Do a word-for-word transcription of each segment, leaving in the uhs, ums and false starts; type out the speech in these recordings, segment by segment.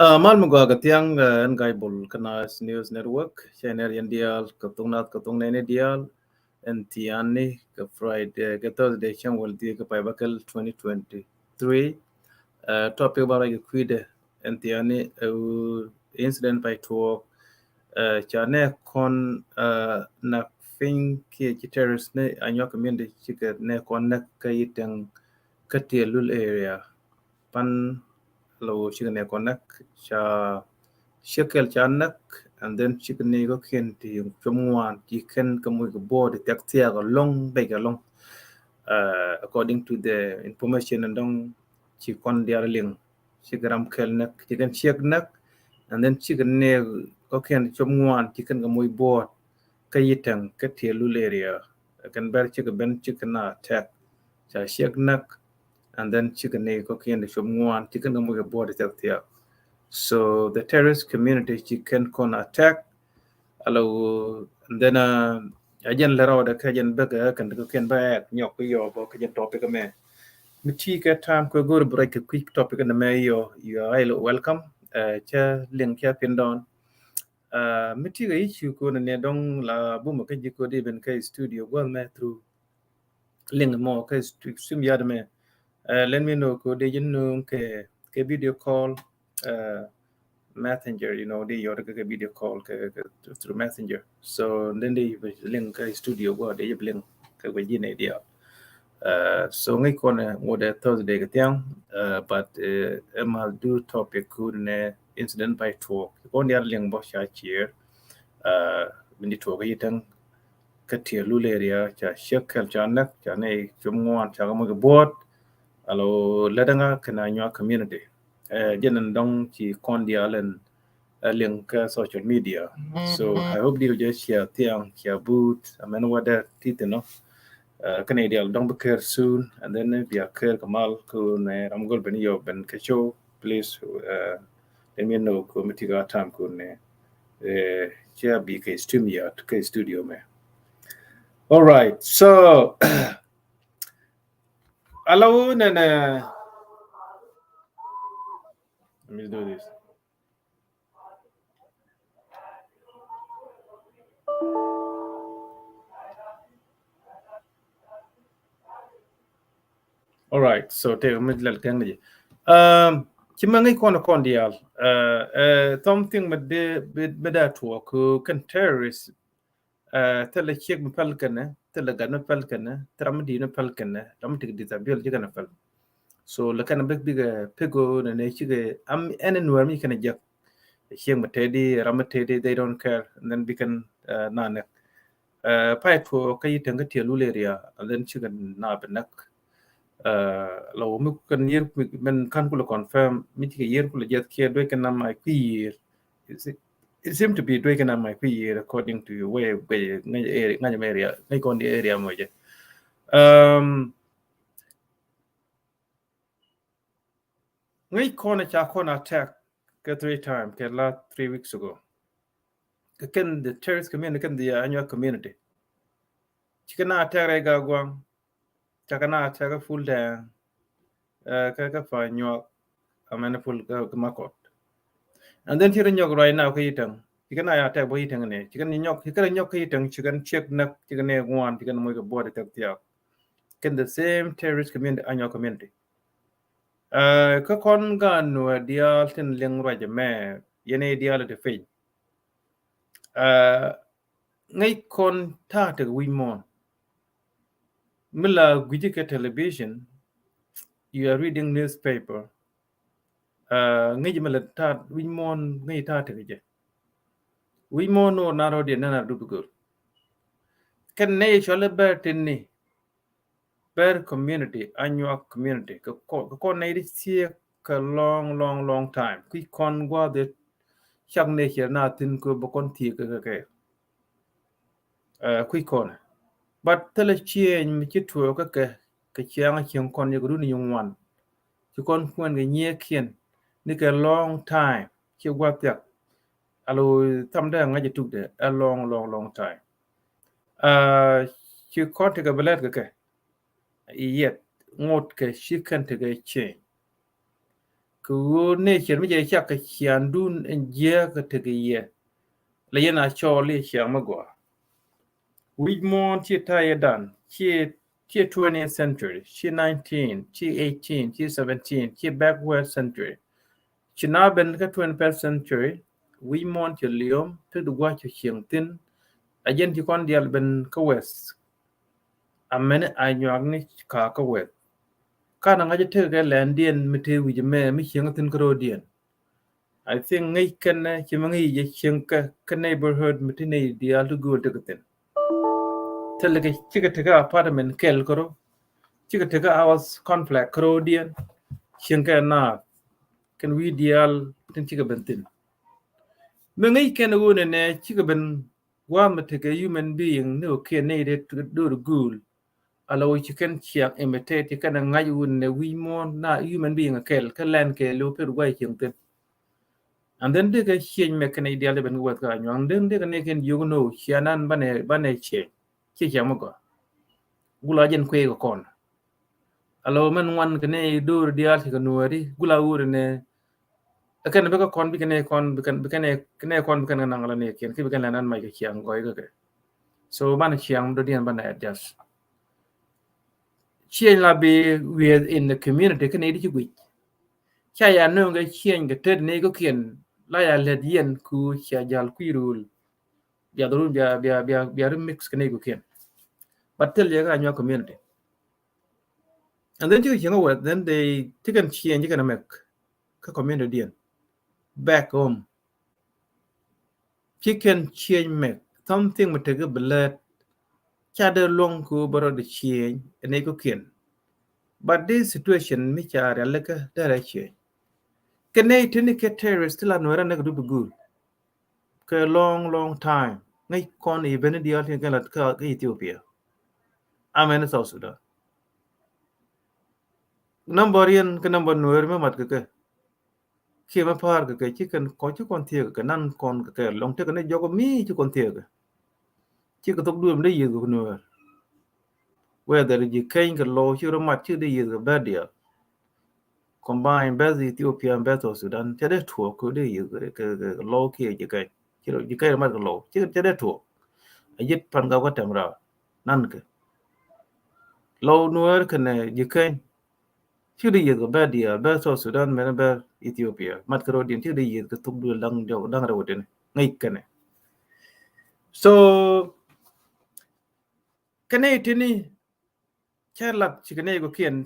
Ah, mal mi gɔaa kɛ thiaŋ, ah, ɛn Ga̱a̱c Bol kä Naath News Network, cɛ nɛr yɛn diaal kɛ thok Naath kɛ thok nɛɛni diaal, ɛn thiaani kɛ Friday, kɛ Thursday, cäŋ wäl dhieec kɛ pay bäkɛl twenty twenty-three. Ah, topic ba ruac kɛ kui̱dɛ ɛn thiaani, ah, incident pay tuɔɔk, ah, ca nɛ kɔn, ah, nak piny kiɛ ci terrorist ni Anyuak community cikɛ nɛ kɔn näk kä Yitɛŋ kä Tiɛlul area. Pan lo cikɛ nɛ kɔn näk, ca ciek kɛl ca näk, and then cikɛ ni kɔ̱kiɛn ti cuɔp ŋuan ci kɛn kɛ moc kɛ buɔɔt ti thiak thiak ɛlɔ̱ŋ, bɛc ɛlɔ̱ŋ. Uh, according to the information ɛn dɔ̱ŋ ci kɔn diaal liŋ, cikɛ ram kɛl näk, ci kɛn ciek näk, and then cikɛ ni kɔ̱kiɛn ti cuɔp ŋuan ci kɛn kɛ moc buɔɔt kä Yitɛŋ kä Tiɛlul area. Kɛn bɛr cikɛ ben cikɛ na attack. Ca ciek näk, and then cikɛ ni kɔ̱kiɛn ti cuɔp ŋuan ci kɛn kɛ moc kɛ buɔɔt ti thiak thiak. So the terrorist community ci kɛn kɔn attack. Alo, and then, uh, a jɛn lɛ rɔɔdɛ kä jɛn bäkɛ kɛn kɛ kɛn bä ɛk nyɔk kɛ yɔ bɔ kɛ jɛn topic mɛ. Mi ti kɛ time kɛ go̱r break kɛ quick topic nɛ mɛ yɔ, you are highly welcome. Uh, cɛ link cɛ pin down. Uh, mi ti kɛ issue kɛ nɛ dɔŋ la bumɛ kɛ ji̱ kɛ di ben kɛ studio gua̱th mɛ through link mɔ kɛ stu-, StreamYard mɛ. Uh, let me know kɛ di ji̱ nööŋ kɛ, kɛ video call, uh, messenger, you know, di yɔt kɛ, kɛ video call kɛ, kɛ through messenger. So then di link kɛ studio gua̱th di ji̱ link kɛ gua̱th ji̱ nɛ diaal. Uh, so ŋäc kɔn ɛ ŋot ɛ Thursday kɛ thiaŋ, uh, but, uh, ɛ ma du topic kun nɛ incident by tuɔɔk. Kɔn diaal liŋ bɔ ca cier, uh, min di tuɔɔk yi täŋ kä Tiɛɛl Lul area ca ciek kɛl ca näk ca nɛ cum ŋuan ca kɛ moc kɛ buɔt. Alo lɛ däŋa kɛn Anyuak community. Uh, jɛn ɛn dɔŋ ci kɔn diaal ɛn a liŋ kä social media. So I hope di jɛ cia thiaŋ cia but amɛn wadɛ ti thin nɔ. Uh, kɛn diaal dɔŋ bi kɛr soon and then bia kɛr kɛ mal kɛ nɛ ram gol ben yɔ ben kɛ show. Please, uh, let me know kɛ mi ti kɛ time kɛ nɛ, uh, cia bi kɛ StreamYard kɛ studio mɛ. All right, so alo nɛ nɛ. Let me do this. All right, so tëë mi lɛl kɛn ni. Um, ci mɛ ŋäc kɔn kɔn diaal. Uh, uh, something mi dee, mi dee tuɔɔk kɛ kɛn terrorist. Uh, thilɛ ciek mi päl kɛnɛ, thilɛ gat mi päl kɛnɛ, thilɛ ram mi di̱i̱t mi päl kɛnɛ, ram mi tik disability kɛnɛ päl. So lɛ kɛn bik bik, uh, pek ɣöö nɛ nɛ cikɛ am ɛn nuɛr mi kɛn jek. Ciek mi tëëdi, ram mi tëëdi, they don't care. And then bi kɛn, uh, na nɛk. Uh, pay tuɔɔk kä yi täŋ kä Tiɛɛl Lul area, and then cikɛ na bi nɛk. Uh, lɔ mi kɛn yier mi, mɛn kan kulɛ confirm mi cikɛ yier kulɛ jeth kiɛ duec kɛn na ma kui̱ yier. It seem to be duec kɛn na ma kui̱ yier according to where, where ŋäc area, ŋäc area, ŋäc kɔn di area mɔ jɛ. Um, ŋäc kɔn ca kɔn attack kɛ three time kɛ last three weeks ago. Kɛ kɛn the terrorist community, kɛn the Anyuak community. Cikɛ na attack rɛy Gaguaŋ, cakɛ na attack kɛ Full Dɛŋ, uh, kɛ, kɛ Panyuak, amɛn Full, kɛ, kɛ Makɔt. And then ci rɛ nyɔk right now kä Yitäŋ. Cikɛ na ya attack bä Yitäŋ ni. Cikɛ ni nyɔk, cikɛ rɛ nyɔk kä Yitäŋ, cikɛ ciek näk, cikɛ ni ŋuan, cikɛ ni moc kɛ buɔt kɛ thiak. Kɛn the same terrorist community, Anyuak community. Uh, kä kɔn gan nuɛ diaal tin liŋ ruac mɛ, yɛn diaal ti piny. Uh, ŋäc kɔn ta̱a̱ tek wi̱c muɔ̱ɔ̱n. Mi la gui̱ci kɛ television, you are reading newspaper. Uh, ŋäc mi la ta̱a̱ wi̱c muɔ̱ɔ̱n, ŋäc ta̱a̱ tek jɛ. Wi̱c muɔ̱ɔ̱n nuɔr na rɔ̱diɛn nɛn a dut göl. Kɛn nɛy cɔl i̱ Bɛr tin ni, Bɛr community, Anyuak community, kɛ kɔ, kɛ kɔn nɛy ti thiek kɛ long, long, long time. Kui̱ kɔn gua̱a̱th cak nɛy ciɛ na thi̱n kɛ bä kɔn thiek kɛ kɛ. Uh, kui̱ kɔn. But thilɛ change mi ci tuɔɔk kä kɛ, kɛ ciaŋ cieŋ kɔn yɛ kɛ run ni ŋuan. Ci kɔn kuɛn kɛ nyieekiɛn ni kɛ long time. Ci gua̱a̱th thiak. Alo tham dee ŋa̱c ɛ tukdɛ a long, long, long time. Uh, ci kɔn tekɛ bɛ lɛt kɛ kɛ. Yet ŋot kɛ ci kɛn tekɛ change. Kɛ ɣöö nature mi jɛ cak kɛ ciaŋdun ɛn jiääk kɛ tekɛ yɛ. Lɛ yɛn a cɔɔl i̱ ciaŋ mi gɔaa. Wi̱c muɔ̱ɔ̱n ci ta̱yɛ dan, ci, ci twentieth century, ci nineteen, ci eighteen, ci seventeen, ci backward century. Ci na ben kä twenty-first century, wi̱c muɔ̱ɔ̱n ci liom, ti di gua̱c ci cieŋ thi̱n, a jɛn ci kɔn diaal ben kä west. Amɛni Anyuak ni ka kä west. Kan a ŋa̱c tekɛ lɛndiɛn mi te wi̱c mɛ mi cieŋ thi̱n kä ro̱diɛn. I think ŋäc kɛn ci mi ŋäc jɛ cieŋ kä, kä neighborhood mi ti nɛy diaal ti gööl tekɛ thi̱n. Thilɛ kɛ cikɛ tekɛ apartment kɛl kärɔ. Cikɛ tekɛ house complex kärɔdiɛn. Cieŋ kɛ naath. Kɛn wi̱i̱ diaal tin cikɛ ben thi̱n. Mi ŋäc kɛn ɣöö nɛ nɛ cikɛ ben gua̱a̱th mi tekɛ human being ni ɣöö kiɛ nɛy dee do̱r gööl. Ala wä ci kɛn ciaŋ imitate ci kɛn ŋa̱c wun nɛ wi̱i̱ muɔ̱ɔ̱n na human being kɛl kä lɛn kɛɛliw pet guay cieŋ thi̱n. And then dee kɛ cieny mɛ kɛnɛ diaal dee ben kɛ wɛth kä Anyuak. And then dee kɛ nɛ kɛn jiök nɔ cianan banɛ, banɛ cieny. Cieny ciaŋ mi gɔaa. Gula jɛn kuɛ kɛ kɔn. Alo mɛn ŋuan kɛnɛ do̱r diaal ci kɛ nuɔri. Gula wuri nɛ. Ɛ kɛn bikɛ kɔn bikɛ nɛ kɔn bikɛ nɛ kɔn bikɛ nɛ naŋ ala nɛ kiɛn ki bikɛ nɛ nan mac kɛ ciaŋ gɔy kɛ kɛ. So banɛ ciaŋ mi dɔ̱diɛn banɛ adjust. Cieny la bi within the community kɛnɛ di ci guic. Ca ya nööŋ kɛ cieny kɛ tet ni kɛ kiɛn la ya lɛt yɛn ku cia jal kui̱ rul. Bia dhurun bia bia bia bia ri mix kɛ ni kɛ kiɛn. But thil yɛ kɛ Anyuak community. And then cikɛ cieŋ wɛth then they cikɛn cieny cikɛn mɛk kɛ community diɛn. Back home. Cikɛn cieny mɛk something mi tekɛ bi lɛt. Ca dee luɔŋ ku bä rɔ di cieny ɛn ɛ kukiɛn. But this situation mi ca rialikä dee rɛ cieny. Kɛ nɛy tini kɛ terrorist ti la nuɛrɛ nɛ kɛ du bi gul. Kɛ long long time ŋäc kɔn i̱ beni diaal tin kɛ la kä Ethiopia. Amɛn South Sudan. Number yɛn kɛ number nuɛr mi mat kɛ kɛ. Kiɛ mɛ pa̱a̱r kɛ kɛ ci kɛn kɔc ci kɔn thiek kɛ nan kɔn kɛ kɛ lɔŋ tekɛ ni jɔk mi ci kɔn thiek kɛ. Ci kɛ thok duël mi dee yieth kɛ nuɛɛr. Whether ji̱ keny kɛ lɔw ci rɔ mat ci dee yieth kɛ bɛr diaal. Combine bɛth Ethiopia bɛth South Sudan ca dee tuɔɔk kɛ dee yieth kɛ lɔw kiɛ ji̱ keny. Ci rɔ ji̱ keny rɔ mat kɛ lɔw ci ca dee tuɔɔk. A ji̱t pan gak wä tɛm raar nan kɛ lɔw nuɛɛr kɛnɛ ji̱ keny. Cikɛ di yieth kɛ bɛ diaal bɛ South Sudan mɛn bɛ Ethiopia mat kɛ rɔɔdiɛn cikɛ di yieth kɛ thuk duël daŋ jɔk daŋ rɛw wä tini ŋäc kɛnɛ. So kɛnɛ tini cɛ lat ci kɛnɛ kɛ kiɛn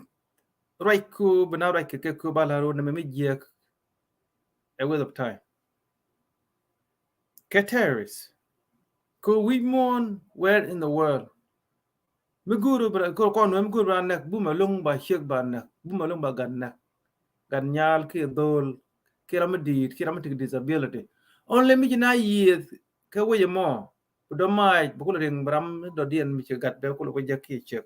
ruac ku bi na ruac kɛ kɛ ku ba la rɔɔd nɛ mɛ mi jiɛk. A waste of time. Kɛ terrorist kɛ wi̱c muɔ̱ɔ̱n where in the world. Mi go̱o̱r bra kɔn wee mi go̱o̱r bra nɛk bumɛ lo̱ŋ ba ciek ba nɛk bumɛ lo̱ŋ ba gat nɛk. Gat nyal kiɛ dhol kiɛ ram mi di̱i̱t kiɛ ram mi tik disability. Only mi ci na yieth kɛ wec ɛmɔ bi dɔ̱ maac bi kulɛ riŋ bi ram mi dɔ̱diɛn mi ci gat bɛ kulɛ wec jɛ kiɛ ciek.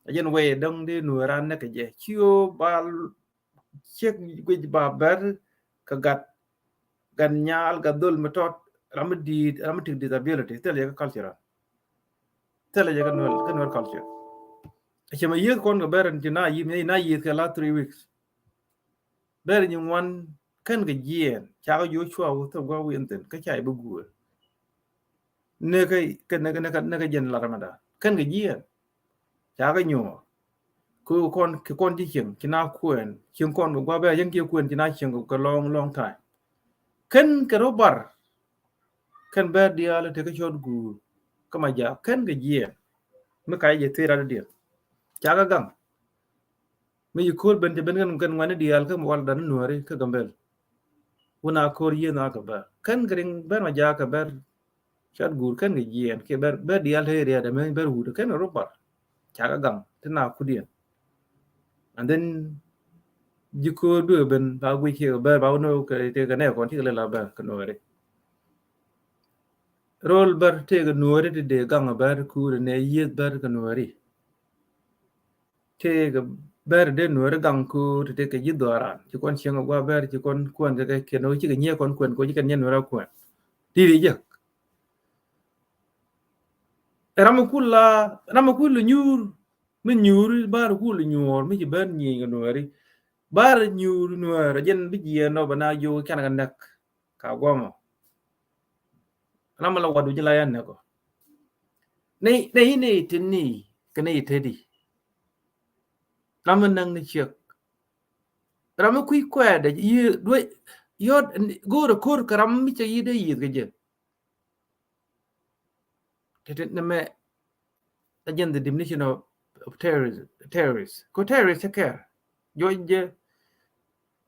A jɛn wec dɔ̱ŋ di nuɔ̱ɔ̱r ran nɛk kɛ jɛ ci ɣöö ba ciek guic ba bɛr kɛ gat gat nyal gat dhol mi tɔt ram mi di̱i̱t ram mi tik disability thil yɛ kɛ cultural. Thil yɛ kɛ nuɛr kɛ nuɛr culture. Cɛ mɛ yieth kɔn kɛ bɛr in ci na yieth mi na yieth kɛ la three weeks. Bɛr nyi ŋuan kɛn kɛ jiɛɛn cakɛ Joshua wä thok gua wi̱i̱n thin kä ca i̱ bi guur. Nekɛ kɛ nekɛ nekɛ nekɛ jɛn lat ramadan kɛn kɛ jiɛɛn. Cakɛ nyuɔɔr kɛ kɔn kɛ kɔn ci cieŋ ci na kuɛn cieŋ kɔn kɛ gua̱ bɛ yɛn kiɛ kuɛn ci na cieŋ kɛ long long time. Kɛn kɛ rɔ bar kɛn bɛ diaal tekɛ cɔt guur kä ma jak kɛn kɛ jiɛɛn. Mi ka jɛ thir adadiɛn cakɛ gaŋ. Mi yi ko̱r ben cɛ ben kɛn kɛn ŋuani diaal kä mi wal dan nuɔri kä Gambel. Wun a ko̱r yieth na kɛ bɛr kɛn kɛ riŋ bɛr ma jaak kɛ bɛr. Cat guur kɛn kɛ jiɛɛn kiɛ bɛr bɛr diaal te riɛt ɛmɛ bɛr wut kɛn kɛ rubar. Cakɛ gaŋ ti na kudiɛn. And then ji̱ ko̱r duɛ ben ba guic kiɛ kɛ bɛr ba wun kɛ tëë kɛ nɛ kɔn cikɛ lɛ la bɛr kɛ nuɔri. Rol bɛr tëë kɛ nuɔri ti dee gaŋ bɛr kuur nɛ yieth bɛr kɛ nuɔri. Tëëkɛ bɛr dee nuɛɛri gaŋ ku ti tëëkɛ ji̱ dhɔaran ci kɔn cieŋ a gua̱ bɛr ci kɔn kuɛn kɛ kɛ kiɛn ɣöö cikɛ nyiee kɔn kuɛn kɛ ɣöö cikɛ nyiee nuɛɛri a kuɛn. Ti ri jek. Ram mi kul la ram mi kul nyuur mi nyuur bar kul nyuur mi ci bɛr nyieny kɛ nuɛɛri. Bar nyuur nuɛɛr a jɛn bi jiɛɛn nɔ bɛ na jiök can kɛ näk. Ka guɔmɔ. Ram mi la wadu ji̱ la yan nɛkɔ. Nɛ nɛ yi nɛ yi tin ni kɛ nɛ yi tedi. Ram mi näŋ ni ciek. Ram mi kui̱ kuɛɛdɛ yi duɛ yɔt go̱o̱rɛ ko̱r kɛ ram mi cɛ yi dee yieth kɛ jɛ. Tete nɛ mɛ a jɛn the definition of, of terrorist, terrorist. Ko terrorist cɛ kɛɛr. Juɔc jɛ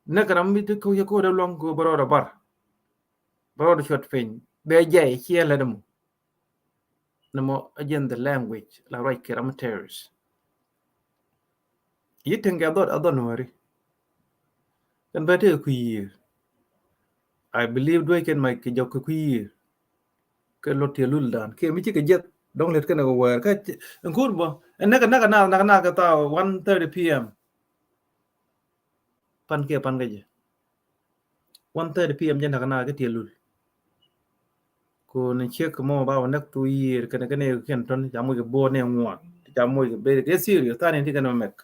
näk ram mi ti ko̱ cɛ ko̱r dee luɔ̱ŋ ko bɛ rɔɔdɛ bar. Bɛ rɔɔdɛ cuɔt piny bɛ jɛ ciɛ lɛ dɛ mu. Nɛ mɔ a jɛn the language la ruac kɛ ram mi terrorist. Yi teŋ kɛ a dhɔt a dhɔt nuɔri. Kɛn bɛ tëë kui̱ yiëër. I believe duec kɛn mac kɛ jɔk kɛ kui̱ yiëër. Kɛ lot tiɛ lul dan kiɛ mi cikɛ jiɛth dɔŋ lɛt kɛn kɛ wäär kä ɛn ko̱r bä ɛn näk näk na näk na kɛ thaw one thirty p m. Pan kiɛ pan kä jɛ. One thirty P M jɛ näk na kä tiɛ lul. Ku ni ciek mɔ ba wä näk thu yier kɛn kɛn kɛn tɔn ca moc kɛ buɔt ni ŋuan ca moc kɛ beri kɛ serious than in ti kɛn mɛ mɛk.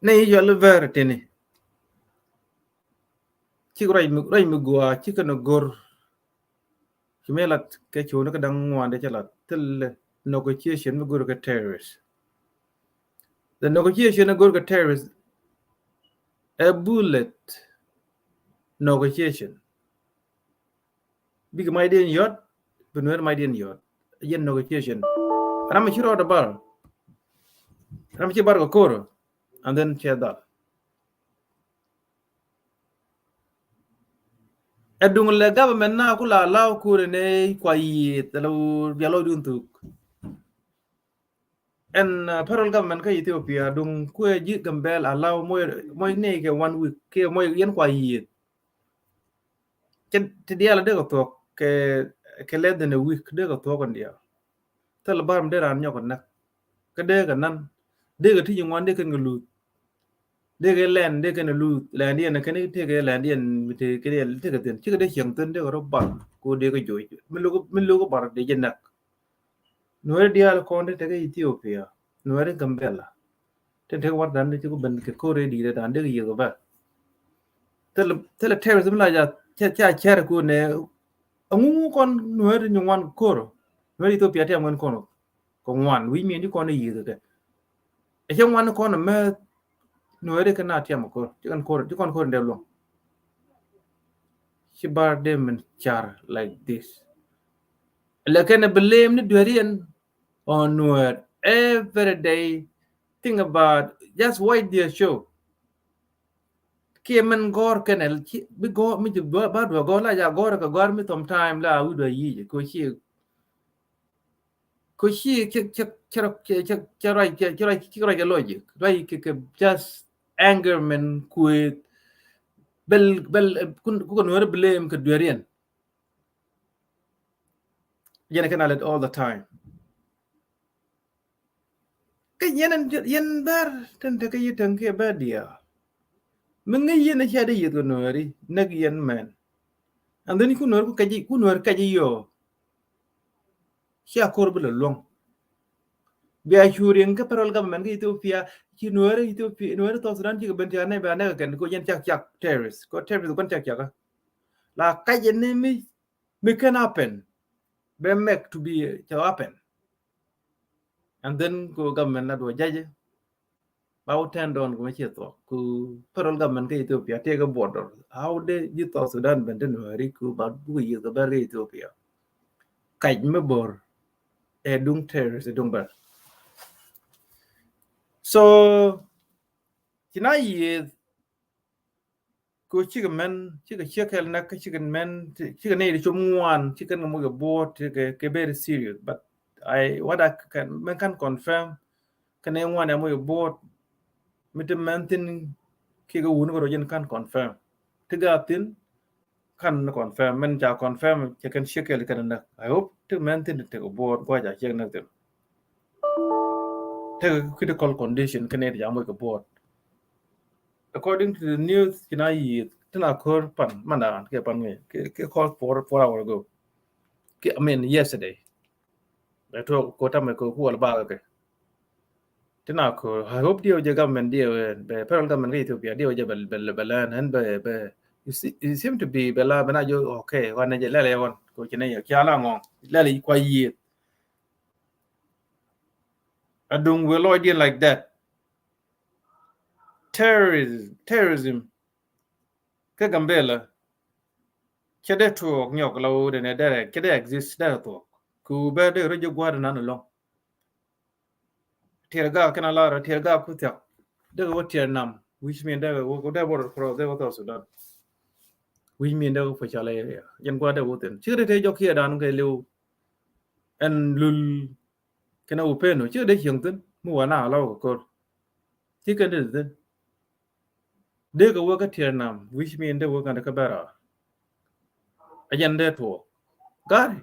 Ni yi jɔl ver tini. Cik ruac mi ruac mi gua cik kɛn gor. Ci mi lat kɛ ci wä ni kɛ daŋ ŋuan de ci lat thil negotiation mi gor kɛ terrorist. The negotiation mi gor kɛ terrorist. A bullet negotiation. Bik mac diɛn yɔt, bi nuɛr mac diɛn yɔt. Yɛn negotiation. Ram ci rɔɔd bar. Ram ci bar kɛ kor. And then cɛ dhal. Ɛ duŋ lɛ government na ku la law kor ni kua yieth lɛ bia lɔ dun thuk. Ɛn federal government kä Ethiopia duŋ kuɛ ji̱ Gambel allow moc ni kɛ one week kɛ moc yɛn kua yieth. Kɛ ti diaal dee kɛ thuɔk kɛ less than a week dee kɛ thuɔk kɛ diaal. Thil bar mi dee raan nyɔk kɛ näk kä dee kɛ nan dee kɛ ti ji̱ ŋuan dee kɛn kɛ luth. Dee kɛ lɛn dee kɛn kɛ luth lɛn diɛn kɛn tëë kɛ lɛn diɛn mi tëë kɛ diɛn tëë kɛ thi̱n cikɛ dee cieŋ thi̱n dee kɛ rɔ bar ko dee kɛ joc mi lo̱k mi lo̱k bar dee jɛ näk. Nuɛri diaal kɔn ti tekɛ Ethiopia, nuɛri Gambela. Tin tekɛ wat dan ti ku ben kɛ kore di dan dek yiëk bɛ. Thilɛ terrorism la ja ca cɛr ku ne. Aŋu ŋu kɔn nuɛri nyuŋwan koro. Nuɛri Ethiopia ti aŋuɛn kɔn kɔ ŋuan wi̱i̱ miɛn ti kɔn yiëk kɛ. Ɛ cɛ ŋuan kɔn mɛ nuɛri kɛ na tiam kor ti kɔn kor ti kɔn kor in dee luɔŋ. Ci bar dee min car like this. Lɛ kɛn blame ni dueriɛn on nuer every day. Think about just watch their show. Kiɛ min gɔr kɛn bi gɔr mi ba duɛ gɔr la ja gɔr kɛ gɔr mi sometime la wi duɛ yi ko ci ko ci ci ci ci ci ruac ci ruac ci ruac logic ruac kɛ just anger min kuet. Bel bel ku kɛ nuer blame kɛ dueriɛn. Yɛn kɛn a lɛt all the time. Kä yɛn yɛn bär tɛn tekɛ yi täŋ kiɛ bär diaal. Mi ŋäc yɛn a cia dee yieth kɛ nuääri näk yɛn mɛn. And then ku nuäär ku kɛc ku nuäär kɛc yɔ. Cia kor bi lɛ luɔ̱ŋ. Bia cu riɛŋ kä federal government kä Ethiopia ci nuääri Ethiopia nuääri South Sudan cikɛ ben cia nɛ bia nɛ kɛ kɛn ko yɛn cak cak terrorist ko terrorist kɔn cak cak. La kɛc ni mi mi kɛn happen. Bɛ make to be to happen. And then ku government la duɔ judge. Ba wä tɛn dɔn ku mɛ ciɛ thuɔk ku federal government kä Ethiopia tiɛ kɛ border. How de ji̱ South Sudan ben te nuääri ku ba buk yieth kɛ bär kä Ethiopia. Kac mi bor ɛ duŋ terrorist ɛ duŋ bär. So ci na yieth Ko cikɛ mɛn cikɛ ciek kɛl näk kä cikɛ mɛn cikɛ nɛy ti cop ŋuan cikɛ kɛ moc kɛ buɔt cikɛ kɛ very serious. But I what I can mɛn kan confirm kɛ nɛy ŋuan ya moc kɛ buɔt mi ti mɛn thin kikɛ wun kɛ rɔ jɛn kan confirm ti gaa thin kan ni confirm mɛn ca confirm cɛ kɛn ciek kɛl kɛn näk. I hope ti mɛn thin ti kɛ buɔt guaca ciek näk thin. Tekɛ critical condition kɛ nɛy ti ca moc kɛ buɔt. According to the news, ci na yieth tin a kör pan mandan kɛ pan ŋi̱i̱c kɛ kɔr four four hour ago. Kɛ I mean yesterday. Bɛ tuɔk ko tamɛ ko kuɔl bakɛ kɛ. Tin a kör I hope diɛ wä jɛ government diɛ wä bɛ federal government kɛ Ethiopia diɛ wä jɛ bɛ bɛ bɛ lɛn ɛn bɛ bɛ. You seem to be bɛ la bɛ na jɔ okay wan jɛ lɛlɛ wan ko ci na yɛ kia la ŋɔŋ lɛlɛ kwa yieth. Aduŋ wëë lɔcdiɛn like that. Terrorism, terrorism kä Gambela. Cɛ dee tuɔɔk nyɔk la wä dee nɛ dee cɛ dee exist dee tuɔɔk. Ku bɛ dee rɔ jɛ gua̱a̱r nan lɔŋ. Tiɛr gaak kɛn a lar tiɛr gaak ku thiak. Dee wä tiɛr nam which mean dee wä dee border cross dee wä South Sudan. Which mean dee wä Pachal area yɛn gua̱a̱r dee wä thin cikɛ dee tee jɔk kiɛ dan kɛ liw. Ɛn lul kɛn a wä pen wä cikɛ dee cieŋ thin mi wä na a lɔw kɛ kor. Cikɛ dee thin. Dee kɛ wä kä tiɛr nam which mean dee wä kɛn dee kä bɛr a. A jɛn dee tuɔɔk gari.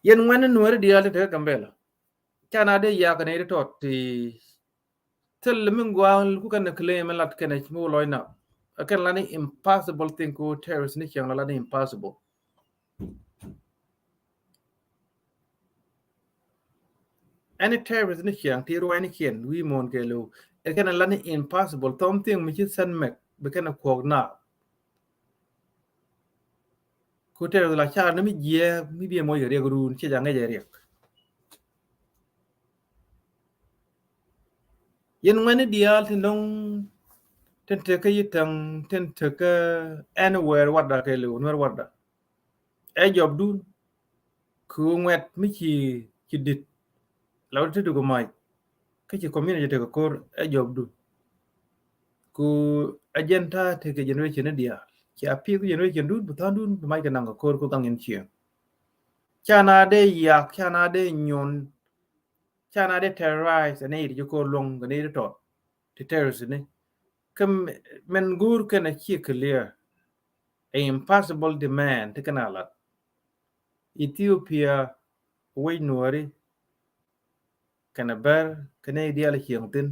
Yɛn ŋuɛn ni nuɛri diaal ti te kä Gambela. Ca na dee yak ni ti tɔt ti thil mi gɔaa ku kɛn claim lat kɛn mi wä lɔc na. Kɛn la ni impossible thing ku terrorist ni ciɛŋ la ni impossible. Any terrorist ni ciɛŋ ti ruac ni ciɛn wi̱i̱ muɔ̱ɔ̱n kɛ lo̱w. Ɛ kɛn la ni impossible. Thɔm thing mi ci sɛn mɛk bi kɛn kuɔk na. Ku terrorist la car ni mi jiɛ mi bi muɔc kɛ riɛk run ci jaŋ ŋɛc ɛ riɛk. Yɛn ŋuɛni diaal tin dɔŋ tin tekä yi täŋ tin tekä anywhere warda kɛ lo̱w nuɛr warda. Ɛ jɔbdun kɛ ɣöö ŋuɛt mi ci ci dit la wä ti ti kɛ mac kä ci community tekɛ ko̱r ɛ jɔbdun. Ku agenda tekɛ generation ni diaal ci a pi̱i̱th generation dun bi tha̱a̱ŋ dun bi mac kɛ naŋ kɛ ko̱r ku gaŋ in cieŋ. Ca na dee yak ca na dee nyuɔn ca na dee terrorize ɛ nɛy ti ci ko̱r luɔ̱ŋ kɛ nɛy ti tɔt ti terrorist ni. Kä mɛn go̱o̱r kɛn a ci clear. A impossible demand ti kɛn a lat. Ethiopia wec nuɔri kɛn a bɛr kɛn a idial cieŋ thin.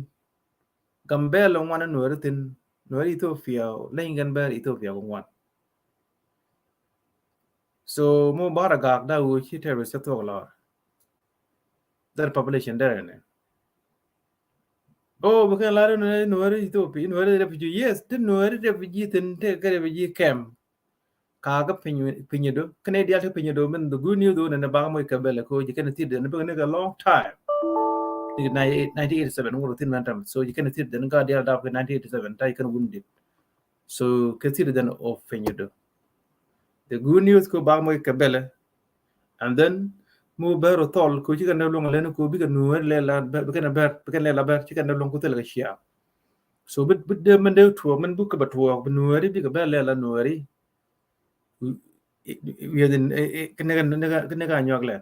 Gambɛl ŋuan nuɔri thin nuɔri Ethiopia leny kɛn bɛr Ethiopia kɛ ŋuan. So mo bara gak da wo ci terrorist ca thuɔk lɔr. That population there ne. Oh, bikɛn lar in nuɔri Ethiopia in nuɔri refugee. Yes, ti nuɔri refugee thin ti kɛ refugee camp. Kakä piny do kɛn dial ti piny do min the good news do ne bak moc kɛ bɛlɛ ko ji̱ kɛn thit den bikɛn kɛ long time. Ni nineteen eighty seven wuro thin mɛn tam so ji̱ kɛn thit den ka dial dap kɛ nineteen eighty seven ta ji̱ kɛn wun dit. So kɛ thit den of piny do. The good news ko bak moc kɛ bɛlɛ. And then mo bɛr o thɔl ko ci kɛn dee luɔŋ lɛn ko bikɛ nuɔr lɛ la bɛr bikɛn bɛr bikɛn lɛ la bɛr ci kɛn dee luɔŋ ko thil kɛ cia. So bi bi dee mɛn dee tuɔɔk mɛn bukɛ bɛ tuɔɔk bi nuɔri bikɛ bɛr lɛ la nuɔri. Wiɛthin kɛ nɛk a nyuak lɛ.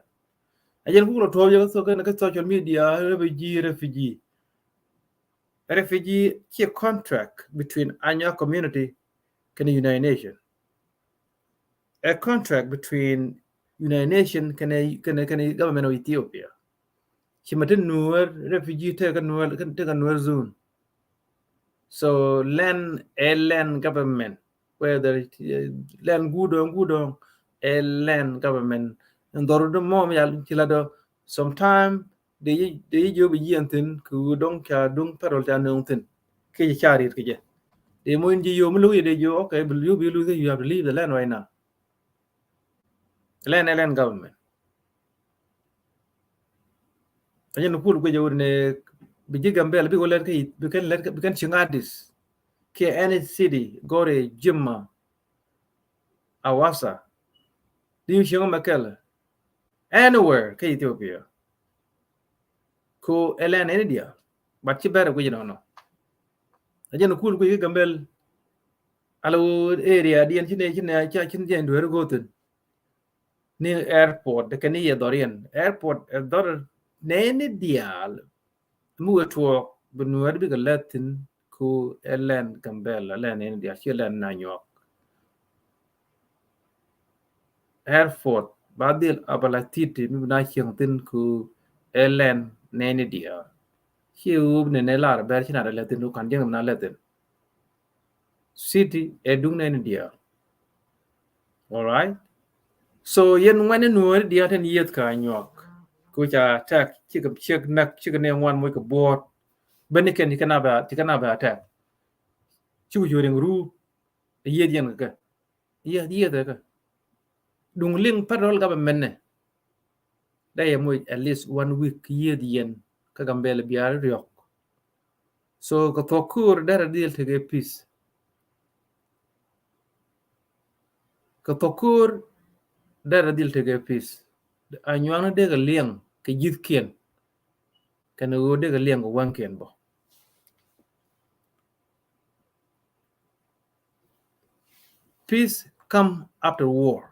A jɛn kuk lɔ tuɔɔk yɛ kɛ social media refugee refugee. Refugee ci contract between Anyuak community kɛn United Nation. A contract between United Nation kɛn kɛn kɛn government of Ethiopia. Ci ma ti nuɔr refugee tekɛ nuɔr tekɛ nuɔr zone. So land a land government whether land gudɔŋ gudɔŋ a land government. Ndɔr du mɔm yal ci la dɔ sometime de yi de yi jiö bi jiɛn thin ku dɔŋ ca duŋ parol ca nöŋ thin. Ke ca rit ke jɛ de mo in ji yo mi lu yi de jiö okay bi lu bi lu you have to leave the land right now. Land a land government. Ajen kul guic wut ne bi ji̱ Gambɛl bi wä lɛt kä bi kɛn lɛt bi kɛn cieŋ Addis kiɛ any city Gori Jimma Awasa. Di cieŋ Mekelle anywhere kä Ethiopia. Ko ɛ lɛn ɛn India but ci bɛr ɛ guic nɔnɔ. Ajen kul guic kä Gambɛl ala wut area diɛn ci ne ci ne ca cin jɛn dueer go̱thin. Ni airport de kɛn ni yɛ dhɔriɛn airport ɛ dhɔr nɛɛni diaal. Mi wee tuɔɔk bi nuɛɛr bikɛ lɛthin ku ɛ lɛn Gambɛl ɛ lɛn nɛɛni diaal ci lɛn na nyuɔk. Airport ba dhil abala thiti mi bi na cieŋ thin ku ɛ lɛn nɛɛni diaal. Ci wub ni nɛ lar bɛr ci na dɛ lɛthin ku kan jieŋ mi na lɛthin. City ɛ duŋ nɛɛni diaal. All right. So yɛn ŋuɛni nuɔɔri diaal tin yieth ka nyuɔk ku ca tɛk cikɛ ciek näk cikɛ ni ŋuan moc kɛ buɔɔt. Beni kɛn cikɛ na bɛ cikɛ na bɛ tɛk. Cikɛ cu riŋ ruu yieth yɛn kɛ kɛ yieth yieth kɛ kɛ. Duŋ liŋ federal government ni dee yɛ moc at least one week yieth yɛn kä Gambɛl biaar riɔk. So kɛ thuɔk ko̱o̱r derɛ dhil tekɛ peace. Kɛ thuɔk ko̱o̱r derɛ dhil tekɛ peace. A nyuaŋni dekɛ liɛŋ kɛ ji̱thkiɛn kɛn ɣöö dekɛ liɛŋ kɛ wäŋkiɛn bä. Peace come after war.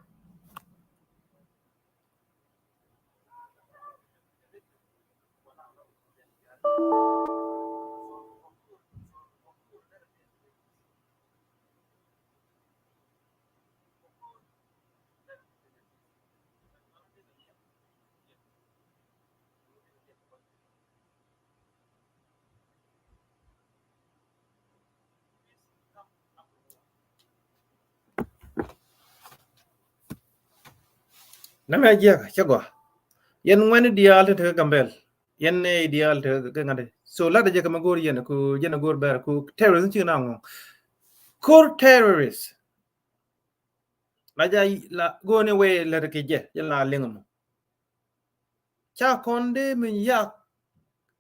Nɛmɛ jiɛk cɛ gɔaa. Yɛn ŋuɛ̈ni diaal te te kä Gambɛl. Yɛn nɛy diaal te kä ŋa̱t. So lat jɛ kɛ mɛ go̱o̱r yɛn ku jɛn go̱o̱r bɛr ku terrorist ci na ŋɔŋ. Ko̱r terrorist. La ja la go̱o̱ni wee lät kɛ jɛ jɛ la liŋ mɔ. Ca kɔn dee min yak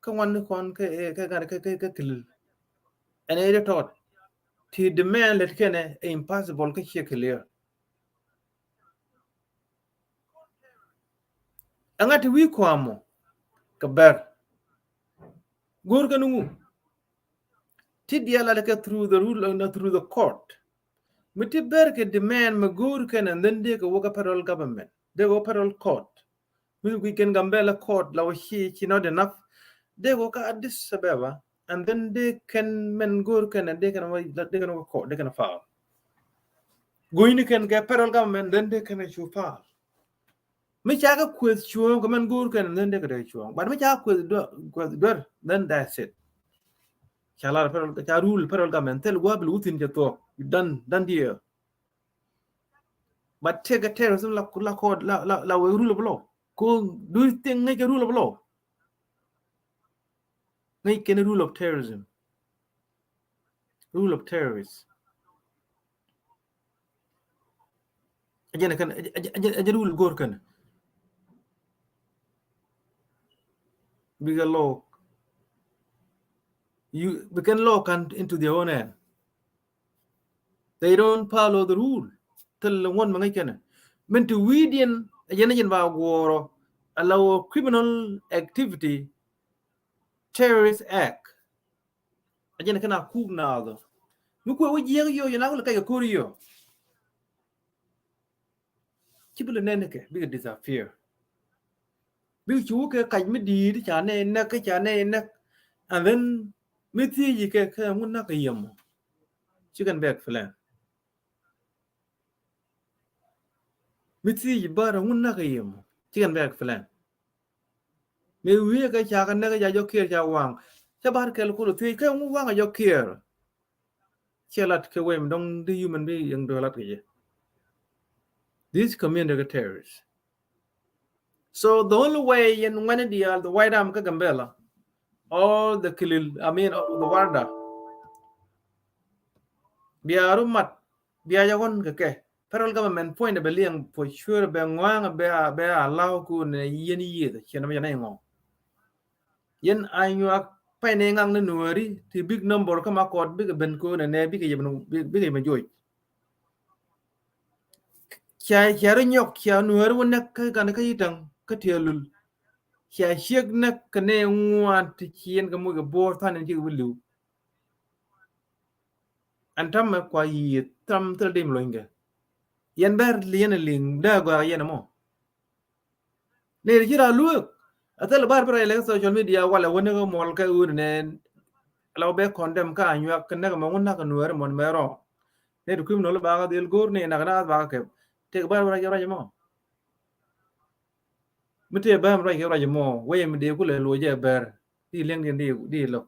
kä ŋuan ni kɔn kä kä kä kä kä kä kilil. Ɛn ɛ dee tɔt ti demand lät kɛnɛ ɛ impossible kä ciɛ clear. Ɛŋa ti wi̱i̱ kuamɔ kɛ bɛr go̱o̱r kɛn ŋu ti diaal a kɛ through the rule and through the court. Mi ti bɛr kɛ demand mɛ go̱o̱r kɛn and then dee kɛ wä kä federal government, dee kɛ wä federal court. Mi ti kui̱ kɛn Gambɛla court la wä ci ci not enough. Dee kɛ wä kä Addis Ababa and then dee kɛn mɛn go̱o̱r kɛn dee kɛn wä dee kɛn wä court dee kɛn file. Go̱o̱r ni kɛn kɛ federal government then dee kɛn cu file. Mi ca kɛ kueth cuɔ̱ɔ̱ŋ kɛ mɛn go̱o̱r kɛn then dee kɛ dee cuɔ̱ɔ̱ŋ, but mi ca kueth duer, kueth duer then that's it. Ca lar federal, ca rule federal government thil gua̱a̱p li wuthin cɛ thuɔ̱k dan dan diɛ. But tëëkɛ terrorism la la kɔɔd la la la wek rule of law. Ko do you think ŋäc kɛ rule of law? Ŋäc kɛn rule of terrorism. Rule of terrorists. Ajɛn kɛn ajɛn rule go̱o̱r kɛn. Bikɛ law. You bikɛn law kan into their own hand. They don't follow the rule. Thil ŋuɔ̱t mi ŋäc kɛn min ti wi̱i̱diɛn. Ajɛn ajɛn ba guɔ̱ɔ̱rɔ a la wä criminal activity. Terrorist act. Ajɛn kɛn a kuk naath ɔ mi kuɛ wä jiɛk yɔ yɛn a wä lɛ kɛc kɛ ko̱r yɔ. Ci bi lɛ nɛn kɛ bikɛ disappear. Bikɛ cu wä kɛ kac mi di̱i̱t ca nɛ näk kä ca nɛ näk. And then mi thiec kɛ kɛ ŋun näk kɛ yɛm ɔ. Ci kɛn bɛ explain. Mi thiec bä rɛ ŋun näk kɛ yɛm ɔ ci kɛn bɛ explain. Mëë wi̱i̱ kɛ ca kɛ näk ca jɔk kiɛɛr ca waŋ. Cä bar kɛl kul thiec kɛ ŋu waŋ a jɔk kiɛɛr. Ciɛ lat kɛ wem dɔŋ di human being dɔ̱ lat kɛ jɛ. This community kɛ terrorist. So the only way yɛn ŋuɛni diaal the White Army kä Gambela, all the kilil, I mean, the Warda, bia ru mat bia jɛ ɣɔn kɛ kɛ. Federal government puɔ̱nydɛ bɛ liɛŋ for sure bɛ ŋua̱a̱ŋ bɛ a bɛ a law ku nɛ yɛn yiëëth ciɛn bɛ jɛ nɛy ŋɔ̱ɔ̱ŋ. Yɛn a nyuak pɛy ni ŋaŋ ni nuääri ti big number kä ma kɔt bikɛ ben ko̱o̱n ɛnɛ bikɛ yɛ bikɛ yɛ mɛ joc. Cia cia ri nyɔk cia nuääri wä nɛk kä kan kä yitäŋ kä tiɛɛlul. Cia ciek nɛk kɛ nɛ ŋuan ti ci yɛn kɛ moc kɛ bo̱o̱r than in cikɛ wä li̱w. Ɛn ta̱mɛ kua yiëë tham thil dim luɔ̱nykɛ. Yɛn bɛr liɛn liŋ dee gɔaa yɛn ɛmɔ. Ni ri ci ra lueek a thil bar bi rɛy lɛ social media walɛ wä ni kä muɔl kɛ wun nɛ. La wä bɛ condemn ka a nyuak kɛ näk mɛ wun nak nuɛɛr mɔn mɛ rɔ. Ni ri kuim nol ba ka dhil go̱o̱r ni nak na ba ka kɛp. Tëk bar bi rɛy ruac mɔ. Mi tëë bäm ruac kɛ ruac mɔ wee mi dee kulɛ luɔc jɛ bɛr. Di liɛŋ diɛn di di lo̱k.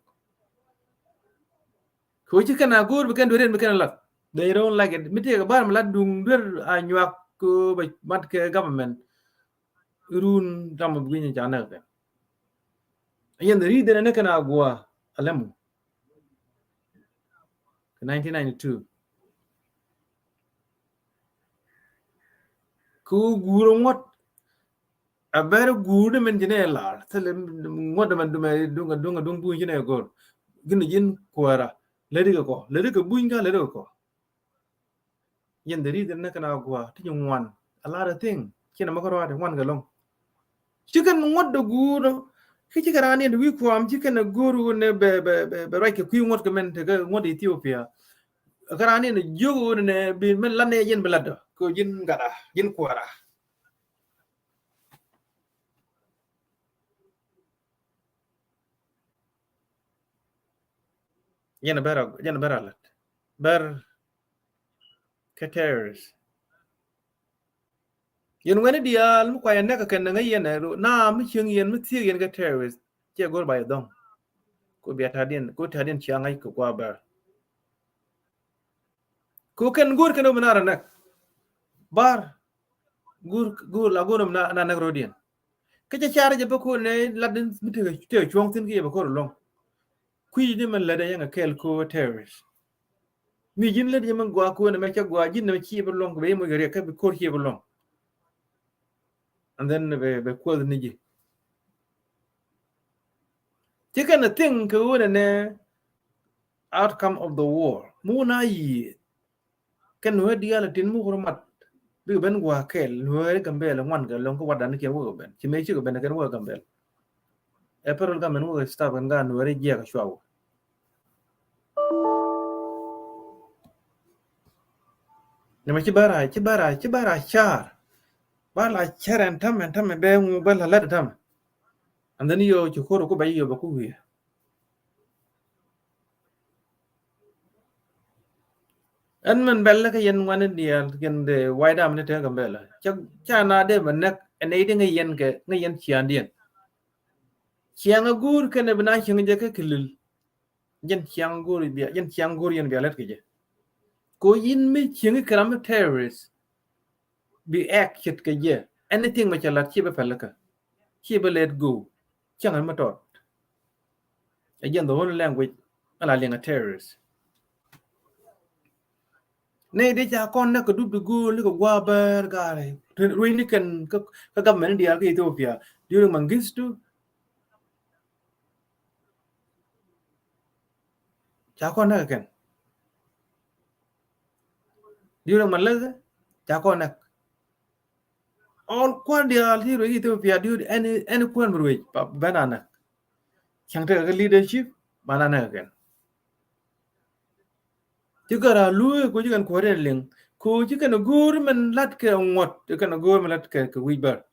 Kɛ wä ci kɛn a go̱o̱r bi kɛn duer in bi kɛn lat. They don't like it. Mi tëë kɛ bar mi lat duŋ duer a nyuak kɛ bɛ mat kɛ government. Run tam bi gui̱ny ca näk kɛ. Yɛn the reason ni kɛn a guɔ a lɛmu. Kɛ nineteen ninety-two. Kɛ wä guur ŋuɔ̱t. A bɛr guur ni min jinɛ lar thilɛ ŋuɔ̱t dämɛ duŋ duŋ duŋ buny jinɛ go̱r. Gin ji̱n kuära läti kɛ kɔ läti kɛ buny ka läti kɛ kɔ. Yɛn the reason ni kɛn a gua̱a̱ ti ji̱ ŋuan a lot of thing. Ci nɛ mɛ kä ruaat ŋuan kɛ lo̱ŋ. Ci kɛn ŋuɔ̱t dɛ guur dɔ ki ci kɛ raan yɛn wi̱i̱ kuam ci kɛn a go̱r wun ni bɛ bɛ bɛ ruac kɛ kui̱ ŋuɔ̱t kɛ min tekɛ ŋuɔ̱t Ethiopia. Kä raan ni jiök wun ni bi min lan ni yɛn bi lat dɔ kɛ ji̱n gat a ji̱n kuära. Yɛn bɛr a yɛn bɛr a lat bɛr kɛ terrorist. Yɛn wɛni diaal mi kua yɛn nɛk kɛ kɛn nɛ ŋäc yɛn ɛ na mi cieŋ yɛn mi thiek yɛn kɛ terrorist. Ciɛ go̱r ba yɛ dhɔŋ. Ko bia ta̱diɛn ko ta̱diɛn cia ŋa̱c kɛ kua bɛr. Ko kɛn go̱r kɛn wä mi nar ɛ nɛk bar. Gur, gur la gur na, na näk rɔ̱diɛn. Kä cɛ car jɛ bä ko̱r nɛ lat ni mi tekɛ, tekɛ cuɔ̱ŋ thi̱n kiɛ bä ko̱r lɔ̱ŋ. Kui̱ ni mɛn lät ɛ yɛn kɛ kɛɛl ko̱r terrorist. Mi ji̱n lät jɛ mɛn gɔaa ko̱r nɛ mɛ cɛ gɔaa ji̱n nɛ mɛ ci bä lɔ̱ŋ kɛ bɛ yɛ moc kɛ riɛk kä bi ko̱r ci bä lɔ̱ŋ. And then bɛ, bɛ kuɔth ni ji̱. Ci kɛn a thing kɛ ɣöö nɛ nɛ outcome of the war. Mu na yiëë. Kɛn nuɛ diaal a tin mu kuru mat. Bikɛ ben gua̱a̱ kɛɛl nuɛ ri Gambɛl ŋuan kɛ lɔŋ kä wadan ni kɛn wä kɛ ben. Ci mëë cikɛ ben kɛn wä kɛ Gambɛl. Ɛ federal government wä kɛ staff kɛn gaa nuɛ ri jiɛk a cuaw. Nɛ mɛ ci bära, ci bära, ci bära car. Ba la car ɛn tämɛ, ɛn tämɛ bɛ ŋu bä la lät tämɛ. And then yo ci kuru ku bɛ yo bɛ ku wi̱i̱. Ɛn mɛn bɛl kä yɛn ŋuani diaal kɛn de White Army ni te Gambɛl. Ca, ca na dee mɛ näk ɛn nɛy di ŋäc yɛn kɛ, ŋäc yɛn ciaŋdiɛn. Ciaŋ a guur kɛn ɛ bi na cieŋ jɛ kä kilil. Jɛn ciaŋ guur bia, jɛn ciaŋ guur yɛn bia lät kɛ jɛ. Ko yin mi cieŋ kɛ ram mi terrorist. Bi act ce̱tkɛ jɛ. Anything mɛ cɛ lat ci bɛ pɛl kä. Ci bɛ let go. Cäŋ mɛ tɔt. Ɛ jɛn the only language ala liŋ a terrorist. Nɛy di ca kɔn näk kɛ dup di go̱o̱l ni kɛ gua̱a̱ bäär gaari. Ruec ni kɛn kä, kä government ni diaal kä Ethiopia. During Mengistu. Ca kɔn näk kɛ kɛn. During Malese ca kɔn näk. All kuan diaal ti ruec Ethiopia diut ɛn, ɛn kuan bi ruec ba ben a näk. Cäŋ tekɛ kɛ leadership ba na näk kɛn. Ci kɛ ra luui ko ci kɛn kuɔ̱r in liŋ ko ci kɛn go̱o̱r mɛn lat kɛ ŋuɔ̱t kɛn go̱o̱r mɛn lat kɛ, kɛ wi̱c bär.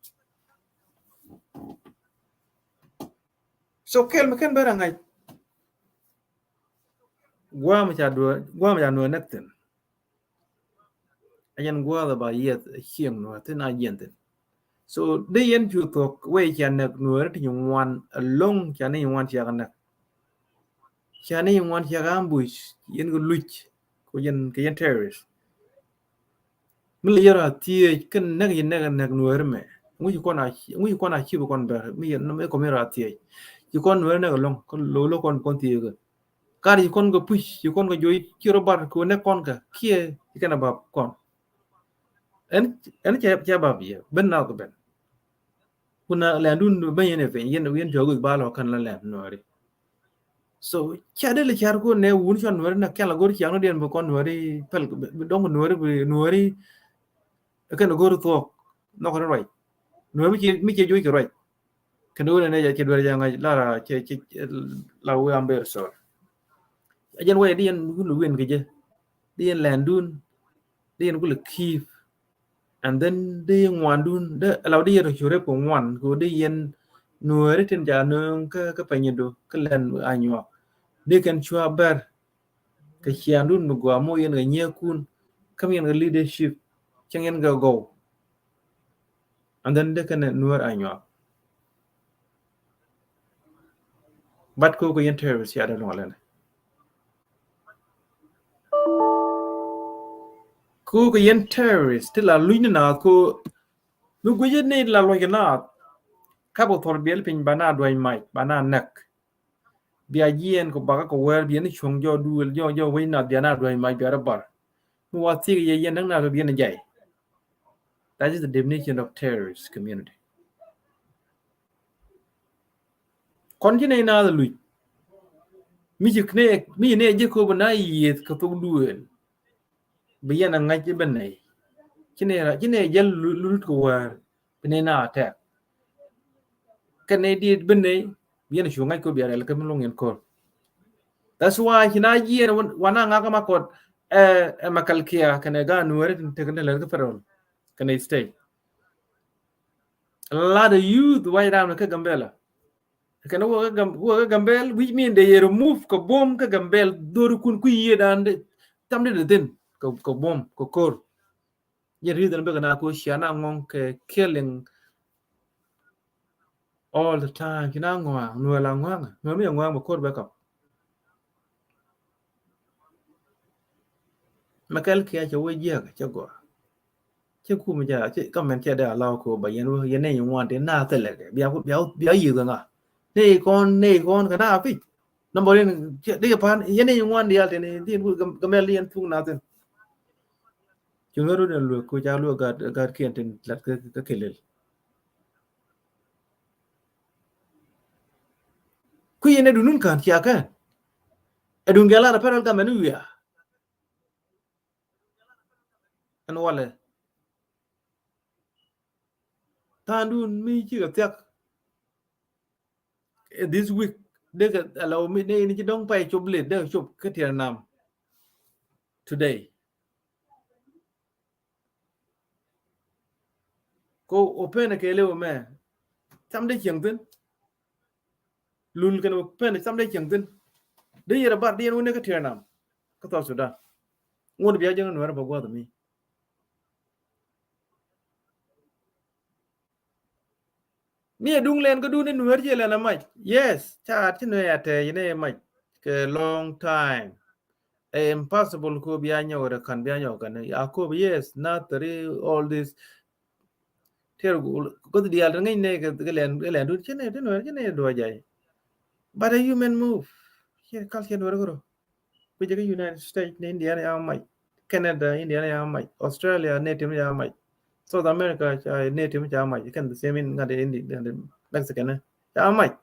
So kɛl mi kɛn bär a ŋa̱c. Guam ca duɔ, guam ca nuɔ näk thi̱n. A jɛn gua̱a̱th a ba yiɛth a cieŋ nuɔ̱ɔ̱r thi̱n a jiɛn thi̱n. So dee yɛn cu thuɔ̱k wee ca näk nuɔ̱ɔ̱ri ti nyin ŋuan alo̱ŋ ca ni nyin ŋuan ciak näk. Ca ni nyin ŋuan ciak ambush yɛn kɛ luc kɛ yɛn, kɛ yɛn terrorist. Mi lɛ yɛn rɔ a thiec kɛn näk yɛn näk, näk nuɔ̱ɔ̱ri mɛ. Ŋuci kɔn a, ŋuci kɔn a cip kɔn bɛr mi yɛn mi kɔn mi rɔ a thiec. Ci kɔn nuɔ̱ɔ̱ri näk alo̱ŋ kɔn lo̱lo̱ kɔn kɔn thiec kɛ. Kar ci kɔn kɛ puc ci kɔn kɛ joc ci rɔ bar kɛ wä nɛ kɔn kɛ kiɛ ci kɛn a bap kɔn. Ɛn, ɛn cɛ, cɛ bap yɛ ben na kɛ ben. Kuna lɛndun ben yɛn ɛ piny yɛn, yɛn cɔk ba lɔ kɛn la lɛn nuɔri. So ca dee lɛ car ko nɛ wun cɔn nuɔri na kɛn la gor ciaŋ ni diɛn bi kɔn nuɔri pɛl dɔŋ nuɔri bi nuɔri. Kɛn gor thuɔk nɔk ni ruac nuɔri mi ci, mi ci joc kɛ ruac. Kɛn wunɛ nɛ jɛ cɛ duer jɛ ŋa̱c lara cɛ, cɛ, cɛ la wee am ber sɔr. A jɛn wee di yɛn wul win kɛ jɛ di yɛn lɛndun di yɛn wul kiip. And then di ŋuandun di la di yɛn rɔ cu rep kɛ ŋuan kɛ di yɛn nuɔri tin ca nööŋ kä, kä pɛnyɛ du kä lɛn a nyuak di kɛn cua bɛr. Kɛ ciaŋdun mi gɔaa mɔ yɛn kɛ nyiɛkun kä mi yɛn kɛ leadership cäŋ yɛn kɛ gɔw. And then dee kɛn nuɔr a nyuak. But ko kɛ yɛn terrorist ya dee luŋ lɛn. Ko kɛ yɛn terrorist ti la luny ni naath ko mi guic ni la luny kɛ naath. Ka bɛ thɔr biɛl piny ba na duany mac ba na näk. Bia jiɛn kɛ bakä kɛ wɛɛr bia ni cuɔ̱ŋ jɔɔ duël jɔɔ, jɔɔ wec nath bia na duäc mac bia rɔ bar. Mi wa thiek yɛ yɛn näk nath bia ni jay. That is the definition of terrorist community. Kɔn ci nɛy naath luc mi ci nɛ, mi ci nɛ jɛ köp na yieth kɛ thok duël. Bi yɛn a ŋa̱c i̱ ben nɛy ci nɛ, ci nɛ jɛ lut kɛ wäär. Bi nɛy na attack kɛ nɛy diet ben nɛy bi yɛn a cu ŋa̱c kɛ biarɛl kɛ mi luŋ yɛn ko̱r. That's why ci na jiɛn wan a ŋakä ma kɔt ɛ, ɛ Makalkia kɛnɛ ga nuɛri tin tekɛ ni lɛr kä federal kɛnɛ state. A lot of youth way down kä Gambela. Kɛn wä kä Gam-, wä kä Gambel, which mean they remove kɛ buɔ̱m kä Gambel, dhorikun ku yiëë dan dee tam dee dee thin kɛ, kɛ buɔ̱m kɛ ko̱r. Yɛ reason bikɛ na ko cia na ŋɔŋ kɛ killing all the time. Ci na ŋɔaŋ nuɛ la ŋɔaŋ nuɛ mi ŋɔaŋ bɛ ko̱r bɛ kap. Mɛ kɛl kia cɛ wä jiɛk cɛ gɔaa. Cɛ kumɛ cɛ, cɛ, government cɛ dee allow ko ba yɛn wä, yɛn nɛy ŋuan ti na thilɛ kɛ. Bia, bia, bia yiëë kɛ ŋa. Nɛy kɔn, nɛy kɔn kɛ na pic. Number in, cɛ dee pan, yɛn nɛy ŋuan diaal tini, din ku gam-, Gambɛl yɛn thuk na thin. Ci ŋäru den luek ko ca luek gat, gat kiɛn tin lat kɛ, kɛ, kɛ lel. Ku yɛn ɛ dunun kan cia kɛ. Ɛ dun gɛla na federal government wiaa. Ɛn walɛ. Tha̱a̱ŋdun mi cikɛ thiak. Eh, this week, dee kɛ allow mi, dee ni ci dɔ̱ŋ pay cop late, dee kɛ cop kä Tiɛɛr Nam today. Ko open kɛ lewɛ mɛ. Cam dee cieŋ thin. Lul kɛn open cam dee cieŋ thin. Dee yɛrɛ bar dee yɛn wä ni kä Tiɛɛr Nam. Kä South Sudan. Ŋuɔ̱t bia jɛn Nuɛr bä gua̱th mi. Mi ɛ duŋ lɛn kä duni Nuɛr ci lɛn a mac. Yes, ca ci Nuɛr a tɛɛ ci nɛ mac kɛ long time. Ɛ impossible ko bia nyɔk rɛ kan bia nyɔk kan. A ko bi, yes, Nathir, all this. Tɛr guth diaal ti ŋäc nɛ kɛ lɛn, kɛ lɛn duni ci nɛ ti Nuɛr ci nɛ duɔ jay. But a human move. Ci kal ci Nuɛr kɛ rɔ. Kui̱cɛ kä United States ni India ni ya mac. Canada, India ni ya mac. Australia ni tim ya mac. South America ca ni tim ca mac. Kɛn the same in ŋa̱t Indi, ŋa̱t Mexican ni ca mac.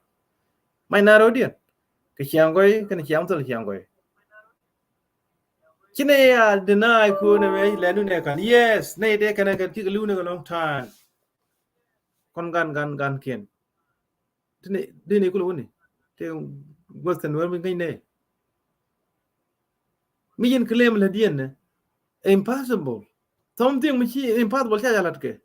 Mac na rodiɛn. Kɛ ciaŋ gɔy, kɛn ciaŋ thil ciaŋ gɔy. Ci ni ya deny ko ni mɛ lɛ nu ni kan. Yes, ni dee kɛn kɛ tik lu ni kɛ long time. Kɔn gan, gan, gan kiɛn. Tini, dini kulu wuni. Te Western world mi ŋäc nɛ. Mi yin claim la diɛn nɛ. Impossible. Something mi ci impossible ca jalat kɛ.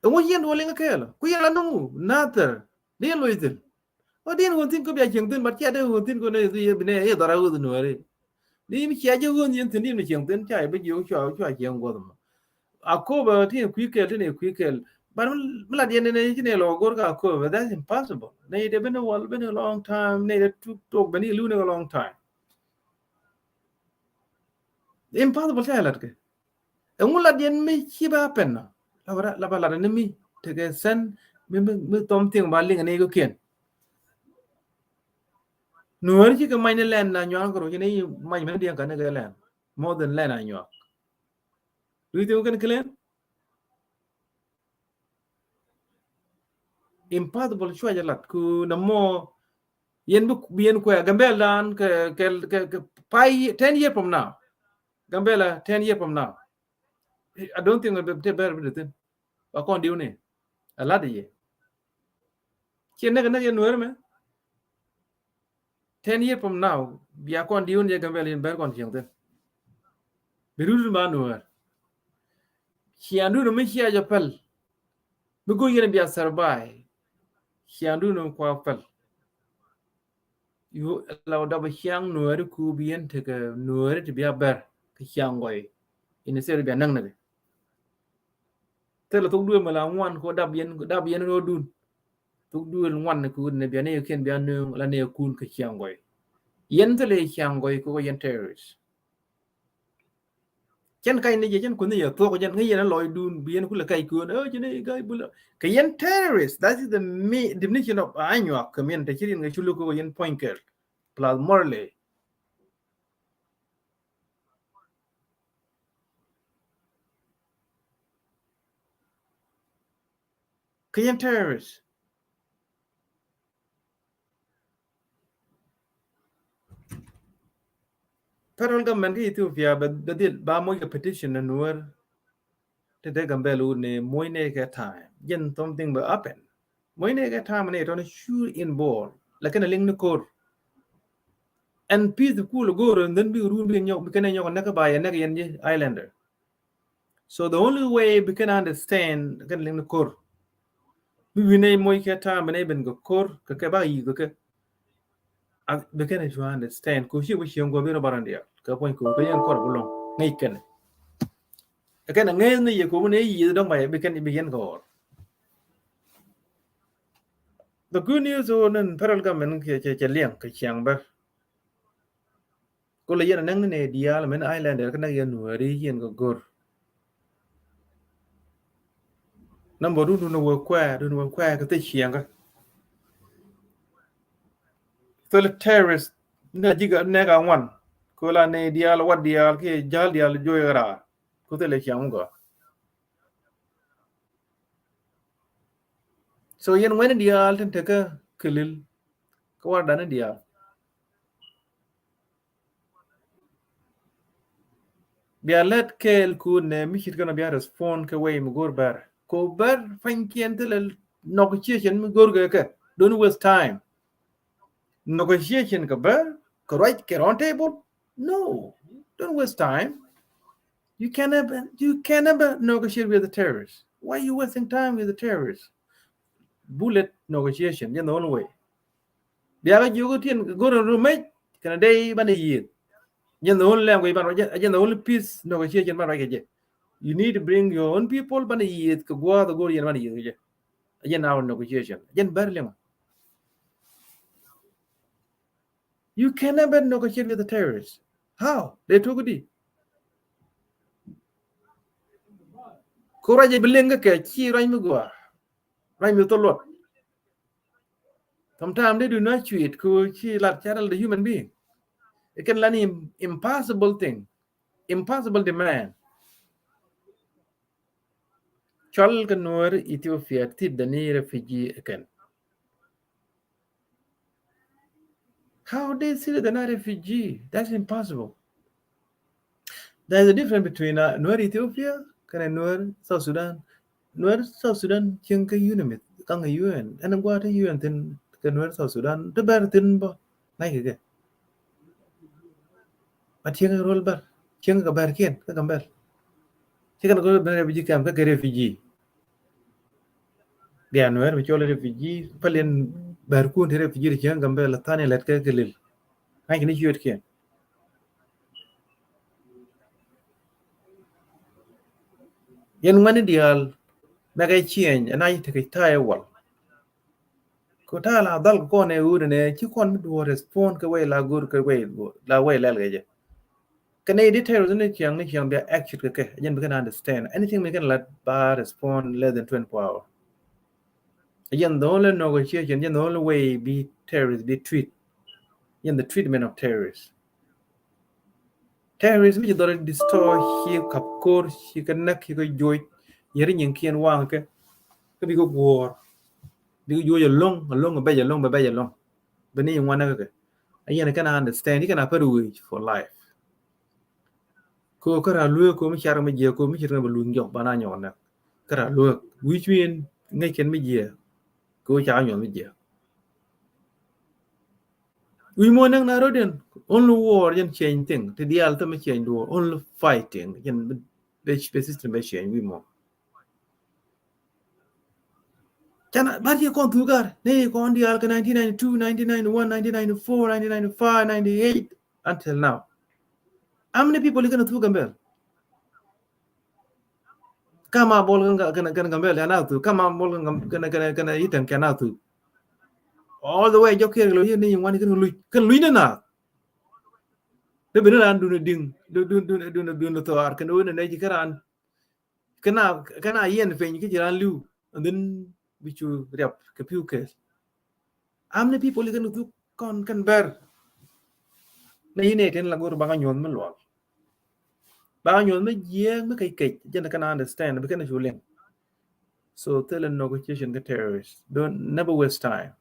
Ɛŋu yin wali ŋa kɛɛl. Ku yin la nuŋu. Nathir. Diɛn lo ithin. Ɔ diɛn ɣöö thi̱n kä bia cieŋ thi̱n, but cia dee ɣöö thi̱n kä nɛ yɛ bi nɛ yɛ dhɔra ɣöö thi̱n wääri. Ni mi cia jɛ ɣöö yɛn thi̱n diɛn mi cieŋ thi̱n, cia yɛ bi jiök cua, cua cieŋ guɔth mɔ. A kop a ti kui̱ kɛɛl, ti ni kui̱ kɛɛl. But mi la diɛn ni ci ni lɔ go̱r ka a kop, that's impossible. Ni dee ben wal ben long time, ni dee tuk tok ben ilu ni long time. Impossible ca lat kɛ. Ɛŋu lat yɛn mi ci ba pɛn nɔ. La ba, la ba lat ni mi tekɛ sɛn mi, mi, mi thɔm thieŋ ba liŋ ni kɛ kiɛn. Nuɔ̱ɔ̱ri ci kɛ mac ni lɛn na nyuak kɛ rɔ ci ni mac mɛn diɛn ka ni kɛ lɛn. More than lɛn a nyuak. Do you think we can clean? Impossible cua jɛ lat ku na mɔ yɛn bi, bi yɛn kuɛ Gambɛl dan kɛ, kɛ, kɛ, kɛ five, ten year from now. Gambɛl ten year from now. I don't think te bɛr bi de thin. Ba kɔn diw ni. A lat yɛ. Ciɛ nɛk nɛk yɛ Nuɛr mɛ. Ten year from now, bia kɔn diw ni yɛ Gambɛl in bɛr kɔn cieŋ thin. Bi rut ba Nuɛr. Ciandun mi cia jɛ pɛl. Mi go̱o̱r yɛn bia survive. Ciandun kua pɛl. Yu la dap ciaŋ Nuɛri ku bi yɛn tekɛ Nuɛri ti bia bɛr kɛ ciaŋ gɔy. Ini seri bia näŋ näk. Thilɛ thok duël mɛ la ŋuan ko dap yɛn, dap yɛn rɔ dun. Thok duël ŋuan ni ku ni bia ni kiɛn bia nööŋ la ni kun kɛ ciaŋ gɔy. Yɛn thilɛ ciaŋ gɔy ko yɛn terrorist. Cɛn kac ni jɛ, cɛn kunh ni jɛ thuɔk jɛn ŋäc yɛn a lɔcdun bi yɛn kulɛ kac köön. Ɛ, cɛn i̱ ga̱y bulɛ kɛ yɛn terrorist. That is the me-, definition of Anyuak community. Ci rin kɛ cu luk kɛ yɛn puɔ̱ny kɛl plus Murle. Kɛ yɛn terrorist. Federal government kä Ethiopia bɛ, bɛ dhil ba moc kɛ petition ni Nuer. Te te Gambɛl wut ni moc ni kɛ time. Jɛn something bɛ happen. Moc ni kɛ time ni tɔni sure in ball. Lakin a liŋ ni kor. And peace kul go̱o̱r and then bi run bi nyɔk, bi kɛn nyɔk nɛk ba yɛ nɛk yɛn ji islander. So the only way bi kɛn understand kɛn liŋ ni kor. Bi wi̱n nɛ moc kɛ ta̱a̱ mi nɛ ben kɛ kor kɛ kɛ ba yi̱ kɛ kɛ. A bi kɛn cu understand ko ci bi cieŋ ko bi rɔ baran dial kɛ puɔ̱ny ko kɛ yɛn kɔr bi lɔŋ ŋäc kɛn. Kɛn ŋäc ni yɛ ko bi nɛ yi̱ dɔŋ ba yɛ bi kɛn bi yɛn kɛ ɣɔr. The good news o nin federal government kɛ cɛ cɛ liɛŋ kɛ ciaŋ bär. Kolo yɛn a näŋ ni nɛ diaal mɛn Islander kä näk yɛn Nuääri yɛn kɛ go̱r. Number two, duni wä kuɛ, duni wä kuɛ kɛ thil ciɛŋkä. Thil terrorist nɛ ji̱ nɛ ka ŋuan. Kolo nɛ diaal, wat diaal kiɛ ja̱l diaal joy ra. Ku thil ciɛŋ gɔ. So yɛn ŋuɛni diaal tin tekä kilil kä wardan diaal. Bia lät kɛɛl kun nɛ mi cit kɛn bia respond kɛ wei mi go̱r bär. Ko bär panykiɛn thilɛ negotiation mi go̱r kɛ kɛ. Don't waste time. Negotiation kɛ bär, kɛ ruac kɛ round table. No, don't waste time. You can never, you can never negotiate with the terrorists. Why are you wasting time with the terrorists? Bullet negotiation, you know, the only way. Bia kɛ jiök tin go̱r ru mec kɛnɛ dee banɛ yiëth. Jɛn the only language ban, jɛn the only peace negotiation ban ruac kɛ jɛ. You need to bring your own people banɛ yiëth kɛ gua̱a̱th go̱r yɛn banɛ yiëth kɛ jɛ. Jɛn our negotiation. Jɛn bär liŋ. You can never negotiate with the terrorists. How? They took it. Ko ruac bi liŋ kɛ ci ruac mi gua̱a̱. Ruac mi thol luɔt. Sometimes they do not treat ko ci lat channel the human being. It can learn im-, impossible thing, impossible demand. Cɔl kɛ Nuäär Ethiopia ti deni refugee again. How they see that they're not refugee? That's impossible. There is a difference between uh, Nuäär Ethiopia kɛnɛ Nuäär South Sudan. Nuäär South Sudan cieŋ kɛ UNMISS kaŋ kɛ U N. Ɛn gua̱a̱th ti U N thin kɛ Nuäär South Sudan ti bɛr thin bä. Ŋa̱c kɛ kɛ. But cieŋ kɛ rol bär. Cieŋ kɛ bär kiɛn kɛ Gambɛl. Cieŋ kɛ rol bär refugee camp kɛ kɛ refugee. Bia Nuäär bi cɔl refugee, pälin bärkun ti refugee ti cieŋ Gambɛl, thani lät kɛ kɛ lil. Ŋa̱c kɛ ni ciötkiɛn. Yɛn ŋuɛni diaal, mɛkɛ ciɛny, ɛn a ci tekɛ ta̱a̱ ɛ wal. Ko ta̱a̱ la dhal kɛ kɔn ɛ ɣöödɛ nɛ, ci kɔn mi duɔ̱ɔ̱r respond kɛ wɛy la go̱r kɛ wɛy, la wɛy lɛl kɛ jɛ. Kɛ nɛy di terrorist ni ciaŋ ni ciaŋ bia action kɛ kɛ, jɛn bi kɛn understand. Anything mi kɛn la ba respond less than twenty-four hour. Jɛn the only negotiation, jɛn the only way bi terrorist bi treat. Jɛn the treatment of terrorists. Terrorist mi ci dhɔr destroy, ci kap ko̱r, ci kɛ näk, ci kɛ joc, yɛri nyin kiɛn waŋ kɛ, kɛ bi kɛ guɔ̱ɔ̱r. Bi kɛ joc along, along, bɛc along, bɛ bɛc along. Bɛ ni ŋuan näk kɛ. A yɛn kɛn a understand, you can a pär wage for life. Ko kɛ ra luek ko mi car mi jiɛ ko mi ci rɛ bɛ luny jɔk bana nyɔk nɛ. Kɛ ra luek. Wi̱c wi̱n ŋäc kɛn mi jiɛ. Ko ca nyɔk mi jiɛ. Wi̱c mɔ nɛk na rot in, only war jɛn change thing. Ti diaal thɛ mi change duɔ, only fighting. Jɛn bɛ, bɛ system bɛ change wi̱c mɔ. Canɛ, bar ci kɔn thuk gar, ni kɔn diaal kɛ nineteen ninety-two, nineteen ninety-one, nineteen ninety-four, nineteen ninety-five, ninety-eight, until now. How many people you gonna thuk Gambɛl? Kama bol kɛn, kɛn, kɛn Gambɛl, ya na thuk. Kama bol kɛn, kɛn, kɛn, kɛn Itɛŋ, kɛn na thuk. All the way, jɔk kiɛ lo yɛ ni ŋuan kɛn luc, kɛn luc ni na. Dee ben ran duni diŋ, duni, duni, duni, duni thɔar, kɛn wä ni nɛ ji̱ kɛ ran. Kɛn a, kɛn a yɛn piny kä ji̱ ran li̱w, and then bi cu riap kɛ pi̱w kɛɛl. How many people you gonna thuk kɔn kɛn bɛr? Nɛ yinɛ tin la go̱r baŋa nyuɔ̱th mi luɔl. Baŋa nyuɔ̱th mi jiɛɛk mi kɛc kɛc, jɛn kɛn a understand, bi kɛn a cu liŋ. So thilɛ negotiation kɛ terrorist. Don't, never waste time.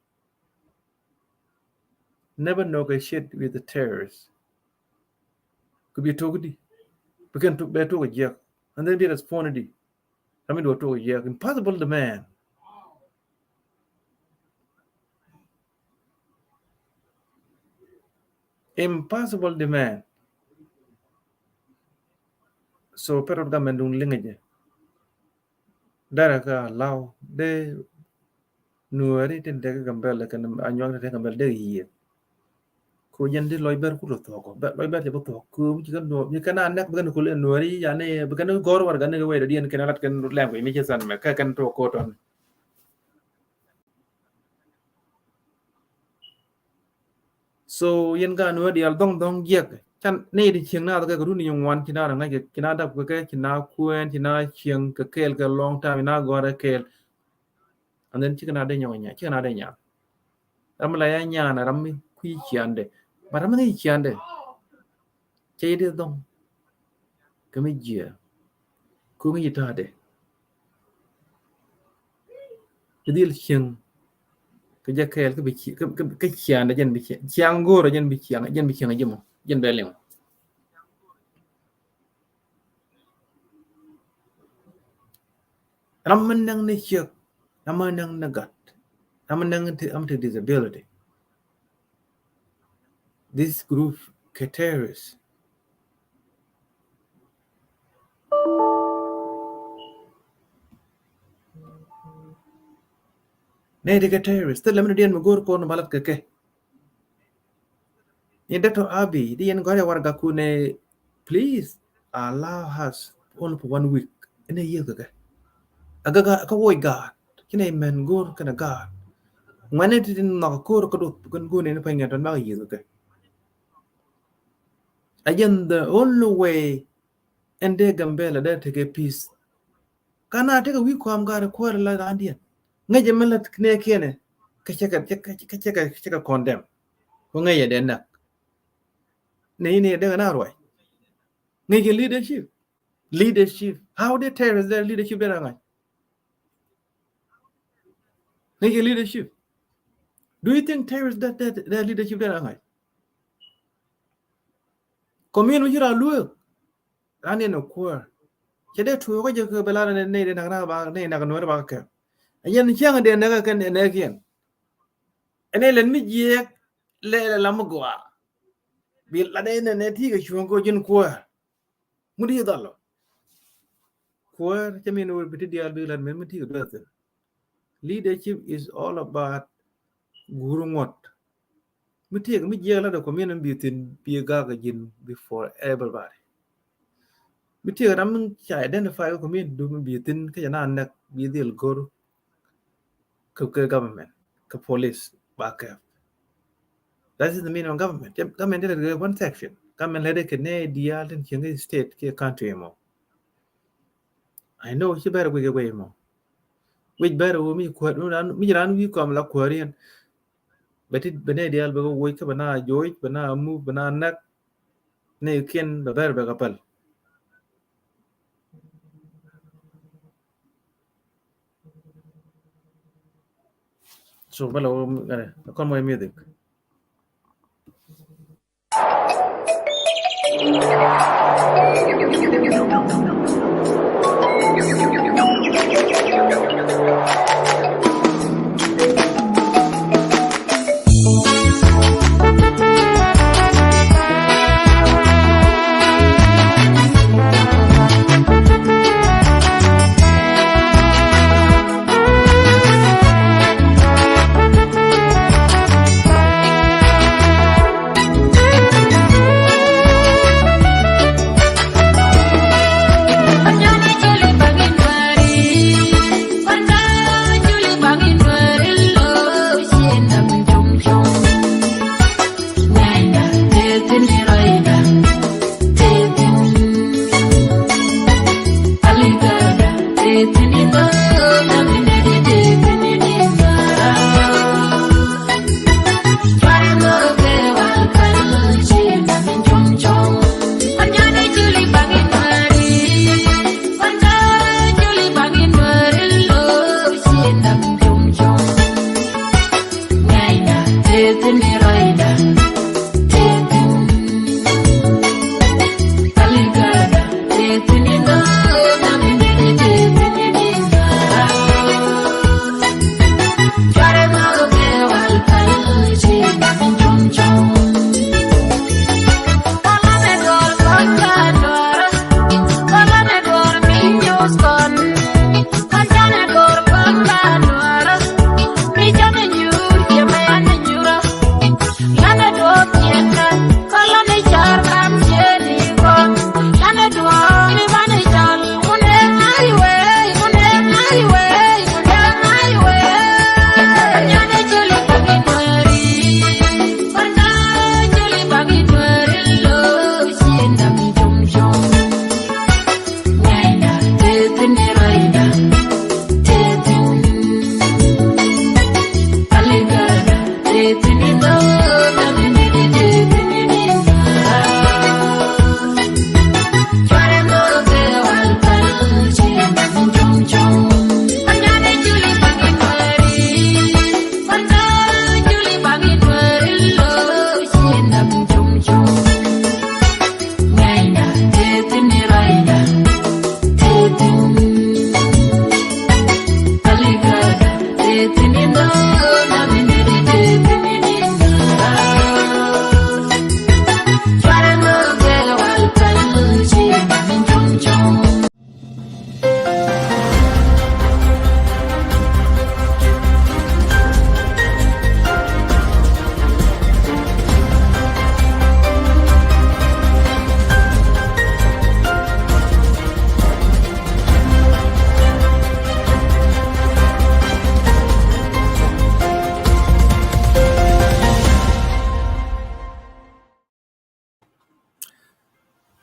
Never negotiate with the terrorists. Could be talk di. Bi kɛn bɛ talk a jiɛk. And then bi respond di. Kami do talk a jiɛk. Impossible demand. Impossible demand. So federal government dun liŋɛ jɛ. Dara ka law de Nuääri tin tekɛ Gambɛl kɛn a nyuak tin tekɛ Gambɛl de yiëë. Ko jɛn di lɔc bɛr ku lɔ thuɔk, lɔc bɛr cɛ bä thuɔk. Ko mi ci kɛn Nuääri, mi kɛn a nɛk bi kɛn kul in Nuääri, yani bi kɛn gɔr warɛgani kɛ wɛy dɔ̱diɛn kɛn a lat kɛn language mi ci than mɛ, kɛ kɛn tuɔk ko tɔn. So yɛn ka Nuääri diaal dhɔŋ dhɔŋ jiɛk. Can nɛy ti cieŋ na kɛ kɛ run ni ŋuan ci na rɛ ŋa̱c kɛ ci na dap kɛ kɛ ci na kuɛn ci na cieŋ kɛ kɛɛl kɛ long time ci na gɔ̱rɛ kɛɛl. And then cikɛ na dee nyɔk nya cikɛ na dee nya. Ram mi la ya nyan ram mi kui̱ ciandɛ. But ram mi ŋäc ciandɛ. Cɛ yi dee dhɔŋ. Kɛ mi jiɛ. Ku ŋäc yi ta̱a̱dɛ. Kɛ dhil cieŋ. Kɛ jɛ kɛɛl kɛ bi ci kɛ ciandɛ jɛn bi cieŋ. Ciaŋ go̱o̱rɛ jɛn bi cieŋ jɛn bi cieŋ ji̱ mɔ jɛn bɛ liŋ. Ram mi näk ni ciek, ram mi näk ni gat, ram mi näk ni ti, ram ti disability. This group kɛ terrorist. Nɛ ti kɛ terrorist. Thilɛ mi ni diɛn mi go̱o̱r kɔn balat kɛ kɛ. Ni Doctor Abiy di yɛn gɔrɛ warɛgak kunɛ, please allow us only for one week. Inɛ yiëë kɛ kɛ a gak a kä woc gaat kinɛ mɛn go̱o̱r kɛnɛ gaat. Ŋuɛni ti tin nhɔk ko̱r kä duth kɛn go̱o̱r ni pɛnyɛ tɔn mak yiëë kɛ kɛ. A jɛn the only way ɛn dee Gambɛla dee tekɛ peace. Kana tekɛ wi̱i̱ kɔam gat kuäär la raandiɛn. Ŋäcɛ mi la nɛɛkiɛnɛ kä cɛ kɛ, cɛ kɛ, cɛ kɛ, cɛ kɛ condemn. Ku ŋäcɛ dee näk. Nɛ inɛ dee na ruac. Ŋäcɛ leadership. Leadership. How dee terrorist dee leadership dee na ŋa̱c? Ŋäcɛ leadership. Do you think terrorist dee, dee, dee leadership dee na ŋa̱c? Community mi ci raa lueek. Ran in a kuäär. Cɛ dee tuɔɔk kä jɛ kɛ bɛ lar nɛ, nɛ dee nak rak ba, nɛ nak nuɛr ba kɛ. A yɛn cäŋ dee näk kɛn dee näk yɛn. Ɛn ɛ lɛn mi jiɛɛk lɛ lɛ lam mi gɔaa. Bi la dee nɛ nɛ ti kɛ cuɔ̱ŋ kɛ ji̱n kuäär. Ŋut yi dhal lɔ. Kuäär cɛ min wä bi ti diaal bi lat min mi ti kɛ duɛth thin. Leadership is all about guur ŋuɔ̱t. Mi tiɛk mi jiɛk la dee community bi thin bi gak a ji̱n bi for everybody. Mi tiɛk ram mi ca identify kɛ community du mi bi thin kä jɛ na näk bi dhil go̱r kɛ, kɛ government, kɛ police ba kɛ. That is the meaning of government. Government is one section. Government lɛ dee kɛ nɛ diaal tin cieŋ kɛ state kɛ country mɔ. I know ci bɛr guic guic mɔ. Guic bɛr wä mi kuäär, mi ran wi̱i̱ kɔm la kuäär yɛn. Bɛ ti bɛ nɛ diaal bɛ kɛ woc kä bɛ na joc, bɛ na muk, bɛ na näk. Nɛ kiɛn bɛ bɛr bɛ kɛ päl. So bala wä kɔn mɔ music.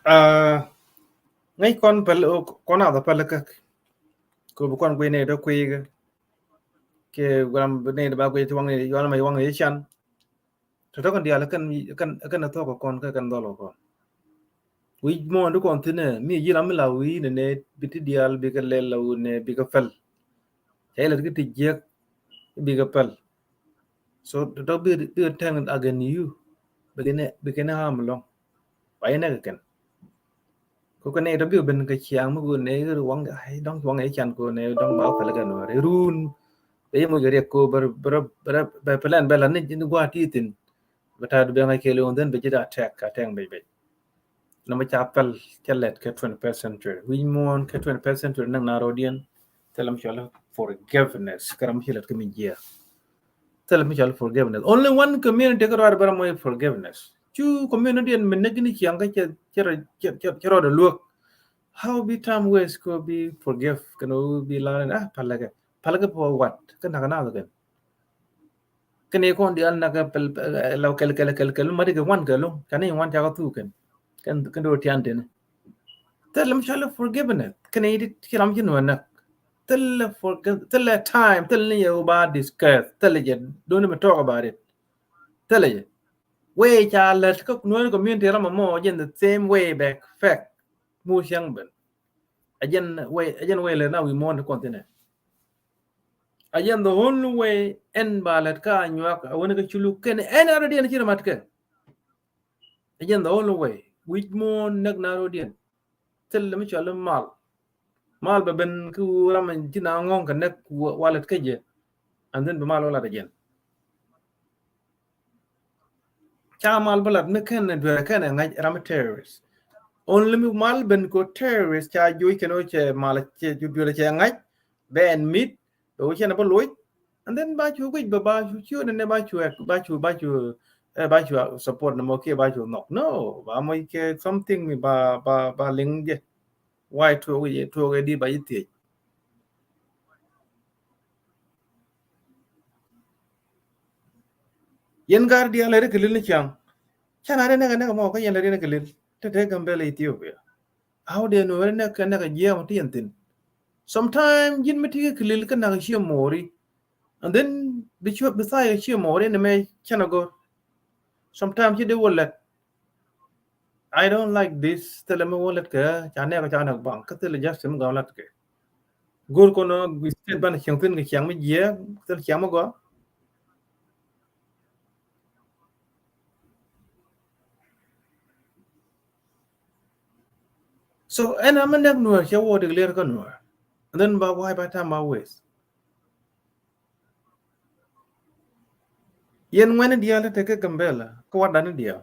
Ah, ŋäc kɔn päl, kɔn a dhɔ päl käk. Kɛ bi kɔn guiy nɛy dɔ kui̱ kɛ. Kɛ guram bi nɛy dɔ ba guiy ti waŋ nɛy, yuan ma waŋ nɛy can. Tɔ̱tɔ̱ kɛn diaal kɛn, kɛn, kɛn a thok kɔn, kɛn, kɛn dhɔl kɔn. Wi̱c muɔ̱ɔ̱n di kɔn thi̱n ɛ, mi ji̱ ram mi la wi̱i̱ nɛ nɛ bi ti diaal bikɛ lɛl la wun nɛ bikɛ päl. Cɛ ilɛ ti kɛ ti jiäk bikɛ päl. So tɔ̱tɔ̱ bi, bikɛ tɛŋ against you. Bikɛ nɛ, bikɛ nɛ harm lɔŋ. Ba inɛ kɛ kɛn. Ko kɛ nɛ tɔ bi ben kɛ ciaŋ mi ko nɛ waŋ, ai, dɔŋ waŋ ɛ can ko nɛ dɔŋ ba pɛlɛ kɛ nɔ rɛ run. Bɛ yɛ mo jɛ riɛk ko bɛ, bɛ, bɛ, bɛ plan bɛ la ni, ni gua ti thin. Bɛ ta du bɛ ŋa kɛ lɛ on then bɛ jɛ da attack, attack bɛ bɛ. Nɔmɔ ca pɛl cɛ lɛt kɛ twenty-first century. Wi̱i̱ muɔ̱ɔ̱n kɛ twenty-first century näk na rɔdiɛn. Thilɛ mi cɔl forgiveness. Kɛ ram mi ci lɛt kɛ mi jiɛ. Thilɛ mi cɔl forgiveness. Only one community kɛ ruaar bɛ ram mɔ forgiveness. Cu community ɛn mi näk ni ciaŋ kä cɛ, cɛ, cɛ, cɛ, cɛ rɔɔdɛ luäk. How bi time waste ko bi forgive kɛn wä bi la̱r in, ah, palɛ kɛ. Palɛ kɛ for what? Kɛ nak na kɛn. Kɛn i̱ kɔn diaal nak kɛ pɛl, pɛl, la kɛl, kɛl, kɛl, kɛl, ma di kɛ wan kɛ lo̱ŋ. Kɛn i̱ wan cakɛ thuk kɛn. Kɛn, kɛn do tian tini. Thilɛ mi cɔl forgiveness. Kɛn i̱ di ci ram ci nuɛ nak. Thilɛ forgive, thilɛ time, thilɛ ni yɛ wä ba discuss. Thilɛ jɛ, don't even talk about it. Thilɛ jɛ. Wee ca lät kä nuɔ̱ɔ̱ni community ram mɔ jɛn the same way back, fact. Mu cäŋ ben. A jɛn way, a jɛn way lät na wi̱i̱ muɔ̱ɔ̱n ti kɔn thinɛ. A jɛn the only way ɛn ba lät ka a nyuak a wani kä culu kɛn ɛn a rɔdiɛn ci rɛ mat kɛ. A jɛn the only way. Wi̱c muɔ̱ɔ̱n näk na rɔdiɛn. Thilɛ mi cɔl mal. Mal bɛ ben kä ram in ti na ŋɔ̱ŋ kɛ näk wa lät kä jɛ. And then bɛ mal wä lat a jɛn. Ca mal bä lat mi kɛn duer kɛn ɛ ŋa̱c ram terrorist. Only mi mal ben ko terrorist ca juɔc kɛn wä cɛ mal cɛ duer cɛ ŋa̱c bɛ ɛn mit bɛ wä cɛn bä loc. And then ba cu guic bɛ ba cu ciö nɛ ba cu ɛk ba cu ba cu ɛ ba cu support nɛ mɔ kiɛ ba cu nhɔk. No, ba mɔ kɛ something mi ba ba ba liŋ jɛ. Why tuɔk jɛ tuɔk ɛ di ba yi thiec. Yɛn gar diaal lɛ ri kɛ lil ni ciaŋ. Ca na ri nɛkɛ nɛkɛ mɔ kä yɛn lɛ ri nɛkɛ lil. Te te Gambɛla Ethiopia. How de nuɔri nɛkɛ nɛkɛ jiɛm ti yɛn thin. Sometime ji̱n mi ti kɛ lil kä nak ciɛ mɔri. And then bi cuɛ bi thayɛ ciɛ mɔri ni mɛ cɛn a gor. Sometime ci de wä lɛt. I don't like this. Thilɛ mi wä lät kɛ ca nɛɛk ca nɛɛk baŋ kä thilɛ just mi gɔm lät kɛ. Go̱r kɔnɔ gui state banɛ cieŋ thin kɛ ciaŋ mi jiɛ thil ciaŋ mi gɔm. So ɛn a mi nɛk nuɔr cɛ wä declare kä nuɔr. And then ba why ba time ba waste. Yɛn ŋuɛni diaal ti tekɛ Gambɛla kä watdani diaal.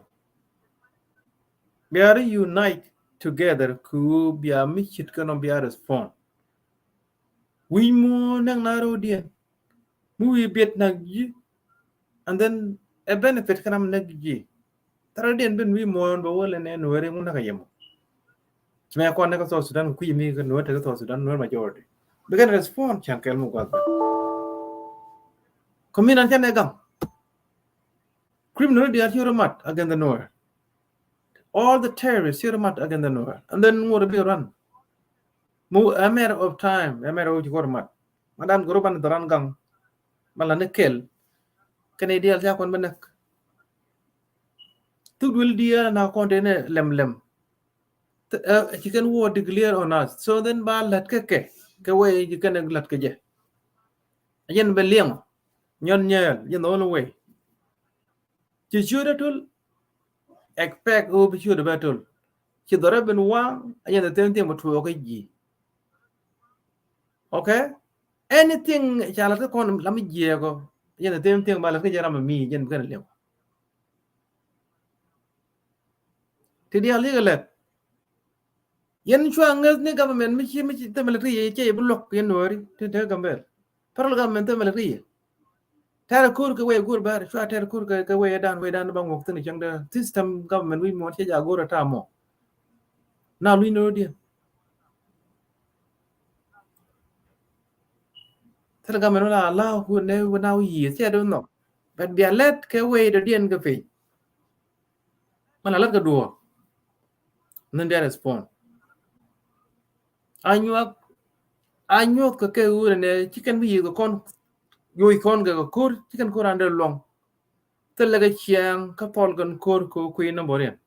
Bia ri unite together ku bia mi cit kɛn ɔ bia respond. Wi̱i̱ muɔ̱ɔ̱n näk na ro̱o̱diɛn mi wi̱i̱ biɛt nak ji̱. And then a benefit kɛn am näk ji̱. Thärä diɛn ben wi̱i̱ muɔ̱ɔ̱n bɛ wä lɛ nɛ nuɛri ŋun näk a yɛmɔ. Ci mɛ kɔn näk a South Sudan kui̱ mi kɛ nuɛr tekɛ South Sudan nuɛr majority. Bi kɛn respond cɛn kɛl mi guath bɛ. Kɔmin an cɛn ɛ gam. Criminal diaal ci rɔ mat against the Nuer. All the terrorists ci rɔ mat against the Nuer. And then ŋuɔt bi run. Mu a matter of time, a matter of ci kɔr mat. Ma dan group an dhoran gaŋ. Ma la ni kel. Kɛn idial ca kɔn bi näk. Thuk duel diaal na kɔn tene lem lem. Ci kɛn wä declare on us. So then ba lät kɛ kɛ kɛ wee ci kɛn lät kɛ jɛ. A jɛn bɛ liɛŋ nyɔn nyɛɛl jɛn the only way. Ci ciöt a tul. Expect o bi ciöt a bɛ tul. Ci dhɔrɛ ben waŋ a jɛn the same thing bɛ tuɔɔk kä ji̱. Okay. Anything ca lät kä kɔn lam jiɛɛkɔ a jɛn the same thing ba lät kä jɛ ram a mi jɛn bi kɛn liɛŋ. Ti diaal yikɛ lɛt. Yɛn cua ŋäth ni government mi ci mi ci themɛ lɛ ti yɛ cɛ yɛ bi luɔk yɛn nuɔri ti te Gambɛl. Federal government themɛ lɛ ti yɛ. Tɛrɛ ko̱r kɛ wee go̱r bɛr cua tɛrɛ ko̱r kɛ wee dan wee dan ba ŋuɔk thin cäŋ dee system government wi̱i̱ muɔt cɛ ja go̱r ɛ ta̱a̱ mɔ. Na luny ni rɔ diɛn. Thil government wala allow ku ne wina wi yieth cɛ dee nhɔk. But bia lɛt kɛ wee dee diɛn kɛ piny. Mana lät kɛ duɔ̱ɔ̱r. Ni dee respond. Anyuak, anyuak kɛ kɛ wurɛ nɛ ci kɛn bi yiëë kɛ kɔn, yoc kɔn kɛ kɛ ko̱r, ci kɛn ko̱r an dee luɔŋ. Thilɛ kɛ ciɛŋ kä thɔl kɛn ko̱r kɛ kui̱ number in.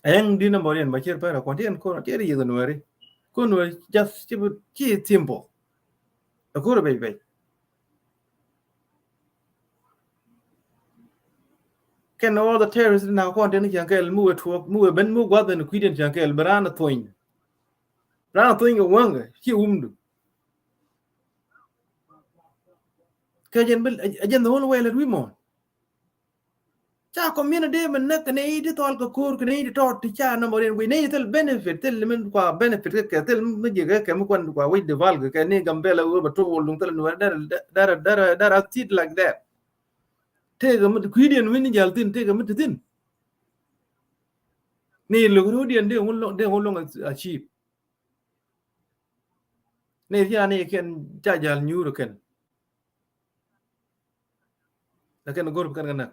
Ɛŋ di number in ba cier pɛrɛ kɔn ci kɛn ko̱r ci kɛn yiëë kɛ nuɛri. Ko̱r nuɛri just ci bi, ci simple. Ɛ ko̱r bec bec. Kɛn all the terrorists na kɔn tin ciaŋ kɛl mi wee tuɔɔk, mi wee ben, mi wee guath in kui̱diɛn ciaŋ kɛl, bi raan a thuɔny. Raan a thuɔny kɛ wäŋkɛ, ci wumdu. Kɛ jɛn bi, a jɛn the whole way lɛ ri mɔn. Ca community mi näk kɛ nɛy ti thɔl kɛ ko̱r, kɛ nɛy ti tɔt ti ca number in wi̱c, nɛy ti thil benefit, thil mi kua benefit kɛ kɛ, thil mi jiɛ kɛ kɛ mi kuan kua wi̱c di val kɛ kɛ ni Gambela wee ba tuɔk wal duŋ thil nuɛr, dara, dara, dara, dara tit like that. Tëëkɛ mi ti kui̱diɛn wi̱n ni jal thi̱n, tëëkɛ mi ti thi̱n. Ni luk rudiɛn dee ŋun lɔŋ, dee ŋun lɔŋ a, a cheap. Ni ria ni kɛn ca jal nyuur kɛn. Lakin go̱r bi kɛn kɛ näk.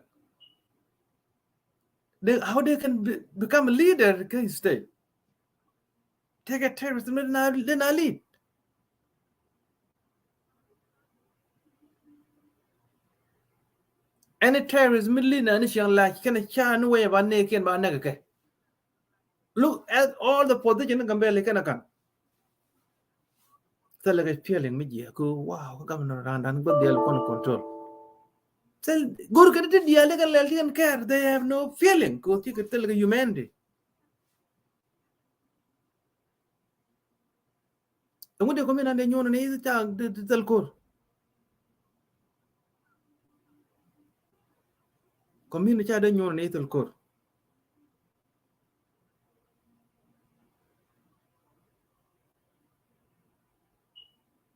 They, how they can be, become a leader kɛ state? Tëëkɛ terrorist mi dee na, dee na lead. Any terrorist mi lead na ni ciaŋ lac kɛn ca ni wee ba ni kɛn ba näk kɛ. Look at all the position in Gambela kɛn a kan. Thilɛ kɛ feeling mi jiɛ ko, wow, kä governor ran dan gbä diɛl kɔn control. Thil go̱r kɛ ti diɛl kɛ lɛl ti kɛn care, they have no feeling ko ti kɛ thilɛ kɛ humanity. Ɛŋu dee kɔmi nan dee nyuɔn ni ca dee thil ko̱r. Kɔmi ni ca dee nyuɔn ni thil ko̱r.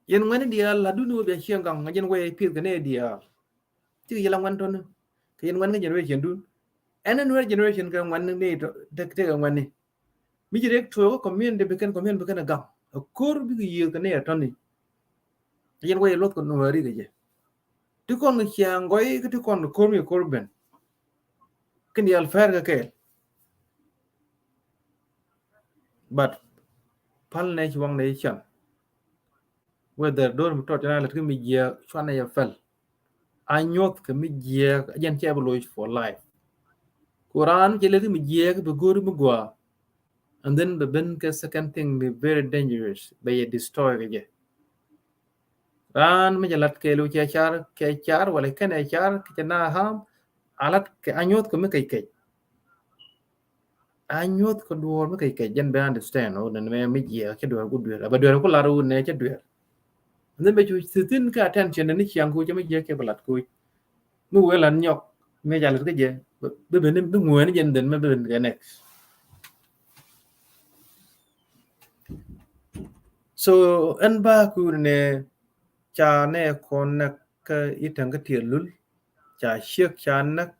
Yɛn ŋuɛni diaal la duni wä bia cieŋ gaŋ, ŋa jɛn wee pieth kɛ ni diaal. Cikɛ yɛl a ŋuɛn tɔni kɛ yɛn ŋuɛn kɛ generation dun. Ɛn ni nuɛr generation kɛ ŋuɛn ni tɔ, tek, tek ɛ ŋuɛn ni. Mi ci riek tuɔɔk kä community bi kɛn community bi kɛn ɛ gaŋ. Ɛ ko̱r bikɛ yiëëth kɛ ni ɛ tɔni. Yɛn wee luɔth kɛ nuɛri kɛ jɛ. Ti kɔn kɛ ciaŋ gɔy kä ti kɔn kɛ ko̱r mi ko̱r ben. Kin yɛl fɛr kɛ kɛɛl. But pal nɛ ci waŋ nɛ ci can. Whether dor mi tɔt ci na lät kä mi jiɛ cuan nɛ yɛ fɛl. A nyuɔth kɛ mi jiɛ a jɛn cɛ bi loc for life. Ku raan cɛ lät kä mi jiɛ kɛ bi go̱o̱ri mi gua. And then bɛ ben kɛ second thing bi very dangerous, bɛ yɛ destroy kɛ jɛ. Raan mi cɛ lat kɛɛl wi̱c cɛ car, kɛ car wala kɛn ɛ car kɛ cɛ na ham. A lat kɛ a nyuɔth kɛ mi kɛc kɛc. A nyuɔth kɛ duɔɔr mi kɛc kɛc jɛn bɛ understand ɔ nɛn mɛ mi jiɛ cɛ duɛɛr ku duɛɛr a bɛ duɛɛr ku lar wun nɛ cɛ duɛɛr. And then bɛ cu thi̱thi̱n kɛ attention ni ciaŋ ku cɛ mi jiɛ kɛ bɛ lat ku. Mi wee lan nyɔk mi ca lät kä jɛ bi ben bi ŋuɛɛni jɛn dhen mi bi ben kɛ next. So ɛn ba kuri nɛ ca nɛ kɔn nɛ kä itäŋ kä tiɛl lul ca ciek ca näk.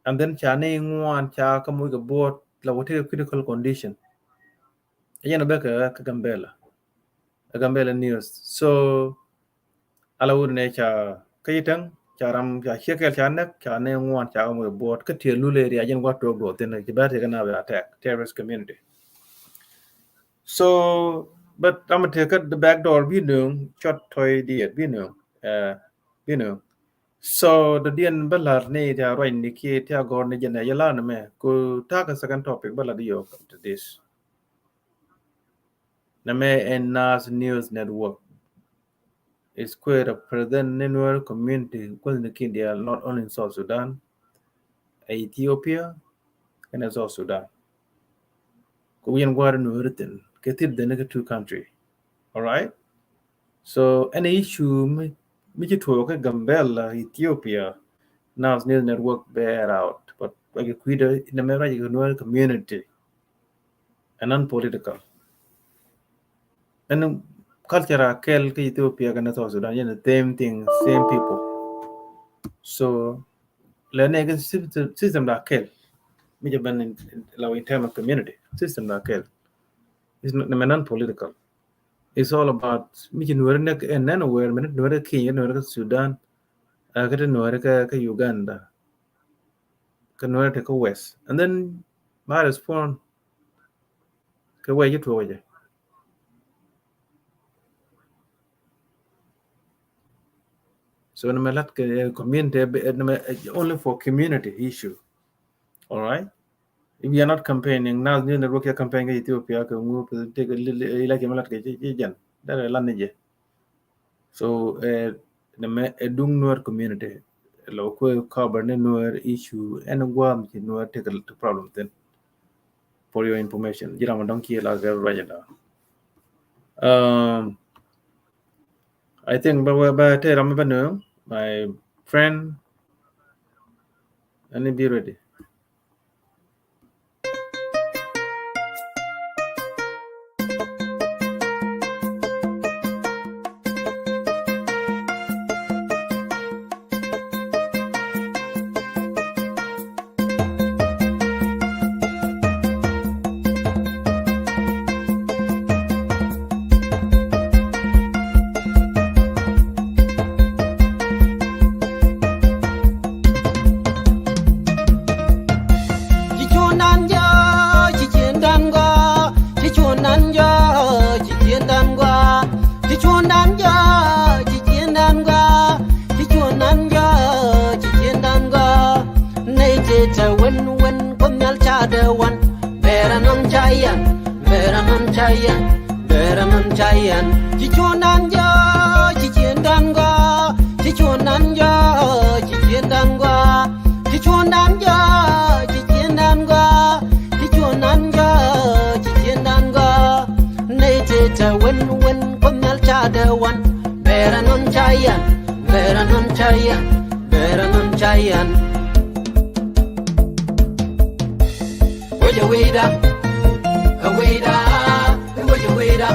And then ca nɛ ŋuan ca kä muc kɛ buɔt la wä tekɛ critical condition. Yɛn a bɛ kɛ kä Gambela. Ɛ Gambela news. So ala wut nɛ ca kä itäŋ ca ram ca ciek kɛl ca näk ca nɛ ŋuan ca kä muc kɛ buɔt kä tiɛl lul area jɛn gua̱ tuɔk duɔth thin ci bɛ tekɛ na bɛ attack terrorist community. So but ram a tekɛ the back door bi nööŋ cɔt tɔy diet bi nööŋ. Ɛ bi nööŋ. So the diɛn bä la̱r ni tia ruacni kiɛ tia gɔrni jɛn ɛ yɛ la̱r ni mɛ ku ta̱a̱ kɛ second topic bä la̱r di yɔk to this. Nɛ mɛ ɛn Nas News Network. Is kueer a present ni Nuer community kueth ni kin diaal not only in South Sudan, Ethiopia, kɛnɛ South Sudan. Ku wi̱i̱n gua̱a̱r ni Nuer thin kɛ thil dheni kɛ two country. All right. So any issue mi mi ci tuɔɔk kä Gambela, Ethiopia, Nas News Network bear out. But like kui̱dɛ in America, Nuer community. And non-political. And culture a kɛl kä Ethiopia kɛnɛ South Sudan, yɛn the same thing, same people. So lɛ nɛ kɛ system, system da kɛl. Mi jɛ ben in, in, la in term of community, system da kɛl. It's not, mɛ non-political. It's all about mi ci Nuer nɛ kɛ nɛn wɛr, mi Nuer kɛ Kenya, Nuer kɛ Sudan, uh, kɛ Nuer kɛ, kɛ Uganda. Kɛ Nuer te kɛ West. And then Ma respond kɛ wee ji̱ tuɔɔk jɛ. So nɛmɛ lat kɛ, eh, community, eh, nɛmɛ, eh, only for community issue. All right? If you are not campaigning, now ni ne ruɔk ya campaign kɛ Ethiopia kɛ ŋu, kɛ election mɛ lat kɛ ji̱, ji̱ jɛn. That is lan ni jɛ. So, eh, nɛmɛ ɛ duŋ Nuer community. Lɔ kuɛ cover ni Nuer issue, ɛn guam ci Nuer tekɛ problem thin. For your information, ji̱ ram dɔŋ kiɛ la kɛ ruac da. Um, I think ba, ba, ba te ram ba nööŋ, my friend, and be ready. Ci cuɔ̱n dan jɔɔc, ci ciëŋ dan gɔaa, ci cuɔ̱n dan jɔɔc, ci ciëŋ dan gɔaa, ci cuɔ̱n dan jɔɔc, ci ciëŋ dan gɔaa, ci cuɔ̱n dan jɔɔc, ci ciëŋ dan gɔaa. Nɛy tëë te wen wen Kuoth Nhial ca dee wan. Ber anɔn ca yɛn, ber anɔn ca yɛn, ber anɔn ca yɛn. Ci cuɔ̱n dan jɔɔc, ci ciëŋ dan gɔaa, ci cuɔ̱n dan jɔɔc, ci ciëŋ dan gɔaa. Ci cuɔ̱n dan jɔɔc, ci ciëŋ dan gɔaa, ci cuɔ̱n dan jɔɔc, ci ciëŋ dan gɔaa. Nɛy tëë te wen wen Kuoth Nhial ca dee wan. Ber anɔn ca yɛn, ber anɔn ca yɛn, ber anɔn ca yɛn. Wec a wecda, a wecda, wec a wecda,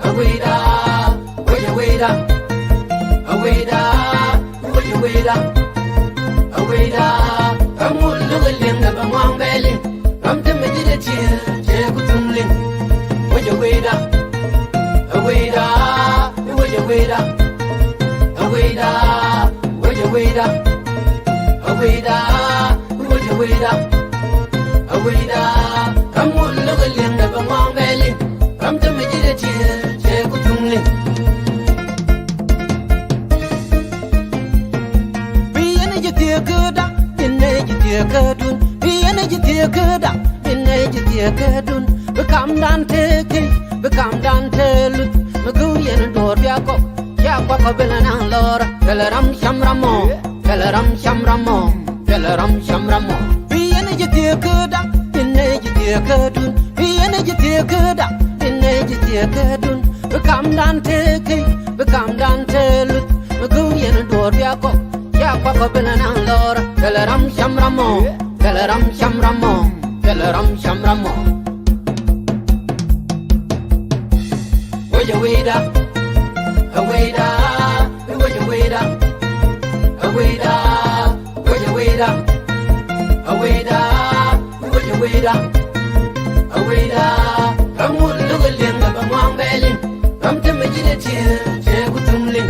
a wecda, wec a wecda, a wecda, wec a wecda, a wecda. Ram wun luk a liŋ na ba ŋuaŋ bɛ liŋ. Ram te mi ji̱ de tiee cɛ ku thuŋ liŋ. Wec a wecda, a wecda, wec a wecda, a wecda, wec a wecda, a wecda. Wec a wecda, a wecda. Ram wun luk a liŋ na ba ŋuaŋ bɛ liŋ. Ram te mi ji̱ de tiee cɛ ku thuŋ liŋ. Bi yɛn ji̱ thieekäda, bi nɛy ji̱ thieekädun. Bi yɛn ji̱ thieekäda, bi nɛy ji̱ thieekädun. Bi kamdan tëë key, bi kamdan tëë luth. Mi go̱o̱r yɛn duɔ̱ɔ̱r bia kɔk, cia kuak kɔ bi lɛ naŋ lɔr. Kɛlɛ ram cam ram mɔ. Kɛlɛ ram cam ram mɔ, kɛlɛ ram cam ram mɔ. Bi yɛn ji̱ thieekäda, bi nɛy ji̱ thieekädun. Bi yɛn ji̱ thieekäda, bi nɛy ji̱ thieekädun. Bi kamdan tëë key, bi kamdan tëë luth. Mi go̱o̱r yɛn duɔ̱ɔ̱r bia kɔk, cia kuak kɔ bi lɛ naŋ lɔr. Kɛlɛ ram cam ram mɔ, kɛlɛ ram cam ram mɔ, kɛlɛ ram cam ram mɔ. Wec a wecda, a wecda, wec a wecda, a wecda, wec a wecda, a wecda, wec a wecda, a wecda. Ram wun luk a liŋ na ba ŋuaŋ bɛ liŋ. Ram te mi ji̱ de tiee cɛ ku thuŋ liŋ.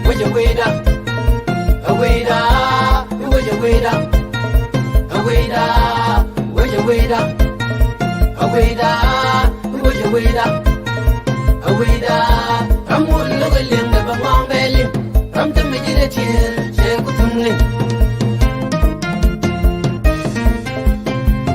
Wec a wecda, a wecda, wec a wecda, a wecda, wec a wecda, a wecda. Wec a wecda, a wecda. Ram wun luk a liŋ na ba ŋuaŋ bɛ liŋ. Ram te mi ji̱ de tiee cɛ ku thuŋ liŋ.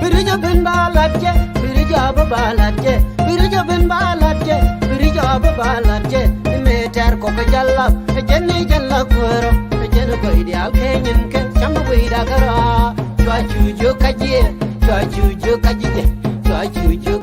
Bi ri̱c a ben ba lat jɛ, bi ri̱c a bä ba lat jɛ, bi ri̱c a ben ba lat jɛ, bi ri̱c a bä ba lat jɛ. Mëë tɛr kɔk a jal lap, a jɛn ni jal la kuäärä, a jɛn a gɔy diaal kɛ nyin kɛ cam a wecda kärɔa. Cua cu jiök ka jiɛ, cua cu jiök ka jiɛ, cua cu jiök.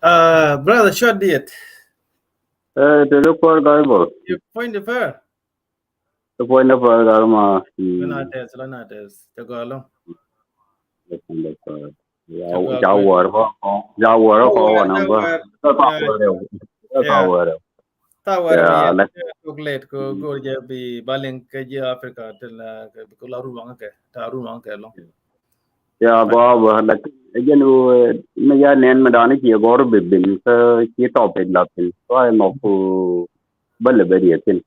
Uh, brother, short diet. Eh, te de kuɔr Bible. Yɛ puɔ̱ny de pär. Te puɔ̱ny de pär gal ma. Mm. Lɔ na tɛth, lɔ na tɛth. Te gɔlɔ. Te puɔ̱ny de pär. Ya, ca wäär kɔ, ca wäär kɔ wä nɔmbä. Ca wäär. Ca wäär. Ca wäär. Ya, lɛ tok late kɛ go̱o̱r jɛ bi ba liŋ kä ji̱ Africa ti la kɛ bi kɛ la run waŋ kɛ ta run waŋ kɛ lɔŋ. Ya gɔaa bä, lakin ɛ jɛn mi ya nɛn mi da̱a̱n ci gɔr bi bin kä ci topic la thin. Wa nɔ ku bä lɛ bɛ diɛ thin.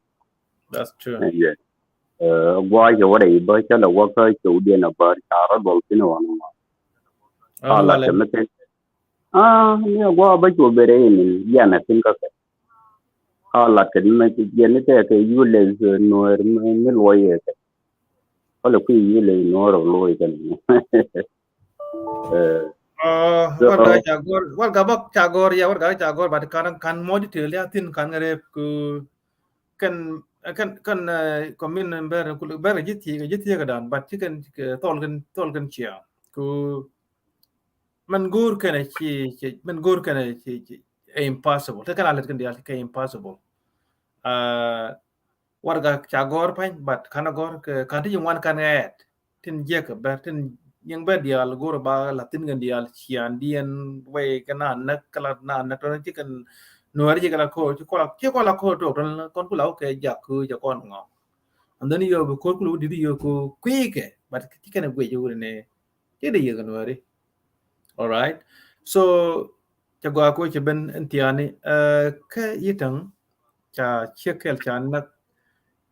That's true. Ɛ jɛ. Ɛ gɔaa cɛ wä rɛy bä cä lɛ wä kä cɛ wä diɛ na bär ca rɔ dɔl thin wä nɔ. Ka la tɛ mi thin. Ah, ni a gua ba cu bere in, yan a tin ka kɛ. Ka la kɛ ni mɛ ci jɛ ni tɛ kɛ yu lɛ nuɛr mi luɔ yɛ kɛ. Ka lɛ kui yu lɛ nuɛr luɔ yɛ kɛ ni. Ɛ, warga ca gɔr, warga ba ca gɔr ya, warga ca gɔr, but kan, kan mɔ detail ya thin kan ŋɛ rep ku kɛn, kɛn, kɛn, ɛ, kɔmin bɛr, bɛr ji̱ thiek, ji̱ thiek dan, but ci kɛn, thol kɛn, thol kɛn cia. Ku mɛn go̱o̱r kɛn ci, ci, mɛn go̱o̱r kɛn ci, ci, ɛ impossible. Te kɛn a lät kɛn dial kɛ impossible. Ɛ, warga ca gɔr pa̱ny, but kan a gɔr kɛ, kan ti ji̱ ŋuan kan ŋɛɛt. Tin jiɛk kɛ bɛr, tin nyiŋ bɛr dial go̱r ba la thin kɛn dial cian diɛn wɛy kɛ na näk, kɛ la na näk tɔn ci kɛn nuɛri ci kɛ la ko̱r, ci kɔla, ci kɔla ko̱r tok tɔn kɔn kula wä kɛ jak ku ja kɔn ŋɔ. And then yɔ bi ko̱r kula wä didi yɔ ku kui̱ kɛ, but ci kɛn a guic wä ni. Ci di yek nuɛri. All right. So ca gɔaa ko cɛ ben in thiani, ɛ, kä Yitäŋ ca ciek kɛl ca näk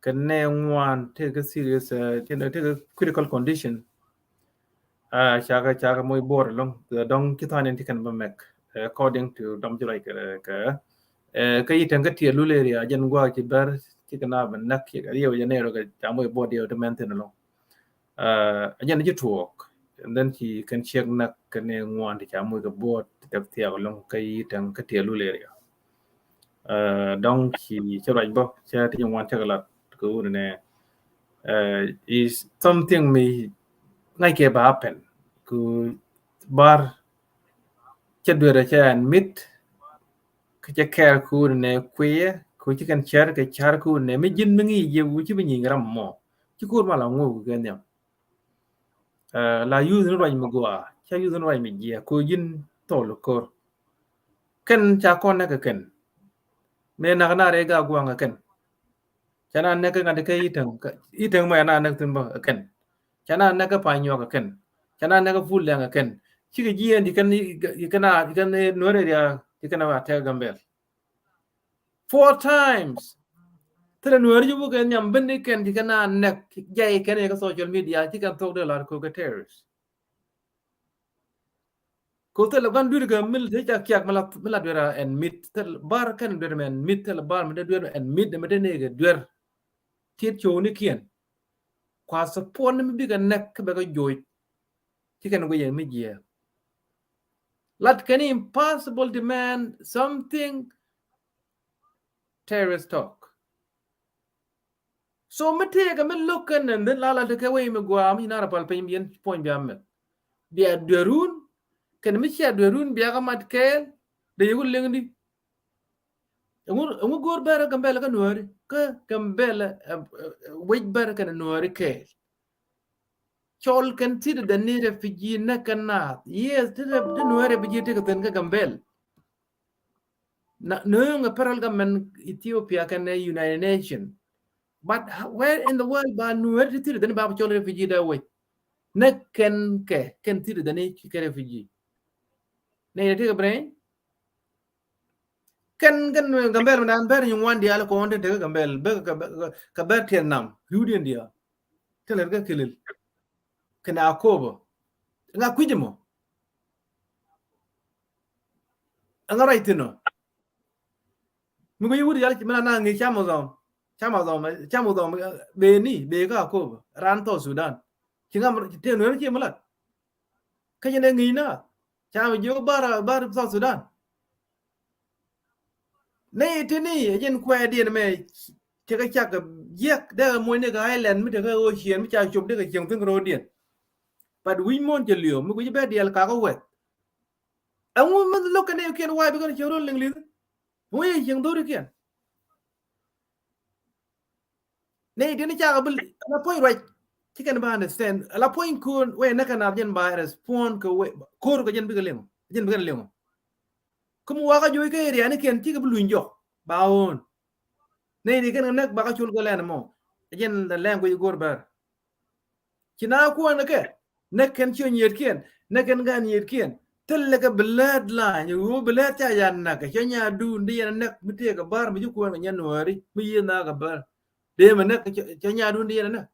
kɛ nɛ ŋuan tekɛ serious, ɛ, tekɛ critical condition. Ɛ, ca kɛ, ca kɛ moc buɔr ɛlɔŋ, ɛ, dɔŋ ci tha̱a̱n in ti kɛn bä mɛk, ɛ, according to dɔm ci ruac kɛ, kɛ, ɛ, kä Yitäŋ kä Tiɛɛl Lul area jɛn gua̱a̱k ci bɛr ci kɛ na bɛ näk ci kɛ riɛw jɛ nɛy rɔ kɛ ca moc buɔr diɛw ti mɛn thin ɛlɔŋ. Ɛ, a jɛn ci tuɔɔk, and then ci kɛn ciek näk kɛn ŋuan ti ca moc kɛ buɔt ti tɛk thiak lɔŋ kä Yitäŋ kä Tiɛɛl Lul area. Ɛ, dɔŋ ci cä ruac bä cä ti ŋuan cä kɛ lat kɛ wun nɛ, ɛ, is something mi ŋa̱c kɛ ba happen ku bar cä duer cä admit kä cä kɛɛr kɛ wun nɛ kuiyɛ ku ci kɛn cär kɛ car kɛ wun nɛ mi ji̱n mi ŋi̱i̱c jɛ wu ci bi nyi̱i̱ŋ ram mɔ ci ko̱r ma la ŋuɔk kɛ nhiam. Ɛ, la yuth ni ruac mi gɔaa, ca yuth ni ruac mi jiɛ ko ji̱n thol ko̱r. Kɛn ca kɔn nɛ kɛ kɛn. Mëë nak na rɛ ga guaŋ kɛ kɛn. Ca na nɛ kɛ ŋa̱t kɛ Yitäŋ, Yitäŋ mɛ na nɛ kɛ thin bä kɛ kɛn. Ca na nɛ kɛ Panyuɔk kɛ kɛn. Ca na nɛ kɛ Pul Lɛŋ kɛ kɛn. Cikɛ jiɛn ti kɛn, ti kɛn a, ti kɛn nuɛrɛ ria, ti kɛn a tɛk Gambɛl. Four times. Thilɛ nuɛɛri ji̱ wukɛ nhiam ben ni kɛn ci kɛn a nɛk jay kɛn yɛ kä social media ci kɛn thok dee lar kokɛ terrorist. Ko thilɛ guan duer kɛ mil te ca kiak mi la, mi la duer a ɛn mit thilɛ bar kɛn duer mɛ ɛn mit thilɛ bar mi te duer ɛn mit mi te nekɛ duer. Tiet cowni kiɛn. Kua support ni mi bikɛ nɛk kä bɛ kɛ joc. Ci kɛn guic ɛn mi jiɛ. Lat kɛn impossible demand something terrorist talk. So mi tëëkɛ mi lo̱k kɛn nɛn dhin la la tekɛ wei mi gua̱a̱ mi ci na rɔ pal piny bi yɛn puɔ̱ny bia mɛk. Bia duerun kɛn mi cia duerun bia kä mat kɛɛl. De yek wä leŋdi. Ɛŋu, ɛŋu go̱o̱r bɛr Gambɛl kä nuääri kä Gambɛl, ɛ, ɛ, wec bɛr kɛn nuääri kɛɛl. Cɔl kɛn thi̱t dɛ ni refugee nɛ kɛn naath. Yes, ti rɛ, ti nuääri refugee ti kɛ thin kä Gambɛl. Na, nööŋɛ federal government Ethiopia kɛn ɛ United Nation. But where in the world ba nuääri ti thi̱t dɛ ni ba cɔl refugee dɛ wec? Nɛ kɛn kɛ, kɛn thi̱t dɛ ni kɛ refugee. Nɛ yɛ ti kɛ brain? Kɛn, kɛn Gambɛl mi dan bɛr nyin wan diaal kɔn tin tekɛ Gambɛl bɛ kɛ, kɛ, kɛ bɛr tiɛn nam riwdiɛn diaal. Tin lɛt kɛ kilil kɛn a kobo. Ŋa kui̱c mɔ? Ŋa ruac thin ɔ? Mi kui̱c wut diaal mi na na ŋi̱i̱c cam ɔ dhɔm, cam ɔ dhɔm, cam ɔ dhɔm, beni, be kä a kobo ran thɔ Sudan. Ci ŋa mi, ci tëë nuɛn ci mi lat. Kä ci nɛ ŋi̱i̱c na ca mi jiök bar, bar South Sudan. Nɛ itini ɛ jin kuɛ diɛn mɛ tekɛ cak jiɛk dee moc ni kɛ island mi tekɛ ocean mi ca cop dee kɛ cieŋ thin ro̱o̱diɛn. But wi̱c muɔ̱n cɛ li̱o̱m mi guic bɛ diɛl kakä wɛth. Ɛŋu mi lo̱k kɛ ni kiɛn wa̱a̱ bi kɛn cieŋ ro̱o̱ liŋ li̱th. Ŋu yɛ cieŋ dho̱rikiɛn. Nɛ itini cakɛ bi la puɔ̱ny ruac. Ci kɛn ba understand. Ala puɔ̱ny kun wee näk kɛn a jɛn ba respond kɛ wee ko̱r kɛ jɛn bikɛ liŋ. Jɛn bikɛ liŋ. Kä mi wakä juɔc kä area ni kɛn cikɛ bi luny jɔk ba ɣöön. Nɛy ti kɛn kɛ näk bakä col kɛ lɛn mɔ. Jɛn the language go̱r bär. Ci na kuɔn kɛ näk kɛn ciö nyietkiɛn, näk kɛn gan nyietkiɛn. Thilɛ kɛ bloodline, ɣöö blood ca ya näk kɛ cä nyadun di yɛn näk mi tëëk kɛ bär mi ci kuɔn kɛ nyɛ Nuääri mi yieth na kɛ bär. Dee mɛ näk kɛ cä nyadun di yɛn näk.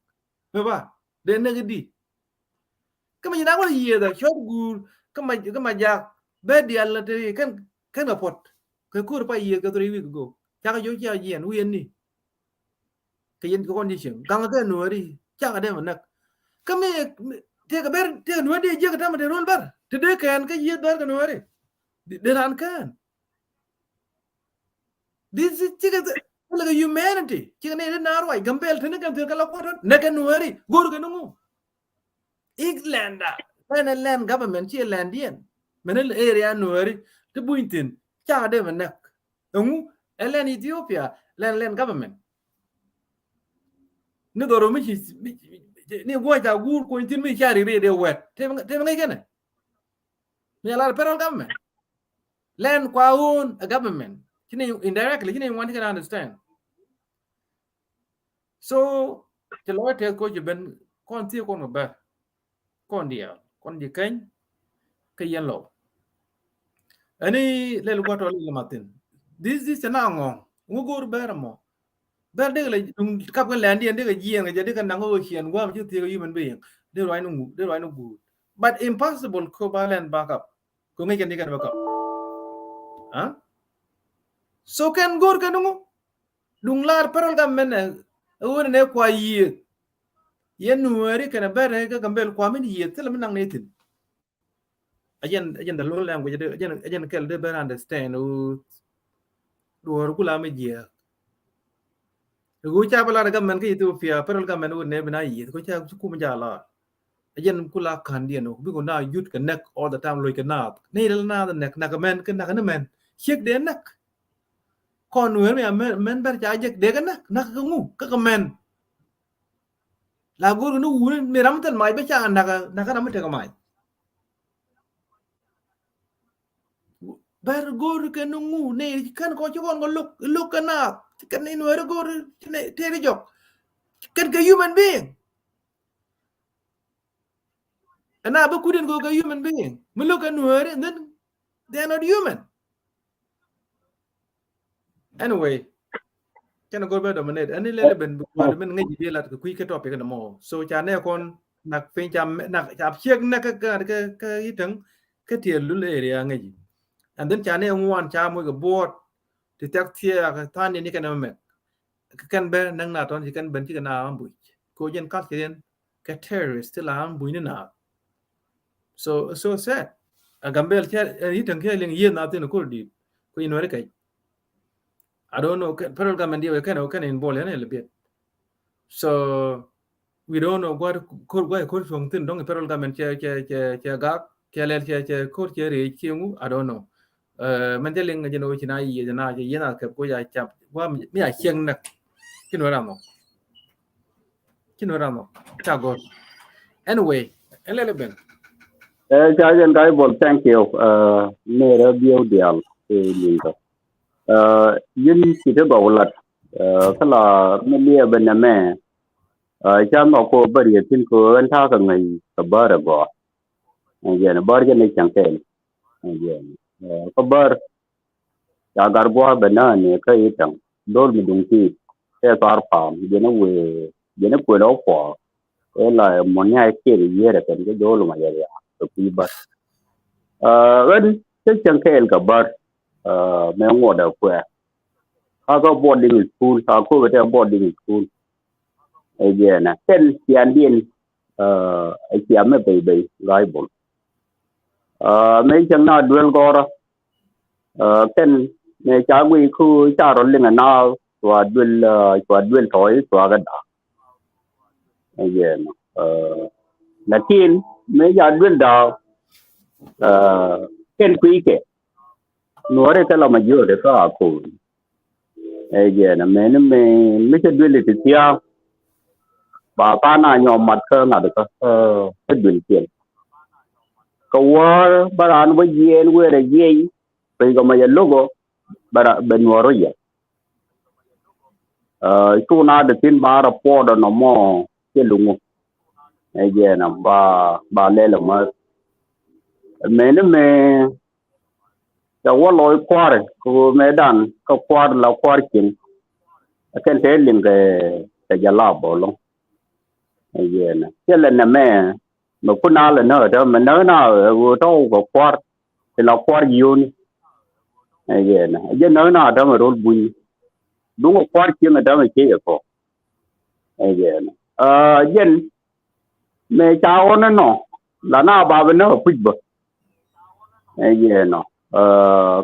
Mɛ ba dee näk di. Kä mɛ ci na kuɔn yieth a cɔt guur kä mɛ, kä mɛ jak bɛ dial na te kɛn, kɛn kɛ puɔt. Kɛ ko̱r pa yieth kɛ three week ago. Cakɛ jiök cia jiɛn wi̱i̱ ɛn ni. Kɛ yɛn kɛ condition gaŋ kɛ Nuääri cakɛ dee mɛ näk. Kä mi, mi tëëkɛ bɛr tëëkɛ Nuääri dee jiäk kɛ täämɛ dee ro̱l bɛr te dee kɛn kä yieth bɛr kɛ Nuääri. Dee ran kään. This is cikɛ thilɛ kɛ humanity. Cikɛ ni ri na ruac Gambel te ni kɛn thil kɛ la kuɔt näk kɛ Nuääri go̱r kɛ ni ŋu. Iglanda lɛn ɛ lɛn government ci ɛ lɛn diɛn. Mɛn ɛ area Nuääri ti buny thin cakɛ dee mɛ näk. Ɛŋu ɛ lɛn Ethiopia lɛn lɛn government. Ni dhɔr mi ci ni guɔ ca guur kuɔny thin mi ca ri ri de wɛt te mi ŋäc kɛnɛ. Mi a lar federal government lɛn kua own a government. Ci ni indirectly ci ni wan ti kɛn understand. So ci lɔc tɛth koc ci ben kɔn thiee kɔn kɛ bär. Kɔn diaal kɔn ji̱ keny kä yɛn lɔw. Ɛni lɛl gua̱t tɔ lɛl mathin. This, this cɛ na ŋɔ̱ŋ ŋu go̱r bär ɛmɔ. Bär dek lɛ duŋ kap kɛ lɛn diɛn dek kɛ jiɛn kɛ jɛ dek kɛ naŋ kɛ ocean gua̱a̱m ci thiee kɛ human being. Dek ruac ni ŋu dek ruac ni guur. But impossible ko ba lɛn back up. Ko ŋäc kɛn dek kɛn back up. Huh? So kɛn go̱r kɛn ŋu. Duŋ lar federal government ɛ ɣöö nɛ kua yiëëth. Yɛn Nuääri kɛnɛ bɛr ɛ kä Gambel kua min yiëëth thilɛ min naŋ ni thi̱n. Ɛ jɛn, ɛ jɛn the local language, ɛ jɛn, ɛ jɛn kɛl dee bɛr understand ɣöö duɔ̱ɔ̱r kula mi jiääk. Ɛ ɣöö ca bä lar ɛ government kä Ethiopia, federal government ɣöö nɛ bi na yiëëth, kä ca kum ca lar. Ɛ jɛn kula ka̱n diɛn ɣöö bikɛ na yut kɛ näk all the time loc kɛ naath. Ni rɛl naath näk, näk mɛn, kä näk ni mɛn. Ciek dee näk. Kɔn Nuäär mi a mɛn, mɛn bɛr ca jek dee kɛ näk, näk kɛ ŋu, kä kɛ mɛn. La go̱o̱r kɛ ni wuni mi ram thil mac bä ca näk, näk ram mi tekɛ mac. Bɛr go̱o̱r kɛ ni ŋu ni kɛn kɔ ci kɔn kɛ lo̱k, lo̱k kɛ naath, kɛn ni Nuäär go̱o̱r teri jɔk. Kɛn kɛ human being. Ɛn a bä kudin kɛ human being. Mi lo̱k kɛ Nuäär, and then they are not human. Anyway, kɛn go̱r bɛ dominate. Ɛn ni lɛl ben bi gua̱a̱r min ŋäc bi lat kɛ kui̱ kɛ topic ni mɔ. So ca nɛ kɔn nak piny ca, nak ca ciek nɛ kɛ, kɛ, kɛ, kɛ itäŋ kɛ tiɛɛl lul area ŋäc. And then ca nɛ ŋuan ca moc kɛ buɔt ti thiak thiak than ni kɛn mɛmɛ. Kɛ kɛn bɛ näŋ na tɔn ci kɛn ben ci kɛ na ambush. Ko jɛn culture yɛn kɛ terrorist ti la ambush ni na. So, so sad. A Gambel cɛ, ɛ, itäŋ kɛ liŋ yieth na thin kur dit. Ko in wɛri kɛc. I don't know, kɛ, federal government diɛ wɛ kɛn, wɛ kɛn involve yɛn a little bit. So, we don't know gua̱a̱r ko̱r, gua̱a̱r ko̱r cuɔ̱ŋ thi̱n dɔ̱ŋ federal government cɛ, cɛ, cɛ, cɛ gak, cɛ lɛl cɛ, cɛ ko̱r cɛ rɛy cieŋu, I don't know. Ɛ, mɛn cɛ liŋ jɛn ɣöö ci na yiëë jɛ na cɛ yiëë na kɛp koc a cap. Wa mi a cieŋ näk. Ci nuɔr amɔ. Ci nuɔr amɔ. Ca gɔr. Anyway, ɛn lɛl ben. Ɛ, ca jɛn ka ibol, thank you. Ɛ, mi rɛ bieu dial. Ɛ, liŋ kɛ. Ɛ, yin ci te gɔw lat. Ɛ, kala mi liɛ ben nɛ mɛ. Ɛ, ca nhɔk ko bär yɛ thin ko ɛn ta̱a̱ kɛ ŋäc kɛ bär ɛ gɔaa. Ɛn jɛn bär jɛn ni cäŋ kɛɛl. Ɛn jɛn, ɛ, kä bär ca gar gua̱a̱ bɛ nääni kä itäŋ. Dhol mi duŋ ti̱i̱t kɛ thar pa̱a̱m jɛn wëë jɛn kuël ɔ kuɔɔk. Ɛ la mɔn nya ikiɛn i̱ yier ɛ kɛn kä dhol ma yɛ riaak kɛ kui̱ bär. Ɛ, ɣän cä cäŋ kɛɛl kɛ bär, ɛ, mɛ ŋuɔt ɛ kuɛ. Kä kä boarding school, kä ko̱k ɛ tɛ boarding school. Ɛ jɛn ɛ kɛn ciandiɛn, ɛ, ɛ cia mɛ bɛy bɛy ga̱a̱c bol. Ɛ, mɛ cäŋ na duel gɔrä. Ɛ, kɛn mɛ ca guiy ku ca rɔ liŋ ɛ na cua duel, ɛ, cua duel tɔy cua kɛ da̱a̱. Ɛ jɛn ɛ, lakin mɛ ca duel da̱a̱, ɛ, kɛn kui̱ kɛ. Nuɔri kɛ la majority kä a ko̱o̱n. Ɛ jɛn ɛ mɛni mɛ mi cɛ duel ti thia̱a̱ŋ. ba pan a nyɔk mat kä ŋa̱t kä kä duël kiɛn. Kɛ wäär bä raan bä jiɛɛn wëër ɛ jiɛc pec kɛ mɛ jɛ lo̱k ɔ bɛ ra bɛ nuɔɔr rɔ yɛ. Cu na dee thi̱n ba rɔ puɔɔdɔ nɔmɔ cɛ luŋu. Ɛ jɛɛn ba ba lɛl ɛmä. Mëni mëë cɛ wä lɔc kua̱r kɛ ɣöö mëëdan kä kua̱r la kua̱r cieŋ. Ɛ kɛn te liŋ kɛ kɛ jɛ la bä loŋ. Ɛ jɛɛn cɛ lɛ nɛmɛ mɛ kun a lɛ näk ɛ täämɛ näk na ɛ ɣöö tɔ̱ kɛ kua̱r ti la kua̱r yio̱o̱ni. Ɛ jɛɛn ɛ jɛ näk na ɛ täämɛ ro̱l buny. Duŋ ɛ kua̱r cieŋ ɛ täämɛ ciey ɛ kɔ. Ɛ jɛɛn ɛ jɛn mëë ca ɣɔn inɔ la na ba bi näk ɛ puc bä. Ɛ jɛɛn ɔ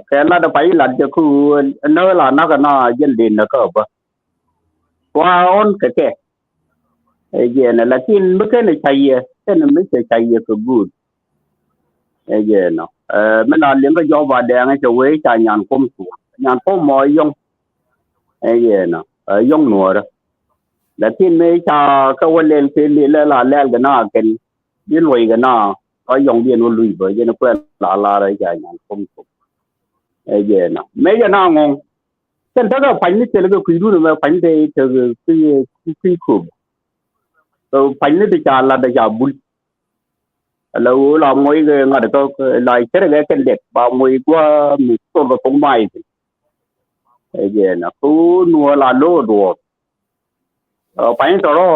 kɛ lat ɛ pay lat jɛ kä ɣöö näk la nak ɛ na jɛn dee näk kä bä. Kua ɣɔn kɛ kɛ. Ɛ jɛɛn ɛ lakin mi kɛn ɛ ca yɛ kɛn mi cɛ ca yɛ kɛ guut. Ɛ jɛɛn ɔ mi na liŋ kä jɔk ba dɛɛŋ ɛ cɛ wee ca nyan kuɔm cuɔ nyan kuɔm mɔ yɔŋ. Ɛ jɛɛn ɔ yɔŋ nuɔɔrä. Lakin mëë ca kä wä lɛl kɛ lɛl la lɛl kɛ na kɛn bi luɔy kɛ na kä yɔŋ diɛn wä luc bä jɛn kuɛ la lar ɛ ca nyan kuɔm cuɔ. Ɛ jɛɛn ɔ mëë jɛ na ŋɔŋ. Kɛn tekɛ pany ni thilɛ kɛ kui̱dun ɛmɛ pany te tekɛ kui̱ kui̱ köp. Pany ni ti ca lat ca bul. Ala ɣöö la moc kɛ ŋa̱t kä la cärɛ kɛ kɛn dɛk ba moc gua̱a̱ mi thol kɛ thok mac thi̱n. Ɛ jɛɛn ɔ kä ɣöö nuɔɔr la lo̱o̱k duɔɔr. Pany tɔrɔ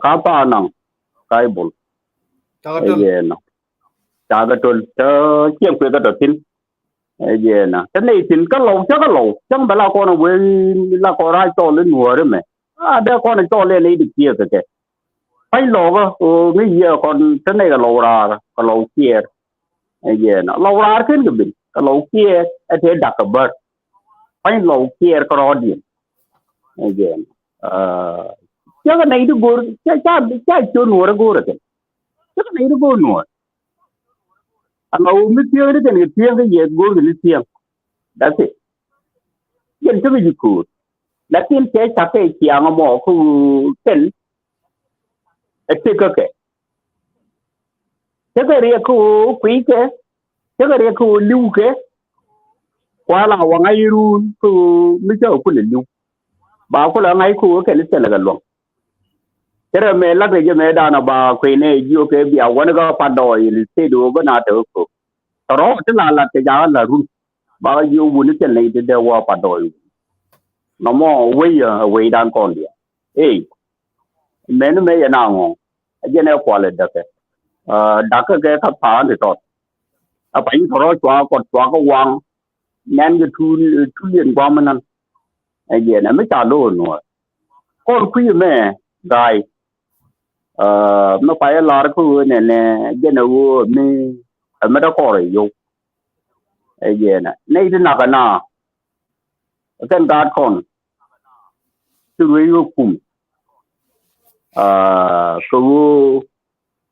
ka thaak naŋ ka i̱ bul. Ɛ jɛɛn ɔ ca kɛ töl te cieŋ kuëë kɛ tɔ thi̱n. Ɛ jɛɛn ɔ te nɛy thi̱n kä lɔw cä kä lɔw cäŋ bɛ la kɔn ɛ wee la kɔn rac cɔl i̱ nuɔɔri mɛ. A dee kɔn ɛ cɔl i̱ nɛy di kiɛɛk kɛ kɛ. Pa̱ny lɔɔkä ɣöö ŋäc yɛ kɔn te nɛy kɛ lɔw raar kɛ lɔw kiɛɛr. Ɛ jɛɛn ɔ lɔw raar ken kɛ ben kɛ lɔw kiɛɛr ɛ tëë dak kɛ bär. Pa̱ny lɔw kiɛɛr kärɔɔdiɛn. Ɛ jɛɛn ɔ cä kɛ nɛy di go̱o̱r ca ca ca ciö nuɔɔr ɛ go̱o̱r ɛ kɛn. Cä kɛ nɛy di go̱o̱r nuɔɔr. Ala ɣöö mi thiäŋ di kɛn kɛ thiäŋ kä yɛ go̱o̱r kɛ ni thiäŋ. That's it. Jɛn tekɛ ji̱ köör. Lakin cɛ cakɛ ciaŋ ɛmɔ kä ɣöö kɛn ɛ tekä kɛ. Tekɛ riɛk kä ɣöö kui̱ kɛ. Tekɛ riɛk kä ɣöö li̱w kɛ. Kua̱l a waŋ a yirun kä ɣöö mi cä ɛ kulɛ li̱w. Ba kulɛ ŋa̱c kä ɣöö kɛn thilɛ kɛ luäŋ. Cɛ rɛ mëë la̱t kɛ jɛ mëë danɔ ba kui̱ nɛ jiök kɛ bia wän kä pat dɔɔy in state ɣöö bä na te kä köök. Tɔrɔ ti la lat kɛ jakä la run. Ba jiök wuni thil nɛy ti dee wä pat dɔɔy wuni. Nɔmɔ wec ɛ wecdan kɔn diɛ. Ey. Mɛni mëë yɛ na ŋɔ̱ŋ. Ɛ jɛn ɛ kual ɛ däkɛ. Dakä kɛ kä pa̱a̱n ti tɔt. Ɛ pany tɔrɔ cua kɔt cua kä waŋ. Nɛn kɛ tuun tuliɛn gua̱a̱m nan. Ɛ jɛn ɛ mi ca lo̱o̱ nuɔɔr. Kɔn kui̱ mɛ ga̱a̱y. Mɛ pay ɛ lar kä ɣöö nɛnɛ jɛn ɛ ɣöö mi ɛ mi dä kɔr ɛ yow. Ɛ jɛn ɛ nɛy ti nak ɛ na. Ɛ kɛn gaat kɔn. Ti ruec ɣä kum. Kɛ ɣöö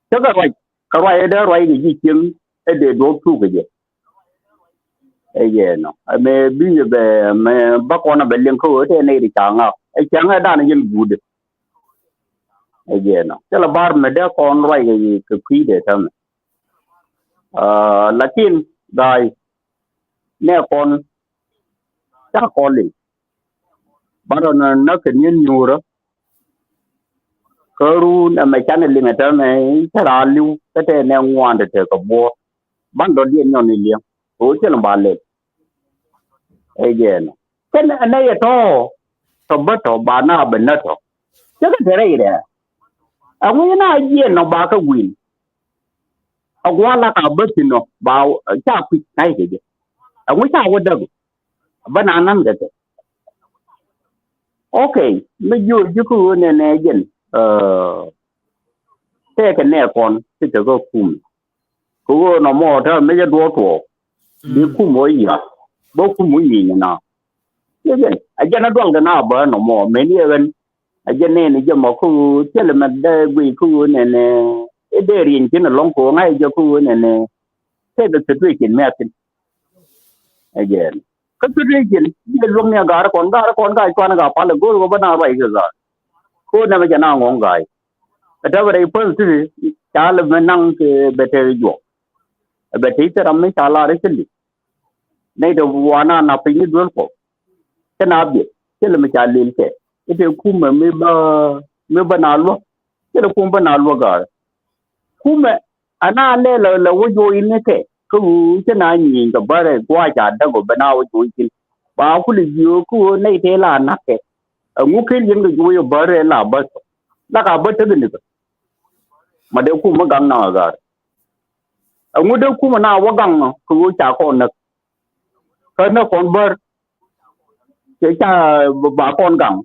cä kɛ ruac kɛ ruac ɛ dee ruac kɛ ji̱ cieŋ ɛ dee duɔ̱ɔ̱p thuk kɛ jɛ. Ɛ jɛ nɔ ɛ mɛ bi yɛ bɛ mɛ bä kɔn ɛ bɛ liŋ kä ɣöö tɛ nɛy ti ca ŋak ɛ cäŋ ɛ dan ɛ jɛn guut. Ɛ jɛ nɔ cä lɛ bar mɛ dee kɔn ruac kɛ kɛ kui̱ dee täämɛ. Lakin ga̱a̱y nɛ kɔn ca kɔn liŋ. Ban rɔ nä nä kɛ ni̱en nyuurä. Kä run ɛmɛ canɛ liŋ ɛ täämɛ cä raar li̱w kä tɛ nɛ ŋuan te tekɛ buɔ̱ɔ̱r. Ban dɔ̱diɛn nyɔn ni liɛŋ kɛ ɣöö thilɛ ba lɛl. Ɛ jɛɛn ɔ kɛn ɛ nɛ yɛ tɔ̱ tɔ̱ bä tɔ̱ ba na bɛ nä tɔ̱. Cä kɛ te rɛy rɛɛ. Ɛ ŋui̱ na jiɛɛn nɔ ba kä gui̱n. Ɛ gua̱a̱ la ka bä thi̱n ɔ ba ca kui̱c na̱y kɛ jɛ. Ɛ ŋui̱ ca wä däk. Bä na na̱n kɛ kɛ. Ok, mi jiö ji̱ kä ɣöö nɛnɛ jɛn tɛɛkɛ nɛ kɔn ti te kä kum. Kä ɣöö nɔmɔ te mi jɛ duɔ̱ɔ̱r tuɔɔk. Bi kum wä yia̱k bä kum wä nyieny na. Jɛ jɛn a jɛn a dual kɛ na bä nɔmɔ mɛn yɛ ɣän. A jɛn nɛn jɛ mɔ kä ɣöö thilɛ mɛ dee guiy kä ɣöö nɛnɛ. I̱ dee rieny thi̱n ɛlɔ̱ŋ kɛ ɣöö ŋa̱c jɛ kä ɣöö nɛnɛ. Tɛɛkɛ situation mi a thi̱n. Ɛ jɛn kä situation jiɛ luäk ni a ga̱a̱r kɔn ga̱a̱r kɔn ga̱a̱r cuan ga̱a̱ pal ɛ go̱o̱r kɛ bä na ruac kɛ ga̱a̱r. Ko nɛmɛ jɛ na ŋɔ̱ŋ ga̱a̱y. Ɛ tɛpɛ rɛy päth ti ca lɛ mi naŋ kɛ bɛ te juɔk. Ɛ bɛ te thil ram mi ca lar i̱ cä li̱k. Nɛy te wan a nap piny ni duel kɔ. Cä na biɛt cä lɛ mi ca lil kɛ i̱ te kumɛ mi bä, mi bä na luäk. Cä lɛ kum bä na luäk ga̱a̱r. Kumɛ ana lɛ lɛ lɛ wä juɔc ni kɛ kä ɣöö cä na nyieny kɛ bärɛ gua̱a̱c a däk ɔ bɛ na wä juɔc thi̱n. Ba kulɛ jiök kä ɣöö nɛy te la na̱k kɛ. Ɛŋu ken yɛn kɛ juɔc ɔ bärɛ la bä thɔ la ka bä tek ni kɛ. Ma dee kum mi gaŋ naŋ a ga̱a̱r. Ɛŋu dee kum na wä gaŋ kɛ ɣöö ca kɔn näk. Kä näk kɔn bär cɛ ca ba kɔn gaŋ.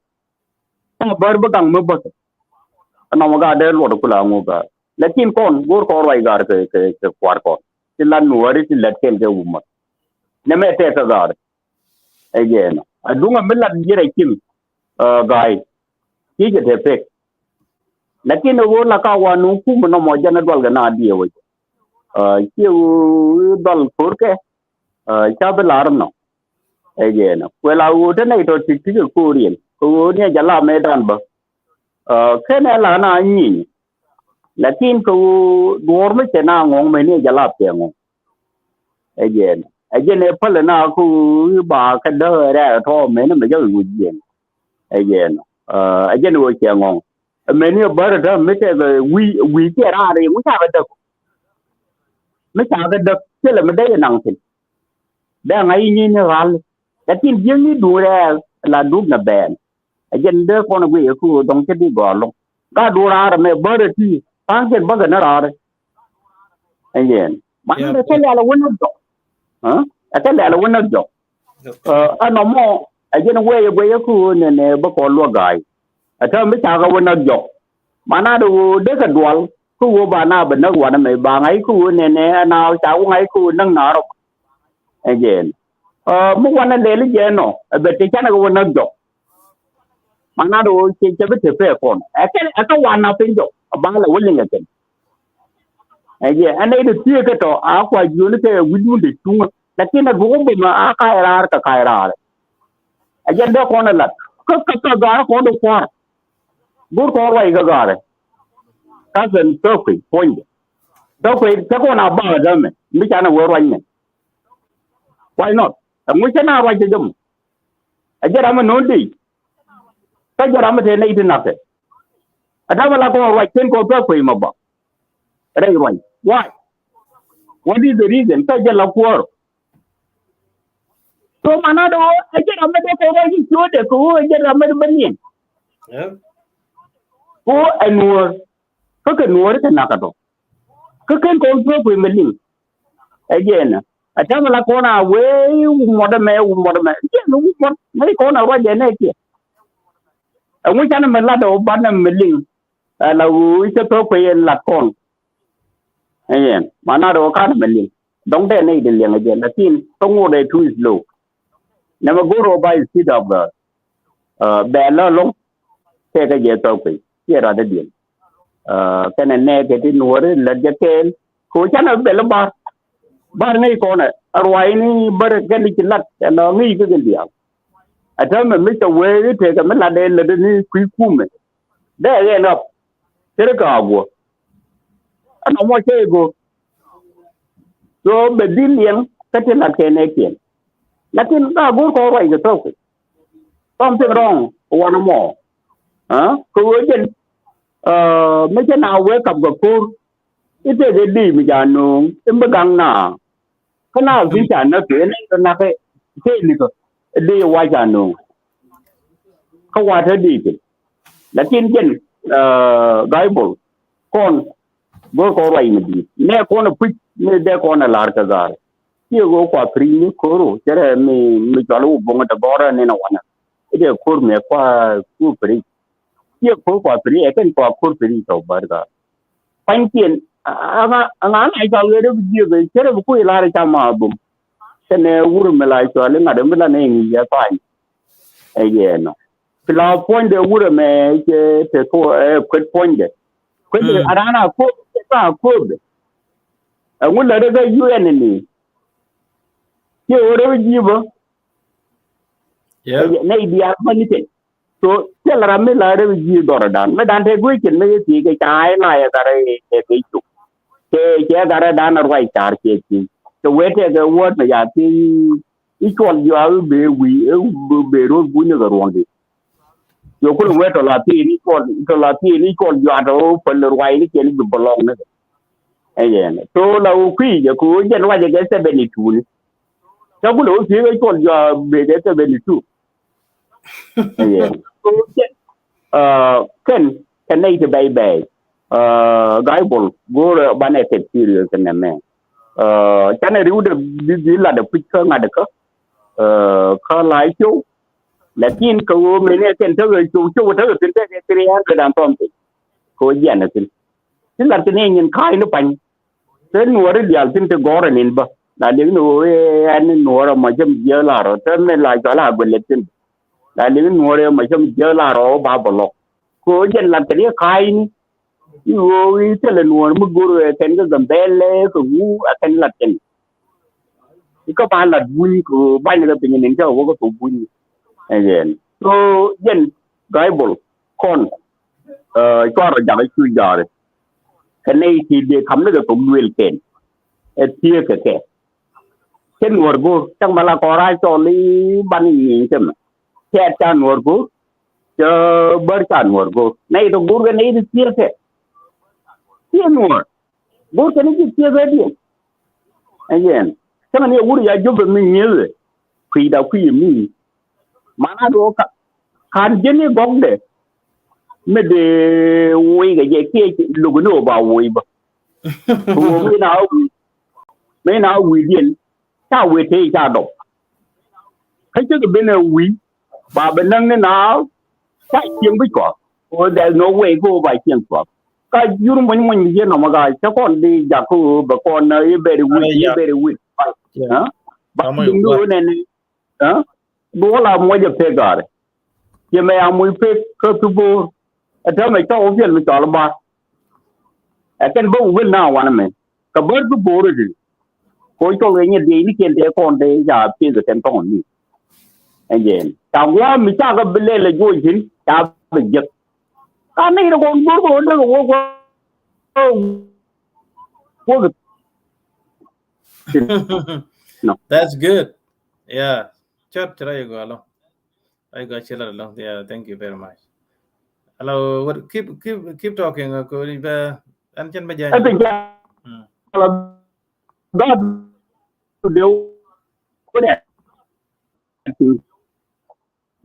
Ca bär bi gaŋ mi bäth. Ɛnɔmɔ gaat dee luɔt kula ŋu gaat. Lakin kɔn go̱o̱r kɔn ruac gaat kɛ, kɛ, kɛ kua̱r kɔn. Ti lat nuɔ̱ɔ̱ri ti lät kɛl kɛ wumä. Nɛmɛ tɛk kɛ gaat. Ɛ jɛɛn ɔ. Aduŋ ɛ mi lat ji̱ rɛc cim. Ɛ, ga̱a̱y. Ci jɛ te pek. Lakin ɛ ɣöö la ka wa nuŋ kum nɔmɔ jɛn ɛ dual kɛ na diɛ wec. Ɛ, ci ɣöö dual ko̱rkɛ. Ɛ, ca bi lar nɔ. Ɛ jɛɛn ɔ. Kuɛ la ɣöö te nɛy tɔ tik tik ɛ ko̱o̱r yɛn. Kɛ ɣöö ni ɛ jɛ la mɛɛdan bä. Ɛ, kɛn ɛ la na nyiny. Lakin kɛ ɣöö duɔ̱ɔ̱r mi cɛ na ŋɔ̱ŋ mɛ ni ɛ jɛ la piɛ ŋɔ̱ŋ. Ɛ jɛn ɛ jɛn ɛ päl ɛ na kä ɣöö i̱ ba kä däk ɛ rɛɛ tɔ̱ mɛn mɛ jɛ wi̱c jiɛn. Ɛ jɛn ɛ jɛn ɣöö cɛ ŋɔ̱ŋ. Ɛ mɛn i̱ bär ɛ tääm mi tɛk ɛ wi̱i̱ wi̱i̱ kiɛ raar i̱ ŋu ca kɛ däk. Mi ca kɛ däk thilɛ mi dee i̱ naŋ thi̱n. Dee ŋa̱c i̱ nyin i̱ ɣal. Lakin jiäŋ i̱ duŋ rɛɛl la duk nɛ bɛɛn. Ɛ jɛn dee kɔn ɛ guic ɛ kä ɣöö dɔ̱ŋ cä di gɔaa lo̱ŋ. Gaa duun raar ɛmɛ bärɛ ti pa̱a̱ŋkiɛn bäkɛ ni raar. Ɛ jɛn man ɛ kɛ lɛl ɛ wä näk jɔk. Ɛ kɛ lɛl ɛ wä näk jɔk. Ɛ nɔmɔ ɛ jɛn wee ɛ guic ɛ kä ɣöö nɛnɛ bä kɔn luäk ga̱a̱y. Ɛ täämɛ ca kɛ wä näk jɔk. Man a dee ɣöö dee kɛ dual kä ɣöö ba na bɛ näk wanɛ mɛ ba ŋa̱c kä ɣöö nɛnɛ ɛ na ca wä ŋa̱c kä ɣöö näk na rɔk. Ɛ jɛn mi wanɛ lɛl i̱ jɛn nɔ ɛ bɛ te canɛ kɛ wä näk jɔk. Manat ɣöö cɛ cɛ bi te pɛɛ kɔn ɛ kɛ ɛ kɛ wan na piny jɔk ɛ ba lɛ wä liŋ ɛ kɛn. Ɛ jɛ ɛ nɛy ti thiee kɛ tɔ a kua jiöni kɛ wi̱cdun te cuŋä. Lakin ɛ duɔ̱k bä mɛ a ka̱c raar kɛ ka̱c raar. Ɛ jɛn dee kɔn ɛ lat kä kä kä ga̱a̱r kɔn dee kua̱r. Go̱r kɔn ruac kɛ ga̱a̱rɛ. Ka̱thɛn thäk kui̱ puɔ̱nydɛ thäk kui̱ cä kɔn a bak ɛ dämɛ mi canɛ wee ruac mɛ. Why not? Ɛŋu cä na ruac cɛ jɔm. Ɛ jɛ ram mi no̱o̱ŋ dee kä jɛ ram mi te nɛy ti na̱kɛ. Ɛ ta̱mɛ la kɔn ruac ken kɔn pɛ kuec mɛ bä rɛy ruac. Why? What is the reason? Kä jɛ la kuäär. So manat ɣöö ɛ jɛ ram mi dee kɔn ruac ci ciötdɛ kɛ ɣöö ɛ jɛ ram mi dee bä niɛn. Ɣöö ɛ nuɔ̱ɔ̱r kä kɛ nuɔ̱ɔ̱ri kɛ nakä tɔ. Kä ken kɔn tuɔ̱k kui̱ mɛ liŋ. Ɛ jɛn ɛ tɛmɛ la kɔn a wee wumɔt ɛmɛ wumɔt ɛmɛ jɛn wumɔt ŋäc kɔn a ruac jɛ nɛ kiɛ. Ɛŋu canɛ mɛ lat ɛ wä banɛ mɛ liŋ. Ɛ la wee cä tuɔ̱k kui̱ yɛn lat kɔn. Ɛ jɛn manat ɛ wä kanɛ mɛ liŋ. Dɔ̱ŋ tɛ nɛy ti liɛŋ ɛ jɛn lakin kä ŋot ɛ too slow. Nɛmɛ go̱r ɛ wä ba speed up. Bɛ lä loŋ. Tɛkɛ jɛ thɔk piny ciɛ rat dee diɛn. Kɛnɛ nɛɛkɛ ti nuɔri lät jɛ kɛɛl kɛ wä canɛ bɛl bar. Bar ŋäc kɔnɛ a ruac ni bär kɛn ci lat ɛnɔ ŋäc kä kɛn diaal. Ɛ täämɛ mi cɛ wee i̱ tëëkɛ mi lat dee lät ni kui̱ kumɛ. Dee ɣɛn rap. Cɛ ri kä a guɔ. Ɛnɔ mɔ cɛ i̱ go̱o̱r. So bɛ dhil liɛŋ kä ti lat kɛ nɛɛkiɛn. Lakin ka go̱o̱r kɔn ruac kɛ thɔk piny. Something wrong wanɛ mɔ. Kɛ ɣöö jɛn mi cä na wee kap kɛ ko̱r. I̱ tëëkɛ di̱i̱ mi ca nööŋ i̱ mi gaŋ na. Kä na vi̱i̱ ca näk kɛ nɛy tɔ nakä tëë likä. Di̱i̱ wa ca nööŋ kä wa te di̱i̱ piny. Lakin jɛn ga̱a̱c bol kɔn go̱o̱r kɔn ruac mi di̱i̱t nɛ kɔn ɛ puc ni dee kɔn ɛ la̱r kɛ ga̱a̱r. Ciɛ ɣöö kua piric ni ko̱ru cɛ rɛ mi mi cɔal i̱ wä bo̱ŋ ɛ te gɔ̱rä ni nɛ wanɛ. I̱ dee ko̱r mi ɛ kua ku piric. Ciɛ ko̱r kua piric ɛ kɛn kua ko̱r piric tɔ̱ bär ga̱a̱r. Pa̱nykiɛn aŋa aŋa na cɔal ɣöö rɛ bi jiëk cɛ rɛ bi kui̱ la̱r ɛ cam a bum. Kɛnɛ wur mi la cɔal i̱ ŋa̱t mi la nɛ ŋi̱i̱c ɛ pa̱ny. Ɛ yɛ nɔ. Pila puɔ̱nydɛ wurɛ mɛ cɛ te ko ɛ kuet puɔ̱nydɛ. Kuet a raan a kuop cɛ ka a kuop. Ɛŋu lät rɛ kä U N ni. Ciɛ ɣöö rɛ ji̱ bä. Nɛ i̱ diaal bä ni tɛn. So thilɛ ram mi la rɛw ji̱ dhɔrɛ dan mi dan te gui̱cin mi yɛ thiec kɛ ca i̱ la yɛ kɛ rɛw kɛ kɛ cuk. Kɛ cɛ kɛ rɛw dan ruac car cɛ thiec kɛ wee tɛkɛ wäät mi ca thiec i̱ cuɔl jɔak i̱ bee wi̱i̱ i̱ bee ro̱o̱r bunyä kɛ ruɔ̱ŋdi. Yo kulɛ wee tɔ la thiec i̱ cuɔl tɔ la thiec i̱ cuɔl jɔak tɔ päl ruac ni cɛ ni bi bɛ lɔŋ ni kɛ. Ɛ yɛn to la wä kui̱ jɛ kɛ wä jɛn ruac jɛ kɛ seventy two ni. Cä kulɛ wä thiec i̱ cuɔl jɔak bee kɛ seventy two. Kɛn kɛ nɛy ti bɛy bɛy. Gaibol go̱o̱rɛ banɛ tek serious nɛ mɛ. Canɛ riwdɛ bi bi latdɛ puc kä ŋa̱t kä kä la cio̱w. Lakin kɛ ɣöö mënɛ kɛn tekɛ cio̱w cio̱w tekɛ thin tekɛ three hundred and something. Kɛ ɣöö jiɛn ɛ thin ti lat kɛ ni nyin ka̱a̱c ni pa̱ny. Te nuɔɔri diaal thin ti gɔ̱rɛ nin bä la liŋ ni ɣöö ɛn ni nuɔɔrɛ mɔ cäm jiääk la rɔ te mi la cɔal a guɛlɛt thin. La liŋ ni nuɔɔrɛ mɔ cäm jiääk la rɔ ba bä lɔk. Kɛ ɣöö jɛn lat kɛ ni ka̱a̱c ni i̱ ɣöö i̱ thilɛ nuɔɔr mi go̱r ɛ kɛn kä Gambɛlɛ kɛ ŋu a kɛn lat kɛn. I̱ kä ba lat buny kɛ ɣöö bany kɛ piny nin cä wä kä thok buny. Ɛ yɛn so jɛn Gaibol kɔn cuarɛ jakä cu jaari. Kɛ nɛy ti dee ka̱m ni kɛ thok duëël kɛn ɛ thiee kɛ kɛ. Cä nuɔr go̱o̱r cäŋ mɛ la kɔn rac cɔl i̱ ban i̱ nyieny cä mɛ. Tɛɛt ca nuɔr go̱o̱r cä bär ca nuɔr go̱o̱r nɛy tɔ go̱o̱r kɛ nɛy ti thiee kɛ. Thiee nuɔr go̱o̱r kɛ ni ji̱ thiee kɛ diɛn. Ɛ yɛn cäŋ ni ɛ wur ya jopɛ mi nyiethɛ kui̱da kui̱ mi. Mana do ka kan jeni gɔkdɛ. Mi de woi kɛ jɛ kiɛ luk ni wä ba woi ba. Wä mi na wui mi na wui diɛn ca wui te ca dɔp. Kä cɛ kɛ ben ɛ wui ba bɛ näŋ ni na ca cieŋ bi cuak. Wä there is no way ko ba cieŋ cuak. Ka jur muny muny bi jɛ nɔmɔ ka cɛ kɔn di jak ko bɛ kɔn na i̱ bɛri wui i̱ bɛri wui. Ba duŋ ni wä nɛni. Duɔl a muɔc ɛ pek gaari. Ciɛ mɛ a muc pek kä Pibor. Ɛ täämɛ cɔk wä piɛl mi cɔl bar. Ɛ kɛn bä wä wel na wanɛ mɛ kɛ bär Pibor ɛ ti. Ko cɔl kɛ nyɛ diec ni kiɛn tɛ kɔn tɛ ca pieth kɛ tɛn tɔŋ ni. Ɛ jɛn ca gua̱a̱ mi ca kɛ bi lɛl ɛ juɔc thi̱n ca bi jek. Ka nɛy rɛ kɔn go̱r kɛ wä däk ɛ wä gua̱a̱ wä kɛ. No. That's good. Yeah. Chat chat ayo go along. Ayo go chat along. Yeah, thank you very much. Hello, what keep keep keep talking ko ni ba an chen ba jani. I think hello. God today.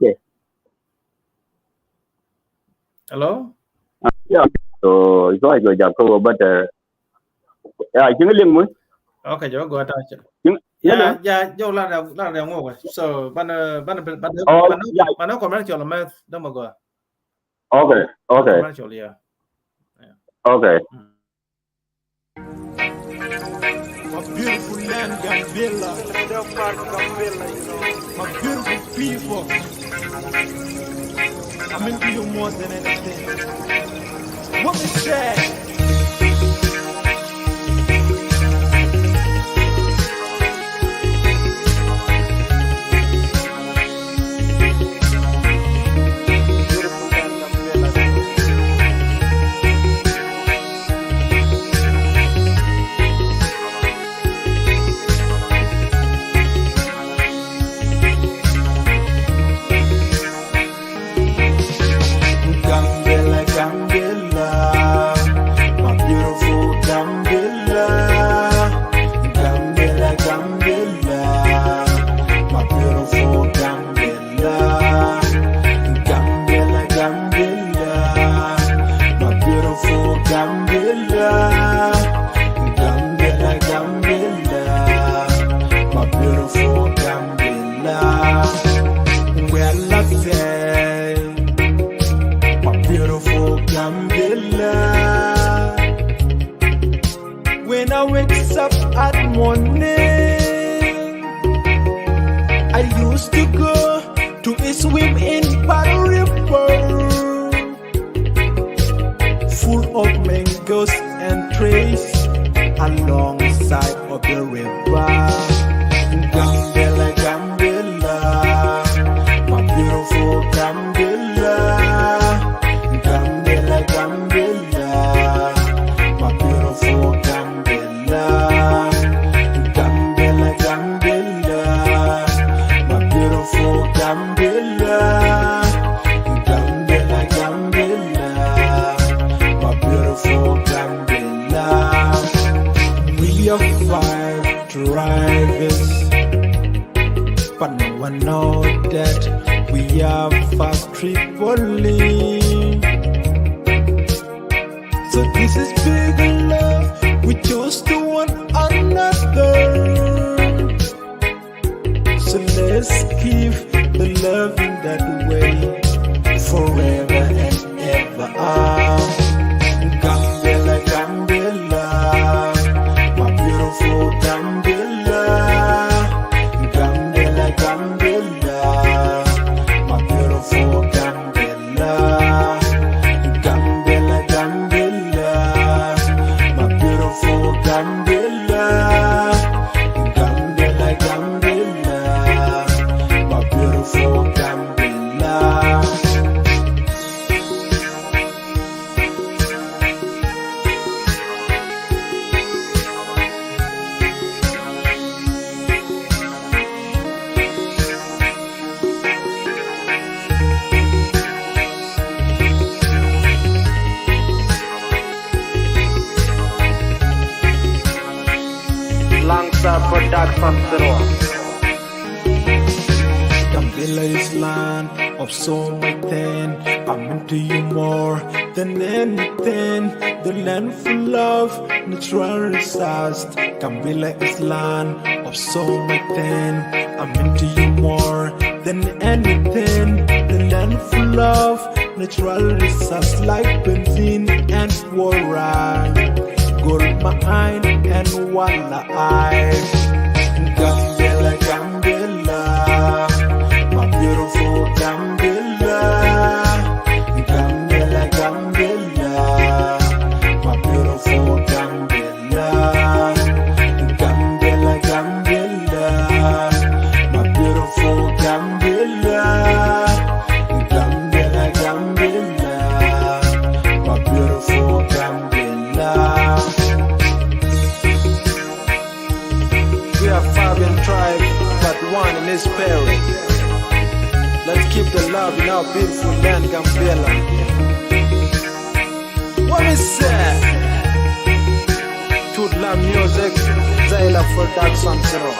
Okay. Hello? Yeah. So, so I go jako but uh, yeah, I think a little. Okay, jɔ gɔaa ta̱a̱ cɛ. Ya, ya, jɔ la da la da ŋo. So, ban ban ban ban commercial mɛ dama gɔaa. Okay, okay. Commercial, yeah. Okay. My beautiful land, Gambela. My beautiful people. I mean to you more than anything. What we say? Gambela, Gambela, my beautiful Gambela. Gambela, Gambela, my beautiful Gambela. Gambela, Gambela, my beautiful Gambela. Gambela, Gambela, my beautiful Gambela. Well, I say, my beautiful Gambela. When I wake up at morning, I used to go to a swim in Palu River, full of mangoes and trees alongside of the river. Gambela, Gambela, my beautiful Gambela. We are five tribes, but no one know that we are five Tripoli. So this is big love we chose to one another. So let's keep the love in that way forever and ever. Ah, Gambela, Gambela, my beautiful Gambela. Gambela, Gambela, my beautiful Gambela. Gambela, Gambela, my beautiful Gambela. Gambela, Gambela, my beautiful Gambela. Langstar Production Zero. Gambela is land of so much thing. I'm into you more than anything. The land full of natural resources. Gambela is land of so much thing. I'm into you more than anything. The land full of natural resources like benzene and water, gold mine and walleye. Gambela, Gambela, my beautiful Gambela. Gambela, Gambela, my beautiful Gambela. Gambela, Gambela, my beautiful Gambela. Gambela, Gambela, my beautiful Gambela. We are five in tribe, but one in spirit. Let's keep the love in our beautiful land, Gambela. What is that? Tut Lam Music, Zaila Production Zero.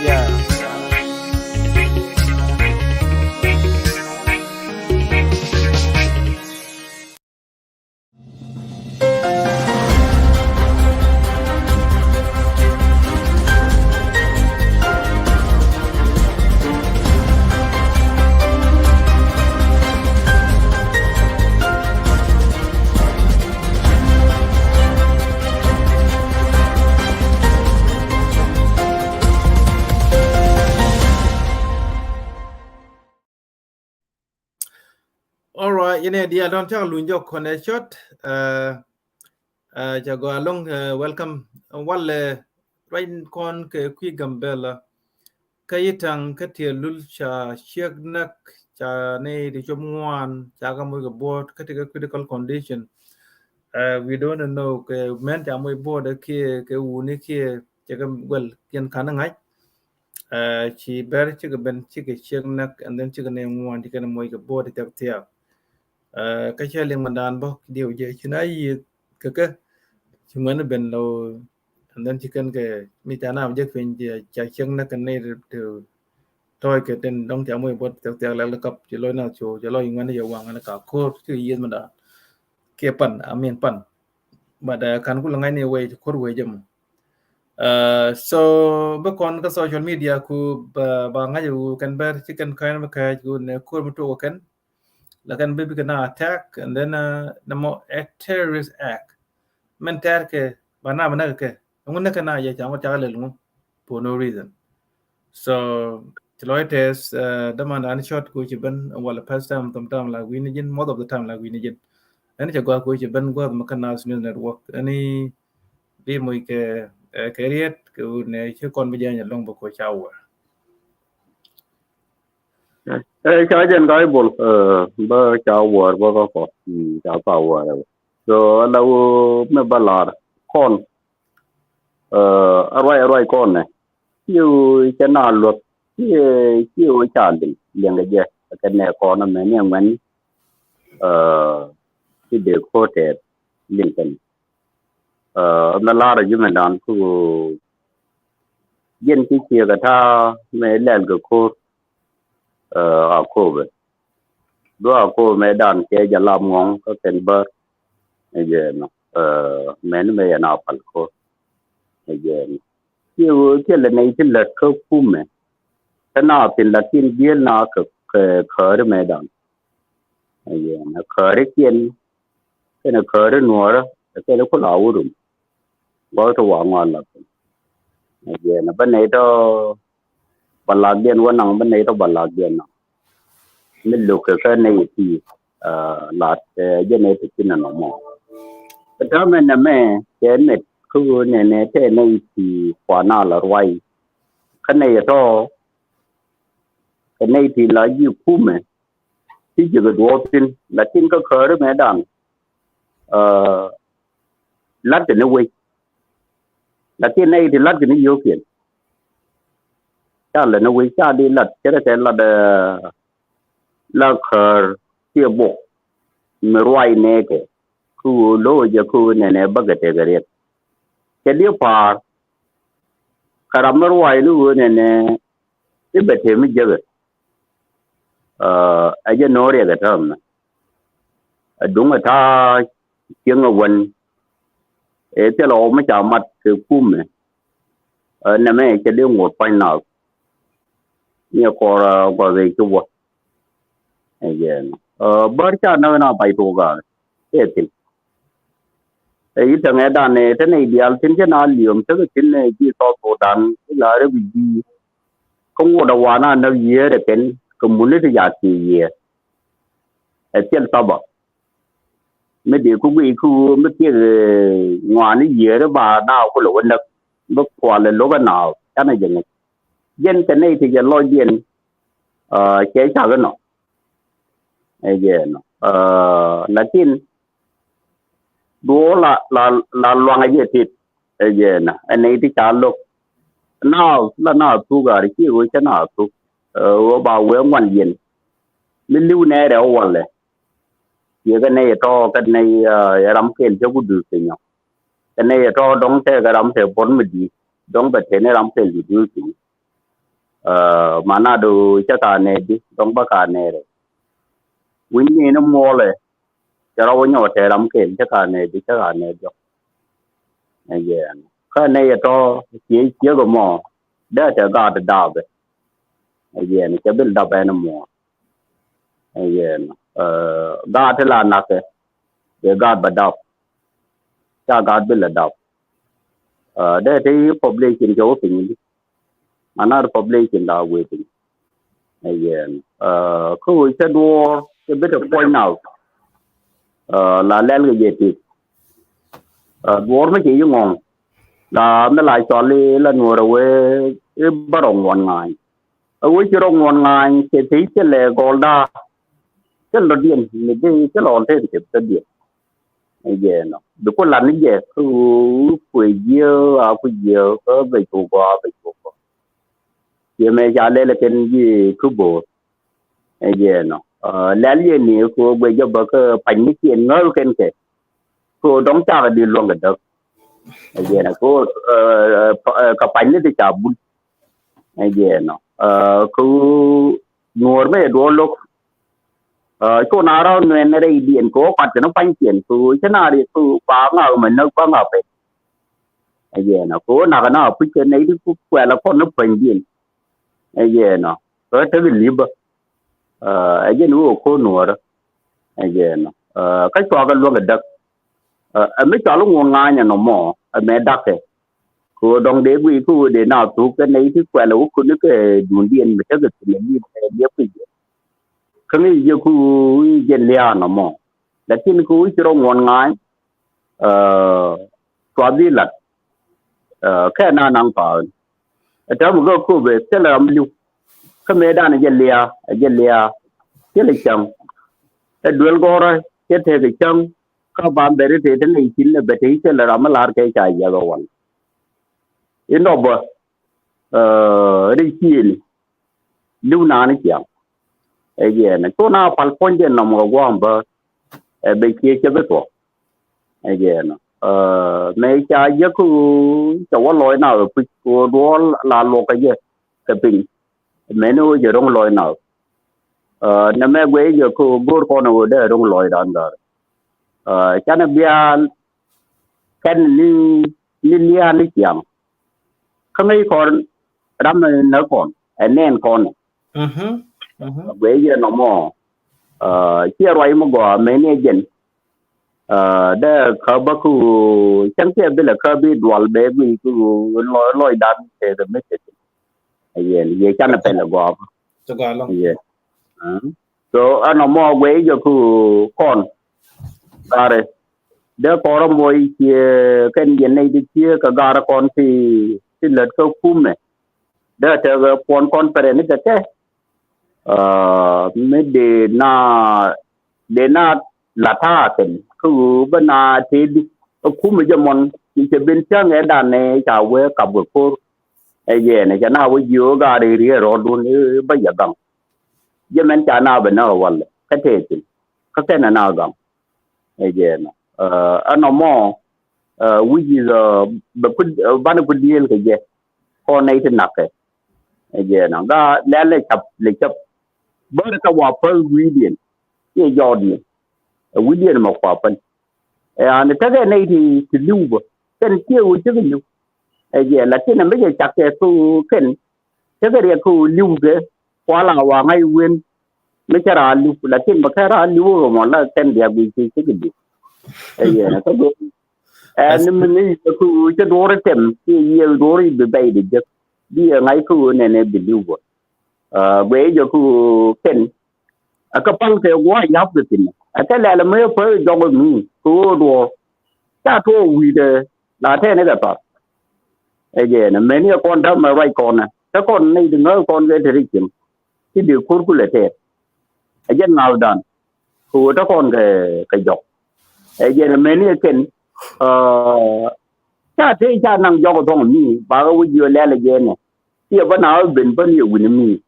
Yeah. All right, yɛn ɛ diaal dɔ̱ŋ cak luny jɔk kɔn ɛ cɔt. Uh, uh, ca gɔaa ɛlɔ̱ŋ, uh, welcome. Walɛ ruac kɔn kɛ kui̱ Gambela. Kä Itaŋ kä Tiɛlul ca ciek näk, ca nɛy ti cop ŋuan ca kɛ moc kɛ buɔ̱ɔ̱t kä ti kɛ critical condition. Uh, we don't know kɛ mɛn ca moc buɔ̱ɔ̱t kiɛ kɛ wuni kiɛ cɛ kɛ guɛl kiɛn ka̱n ŋa̱c. Uh, ci bɛr cikɛ ben cikɛ ciek näk, and then cikɛ nɛy ŋuan ti kɛn moc kɛ buɔ̱ɔ̱t ti thiak thiak. Uh, kä cɛ liŋ mɛndan bä diɛw jɛ ci na yiëë kɛ kɛ ci ŋuɛn ben lɔ, and then ci kɛn kɛ mi ca nam jek piny jɛ ca ciek näk kɛ nɛy ti tɔɔc kɛ tin dɔ̱ŋ ca moc buɔ̱ɔ̱t ti thiak thiak lɛl kap ci lɔc na cu ci lɔc ŋuɛn yɛ waŋ ɛn ka ko̱r cikɛ yiëë mɛndan. Kiɛ pan, I mean pan. But, uh, kan ku lɛ ŋa̱c ni wec ko̱r wec jɛ mɔ. Uh, so bi kɔn kä social media ku ba, ba ŋa̱c wu kɛn bɛr ci kɛn ka̱n mi kɛɛc ku nɛ ko̱r mi tuɔk kɛn. Lakin bi bi kɛ na attack and then, uh, nɛ mɔ a terrorist act. Mɛn tɛr kɛ ba na mi näk kɛ. Ŋu näk kɛ na yɛ ca ŋu ca lɛl ŋu for no reason. So ci lɔc tɛth, uh, dämandan cɔt ku ci ben walɛ first time, sometime la wi̱ni ji̱n, most of the time la wi̱ni ji̱n. Ɛn cɛ gɔaa ku ci ben gua̱th mɛ kä Nas News Network. Ɛn bi moc kɛ, eh, kɛ riet kɛ wun nɛ ci kɔn bi jɛn ɛlɔ̱ŋ bä ko ca wä. Eh, ca jɛn ka ibol, eh, bä ca wä bä kä kɔ. Mm, ca pa wä. So la wä mɛ ba lar kɔn. Eh, a ruac, a ruac kɔn nɛ. Ciɛ wä cɛ na luäk, ciɛ, ciɛ wä ca liŋ, liŋ kɛ jɛ kɛ nɛ kɔn mɛ ni ŋuɛn. Eh, ci dee ko tɛɛr liŋ kɛn. Ɛ mɛ lar a ji̱ mɛ dan ku ji̱n ci ciek a ta̱a̱ mɛ lɛl kɛ ko̱r. Ɛ a ko̱bɛ duɔ a ko̱bɛ mɛ dan kɛ jɛ lam ŋɔ̱ŋ kä kɛn bär. Ɛ jɛ nɔ mɛn mɛ yɛn a pal ko̱r. Ɛ jɛ nɔ ci ɣöö thilɛ nɛy ti lät kä kumɛ. Kä na thin lakin diel na kɛ kääri mɛ dan. Ɛ jɛ nɔ kääri kiɛn kɛn kääri nuɔrä kɛn kula wurum. Gɔl ti wa ŋuan la piny. Ɛ jɛ nɔ bä nɛy tɔ bä lakdiɛn wä naŋ bä nɛy tɔ bä lakdiɛn naŋ. Mi luk kɛ kä nɛy ti lat jɛ nɛy ti thin nɔ mɔ. Kä täämɛ nɛmɛ kɛ nɛt kä ɣöö nɛnɛ tɛ nɛy ti kuana la ruay. Kä nɛy tɔ kɛ nɛy ti la ji̱ kumɛ. Ti ji̱ kɛ duɔɔp thin lakin kä kääri mɛ dan. Lat kɛ ni wec. Lakin nɛy ti lat kɛ ni yio̱o̱kiɛn ca lɛ ni wec ca di lat cɛ rɛ kɛ lat. La kär kiɛ bok mi ruac nɛɛkɛ kä ɣöö lo̱o̱ jɛ kä ɣöö nɛnɛ bäkɛ tekɛ riɛk. Cɛ di pa̱a̱r kɛ ram mi ruac ni ɣöö nɛnɛ i̱ bɛ tëë mi jekɛ. Ɛ jɛ no̱o̱ŋ riɛk ɛ täämɛ. Ɛ duŋ ɛ ta̱a̱ cieŋ ɛ wän ɛ thilɛ ɣɔw mi ca mat kɛ kumɛ. Ɛ nɛmɛ cɛ dee ŋot pa̱ny naath. Niɛ kɔr guath ɛ ci wä. Ɛ jɛ nɔ bär ca näk na bac tok gaar ɛ thin. Ɛ yi täŋɛ dan ɛ te nɛy diaal thin cä na liöm tekɛ thin ɛ ji̱ South Sudan i̱ la rɛ bi ji̱. Kä ŋot a wan a näk yiëër ɛ kɛn kɛ muni ti ca kiɛ yiëër. Ɛ thil thɔpä mi dee ku guiy ku mi kiɛ ŋuani yiëër ba na ku lɛ wä näk. Bi kual ɛ lo̱k ɛ na canɛ jɛ ŋäc. Jɛn kɛ nɛy ti jɛ lɔcdiɛn cɛ cak inɔ. Ɛ jɛ nɔ lakin duɔ̱ɔ̱r la la la luaŋ ɛ jɛ tit. Ɛ jɛ nɔ ɛ nɛy ti ca lo̱k. Naath la naath thuk ar ci ɣöö cä naath thuk. Ɣöö ba wee ŋuan yɛn mi li̱w nɛy rɛw walɛ. Ciɛ kɛ nɛy ɛ tɔ̱ kɛ nɛy ɛ ram kɛl cä ku duth piny ɔ. Kɛ nɛy ɛ tɔ̱ dɔ̱ŋ tɛkɛ ram tɛ buɔ̱n mi di̱i̱t dɔ̱ŋ bɛ teni ram kɛl di duth piny. Manadu cä ka nɛɛdi dɔ̱ŋ bä ka nɛɛrɛ. Wi̱ny ni ni muɔlɛ cɛ rɔ wä nyɔk tɛ ram kɛl cä ka nɛɛdi cä ka nɛɛdi ɔ. Ɛ jɛ ɛn kä nɛy ɛ tɔ̱ ciɛ ciek ɛmɔ dee tɛ gaat dapɛ. Ɛ jɛ ɛn cɛ bil dapɛ ɛn muɔɔr. Ɛ jɛ ɛn gaat ti la nakɛ. Dee gaat bɛ dap ca gaat bil ɛ dap. Dee ti population cɛ wä piny di. Manadu population da wee piny. Ɛ jɛ ɛn kä wee cɛ duɔɔr cɛ bi te puɔ̱ny nath. La lɛl kɛ jɛ tit. Duɔɔr mi cɛ yi ŋɔŋ la mi la cɔl i̱ la nuɔr ɛ wee i̱ bärɔ ŋuɔn ŋa̱a̱ny. A wee ci rɔ ŋuɔn ŋa̱a̱ny kɛ te i̱ cɛ lɛ gɔlda. Cɛ lɔ diɛn mi dee cɛ lɔ ɔl te ti cɛ thädiɛn. Ɛ jɛ ɛnɔ bi ku lat ni jɛ kä ɣöö kuɛ jiɛ a ku jiɛ kä bɛ cu gɔaa bɛ cu gɔaa. Ciɛ mɛ ca lɛl kɛn ji̱ kä bo̱o̱r. Ɛ jɛ ɛnɔ lɛl yɛ ni kä ɣöö guɛ jɛ bä kä pany ni kiɛn ŋäl kɛn kɛ. Kä ɣöö dɔ̱ŋ cakɛ di luäŋ kɛ däk. Ɛ jɛ ɛnɔ kä ɣöö kä pany ni ti ca bul. Ɛ jɛ ɛnɔ kä ɣöö nuɔɔr mɛ yɛ duɔɔr lo̱k. Cu na rɔ̱ nuɛn rɛydiɛn kɛ ɣöö kat kɛn pa̱nykiɛn kɛ ɣöö cä na riɛk kɛ ɣöö ba ŋak mɛ näk ba ŋak pɛn. Ɛ jɛ ɛnɔ kɛ ɣöö nak na puc kɛ nɛy ti kuɛl a kɔn ni pa̱nydiɛn. Ɛ jɛ ɛnɔ kä tek li̱pä. Ɛ jɛ ni ɣöö ko̱r nuɔɔrä. Ɛ jɛ ɛnɔ kä cuakɛ luäk ɛ däk. Ɛ mi cɔal i̱ ŋun ŋa̱a̱ny ɛnɔ mɔ ɛ mɛ da̱kɛ. Kɛ ɣöö dɔ̱ŋ dee guiy kä ɣöö dee na thuk kɛ nɛy ti kuɛl ɛ wä kuni kɛ duundiɛn mi tekɛ thi̱n ɛ li̱p ɛ liɛp kɛ jɛ. Kä ŋi̱i̱c jɛ ku i̱ jɛ lia̱a̱ nɔmɔ. Lakin ku i̱ ci rɔ ŋuɔ̱n ŋa̱a̱ny. Cua bi lat kɛ na naŋ pa̱a̱n. Ɛ täämɛ kä köpɛ thilɛ ram li̱w. Kä mëëdan ɛ jɛ lia̱a̱ ɛ jɛ lia̱a̱. Thilɛ cäŋ. Ɛ duel gɔ̱rä cɛ tekɛ cäŋ. Kä ban bɛ ri tëë te nɛy cin ɛ bɛ te i̱ thilɛ ram mi la̱r kɛ ca yiath ɛ wal. Inɔ bä ri ciëëni. Li̱w naan i̱ ciaŋ. Ɛ jɛɛnä cu na pal puɔ̱nydiɛn nɔmɔ kɛ gua̱a̱m bä. Ɛ bɛ cië cɛ bi thuɔ̱k. Ɛ jɛɛnä Ɛ, mëë ca jek kä ɣöö ca wä lɔc na ɣöö puc kɛ ɣöö duɔ̱ɔ̱r la luɔk kɛ jɛ kɛ piny. Mëë ni ɣöö jɛ ro̱ŋ lɔc na ɣöö. Ɛ, nɛmɛ guɛc jɛ kä ɣöö go̱o̱r kɔn ɣöö dee ro̱ŋ lɔcdan gäär. Ɛ, canɛ biaal kɛn ni, ni lia̱a̱ ni ciaŋ. Kä ŋäc kɔn ram ɛ näk kɔn ɛ nɛn kɔn. Guɛ yɛ nɔmɔ. Ciɛ ruac mi gɔaa meni ɛ jɛn. Dee kä bä ku cäŋ kiɛ bilɛ kä bi dual bɛ guiy ku lɔc, lɔcdan tëëkɛ mi tëëkɛ. Yɛ, yɛ canɛ pɛl ɛ gɔaa bä. Yɛ. So ɛn ɔmɔ guɛ jɛ ku kɔn. Gari. Dee kɔrɔ mboy ciɛ kɛn yɛ nɛy ti ciɛ kɛ gari kɔn ti, ti lät kä kumɛ. Dee tekɛ puɔn kɔn pɛrɛ ni kɛ kɛ. Mi dee na, dee na la ta̱a̱ kɛn kä ɣöö bä na tëëdi ɛ kumɛ jɛ mɔn ci cɛ ben cäŋ ɛ dan ɛ ca wee kap kɛ ko̱r. Ɛ jɛɛn ɛ cɛ na wee jiö gaari riɛ rɔɔdun ɛ bä yɛ gaŋ. Jɛ mɛn ca na bɛ na walɛ kä tëë thin kä kɛn ɛ na gaŋ. Ɛ jɛɛn ɛ ɛn ɔmɔ which is bɛ put banɛ put diëël kɛ jɛ kɔn nɛy ti nakkɛ. Ɛ jɛɛn ɛ ga lɛl lɛ cap lɛ cap bä rɛ kɛ wa päl wi̱i̱diɛn. Ciɛ jɔɔdni ɛ wi̱i̱diɛn mɛ kua päl. Ɛ an tekɛ nɛy ti, ti li̱w bä kɛn ciɛ ɣöö cä kɛ li̱w. Ɛ jɛ lakin ɛ mi jɛ cak kɛ kä ɣöö kɛn cä kɛ riɛk kä ɣöö li̱w kɛ kual a wa ŋa̱c wen. Mi cä raa li̱w lakin bä kɛ raa li̱w ɣöö mɔ la kɛn diak guic ci cä kɛ li̱w. Ɛ jɛ kä go̱o̱r ɛ ni mi ni kä ɣöö cä duɔ̱ɔ̱r item ci yiëë duɔ̱ɔ̱r i̱ bi bɛy di jek bi ɛ ŋa̱c kä ɣöö nɛnɛ bi li̱w bä. Guɛ jɛ kä ɣöö kɛn Ɛ kɛ pal kɛ gua̱a̱c ya̱p kɛ thi̱n ɛ kɛ lɛl ɛ mëë päth jɔk ɛ mi kɛ ɣöö duɔ̱ɔ̱r. Ca tuɔɔk wi̱i̱dɛ la tɛɛn ɛ kɛ thar. Ɛ jɛ ɛn ɛ meni ɛ kɔn täämɛ ruac kɔn ɛ te kɔn nɛy ti ŋäth kɔn kɛ te ri cieŋ. Ti dee ko̱r kulɛ tɛɛr. Ɛ jɛn ŋa̱thdan kɛ ɣöö te kɔn kɛ, kɛ jɔk. Ɛ jɛ ɛn ɛ meni ɛ kɛn ca tëë ca naŋ jɔk ɛ thɔŋ ɛ mi bakɛ wä jiö lɛl ɛ jɛ ɛn ɛ. Ti ɛ bä na ɣä ben bä ni ɛ wi̱n ɛ mi.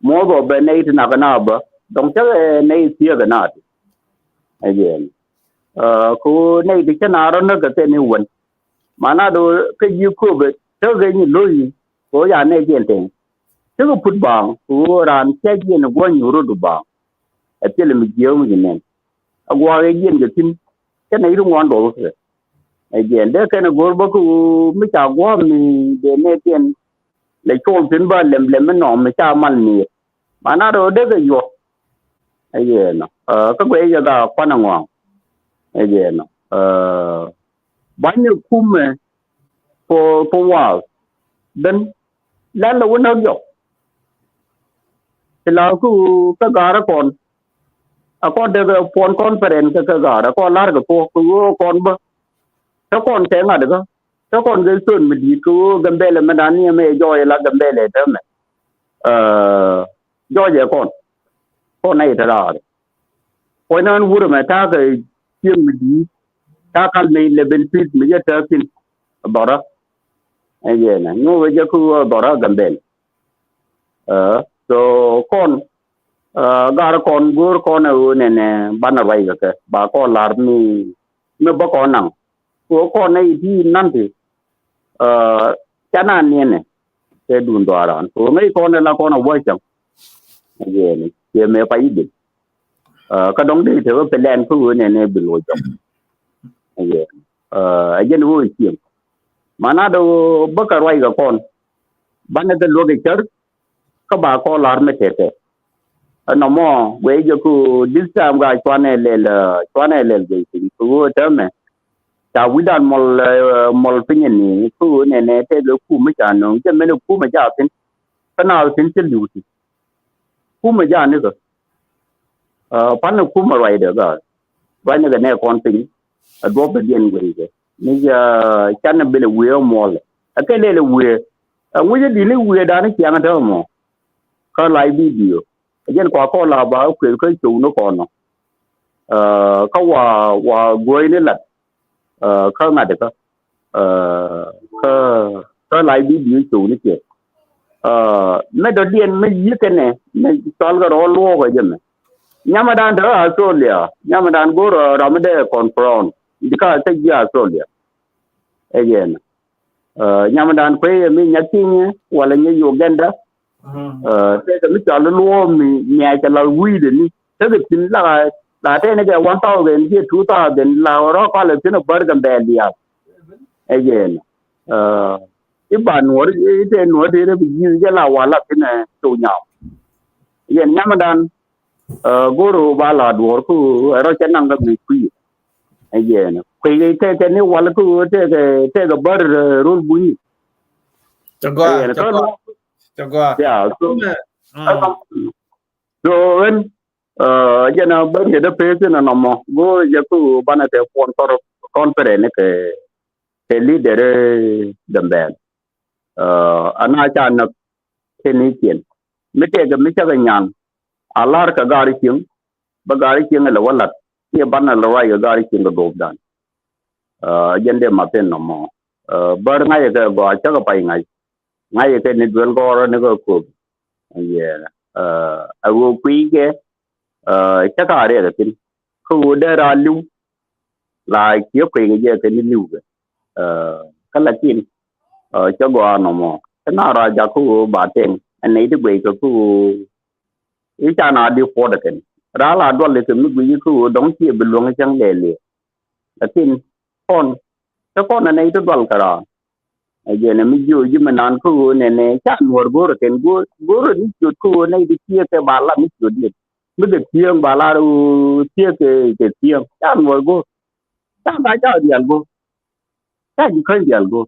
Muɔth ɔ bɛ nɛy ti nak kɛ na bä dɔ̱ŋ cä nɛy thiek kɛ na ti. Ɛ jɛ ɛn ɛ kɛ ɣöö nɛy ti cä na rɔ näk kɛ kɛn i̱ wän. Mana do̱ kä ji̱ köpɛ tekɛ nyi lo̱c kɛ ɣöö ca nɛy jiɛn tɛŋ. Tekɛ put baaŋ kɛ ɣöö raan cä jiɛn guɔ̱ny rot baaŋ. Ɛ thilɛ mi jiääk mi ci nɛn. Ɛ gua̱a̱k ɛ jiɛn kɛ thi̱n cä nɛy ti ŋuan duɔth kɛ. Ɛ jɛ ɛn dee kɛn ɛ go̱r bä kɛ ɣöö mi ca gua̱a̱k mi dee nɛy jiɛn lɛ col thi̱n bä lɛm lɛm mi nɔm mi ca mal mi̱i̱r. Mana rɔ dee kɛ yuɔk. Ɛ jɛ ɛnɔ kä guɛ yɛ ga kuanɛ ŋɔaŋ. Ɛ jɛ ɛnɔ ba̱ny ɛ kumɛ. Kɛ kɛ waal ben lɛl lɛ wä näk jɔk. Ti la kä kä ga̱rä kɔn a kɔn dee kɛ puɔn kɔn pɛrɛn kɛ kɛ ga̱rä kɔn la̱r kɛ thuɔ̱k kɛ ɣöö kɔn bä. Te kɔn kɛ ŋa̱t kä te kɔn kɛ thön mi di̱i̱t kɛ ɣöö Gambɛlɛ mɛ dan ni ɛmɛ jɔɔc la Gambɛlɛ täämɛ. Jɔɔc ɛ kɔn kɔn nɛy te raar. Kuɔc nään wurɛ mɛ ta̱a̱ kɛ cieŋ mi di̱i̱t ta̱a̱ kal mi lɛ ben pi̱th mi jɛ tääk thi̱n. Dhɔrä. Ɛ jɛ nɛ nyuɔk ɛ jɛ kä ɣöö dhɔrä Gambɛl. So kɔn gaarä kɔn go̱o̱r kɔn ɛ ɣöö nɛnɛ banɛ ruac kɛ kɛ ba kɔn la̱r mi, mi bä kɔn naŋ. Kɛ ɣöö kɔn nɛ i̱ ti nan ti ca na niɛnɛ kɛ duun dhɔaaran kɛ ɣöö ŋäc kɔn ɛ la kɔn ɛ wäc cäŋ. Ɛ jɛ nɛ ciɛ mëë pay i̱ ben. Kä dɔ̱ŋ dee tekɛ pɛ lɛn kä ɣöö nɛnɛ bi loc jɔk. Ɛ jɛn ɣöö cieŋ. Mana dee ɣöö bäkɛ ruac kɛ kɔn banɛ kɛ luäk kɛ cär. Kä ba kɔn la̱r mi tɛtɛ. Ɛn nɔmɔ guɛ jɛ kä ɣöö this time ga cuanɛ lɛl, cuanɛ lɛl guɛ piny kä ɣöö täämɛ. Ca wi̱dan mɔl, mɔl piny ni kä ɣöö nɛnɛ tɛkɛ kum mi ca nöŋ jɛ mɛn kum mi ca thi̱n. Kä na thi̱n cä li̱w ti. Kumɛ ja̱a̱n nikä. Pan ni kumɛ ruacdɛ ga̱a̱r ruacnikɛ nɛ kɔn piny. Ɛ duɔ̱p bɛ diɛn gueykɛ ni canɛ bilɛ wiee muɔlɛ. Ɛ kɛ lɛlɛ wiee ɛ ŋucä di̱t ni wiee da̱a̱n ni ciaŋ täämɔ. Kä lac bidio ɛ jɛn kua kɔn la ba kueth kä cow ni kɔn nɔ. Kä wa, wa guäy ni lat. Kä ŋa̱t kä kä kä lac bi bi cow ni kiɛ. Mɛ dɔ̱diɛn mɛ yi̱kɛ nɛ mɛ cɔal kɛ rɔ luɔɔk ɛ jɛ mɛ. Nyamɛ dan te Australia nyamɛ dan go̱r ram mi dee confront. Di ka kä ji̱ Australia. Ɛ jɛn. Nyamdan kuey mi nya Kenya wala nya Uganda. Tëëkɛ mi cɔl luɔɔm mi nia cɛ la wi̱i̱dɛ ni. Tëëkɛ thi̱n la la tëë ni kɛ one thousand kiɛ two thousand la rɔ kɔlɛ thi̱n a bär kɛ bɛɛl diaal. Ɛ jɛn. Iba nuɔr itɛ nuɔr tëë rɛ bi ji̱ jɛ la wala thi̱n a cok nyam. Yɛn nyamdan. Go̱r ba la duɔr ku ɛ rɔ cɛ naŋ kɛ mi kui̱. Ɛ jɛn kui̱ tëëkɛ ni wal ku tëëkɛ tëëkɛ bär rol buny. Cɛ gɔaa, cɛ gɔaa. Ya, so so ɣän jɛn a bär yɛ dee peth in a nɔmɔ go̱r jɛ ku banɛ kɛ puɔn kɔr kɔn pɛrɛ ni kɛ kɛ leader dɛmbɛɛl. Ana ca näk kɛ ni ciɛn mi tëëkɛ mi cakɛ nyan a lar kɛ gaari cieŋ. Bä gaari cieŋ lɛ wä lat kiɛ banɛ lɛ ruac kɛ gaari cieŋ kɛ duɔpdan. Jɛn dee ma pin nɔmɔ bär ŋa̱cɛ kɛ gɔaa cakɛ pay ŋa̱c. Ŋa̱cɛ kɛ ni duel gɔɔrä ni kɛ köp. Yɛ a ɣöö kui̱ kɛ cakɛ a riɛk kɛ thi̱n kä ɣöö dee raa li̱w. La ciɛ kui̱ kɛ jɛ kɛ ni li̱w kɛ kä lakin cä gɔaa nɔmɔ kä na raa jak kä ɣöö ba tɛŋ ɛn nɛy ti guɛy kɛ kä ɣöö i̱ ca na di puɔt ɛ kɛn raa la dual kɛ mi guiy kä ɣöö dɔ̱ŋ ciɛ bi luäŋ cäŋ lɛɛliɛ. Lakin kɔn cä kɔn ɛ nɛy ti dual kɛ raa. Ɛ jɛn ɛ mi jiö ji̱ mi naan kä ɣöö nɛnɛ ca nuɔr go̱o̱r ɛ kɛn go̱o̱r go̱o̱r ɛ ni ciöt kä ɣöö nɛy ti ciɛ kɛ ba la mi ciöt yet mi kɛ thiäŋ ba la ɣöö ciɛ kɛ kɛ thiäŋ ca nuɔr go̱o̱r. Ca ba ca dial go̱o̱r. Ca ji̱ käny dial go̱o̱r.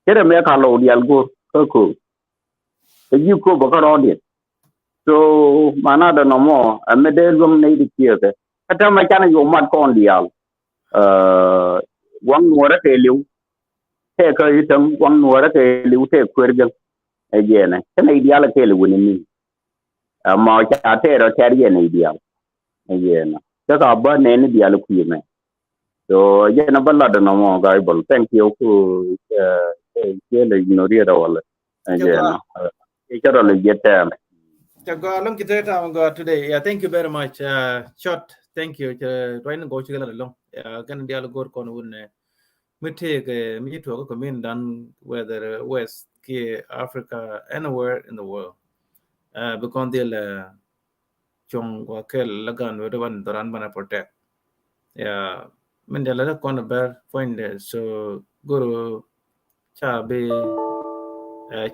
Cɛ rɛ mɛ ka lɔw dial go̱o̱r kä köök. Ɛ ji̱ köök bä kä rɔɔdiɛn. So mana dɛ nɔmɔ ɛ mɛ dee luäŋ nɛy ti ciɛ kɛ kä täämɛ canɛ yio̱w mat kɔn diaal. Waŋ nuɔrä kɛ liw tɛɛ kä i̱ täŋ waŋ nuɔrä kɛ liw tɛɛ kuer gɛŋ. Ɛ jɛɛnɛ kä nɛy diaal ɛ kɛɛl ɛ wini min. Ɛmɔ ca tɛɛr ɔ tɛɛr yɛn i̱ diaal. Ɛ yɛn ɔ cä ka bä nɛɛni diaal kui̱ mɛ. So jɛn ɔ bä lat ɛnɔ mɔ ga̱a̱c bɔl thank you ku. Cɛ lɛ ignorier ɔ walɛ. Ɛ jɛn ɔ cɛ rɔ lɛ jiɛt tɛɛr. Cɛ gɔaa lɔŋ ci tɛɛr tam gɔaa today. Yeah, thank you very much. Short thank you. Cɛ ruac ni gɔw ci kɛ lat ɛlɔŋ. Kɛn diaal go̱r kɔn wun nɛ mi tëëkɛ mi ci tuɔɔk kä community dan whether West kiɛ Africa, anywhere in the world. Bi kɔn dhil cuɔ̱ŋ wa kɛl la gan wet wan dhoran banɛ protect. Ya min dial la kɔn bɛr puɔ̱nydɛ so goro ca bi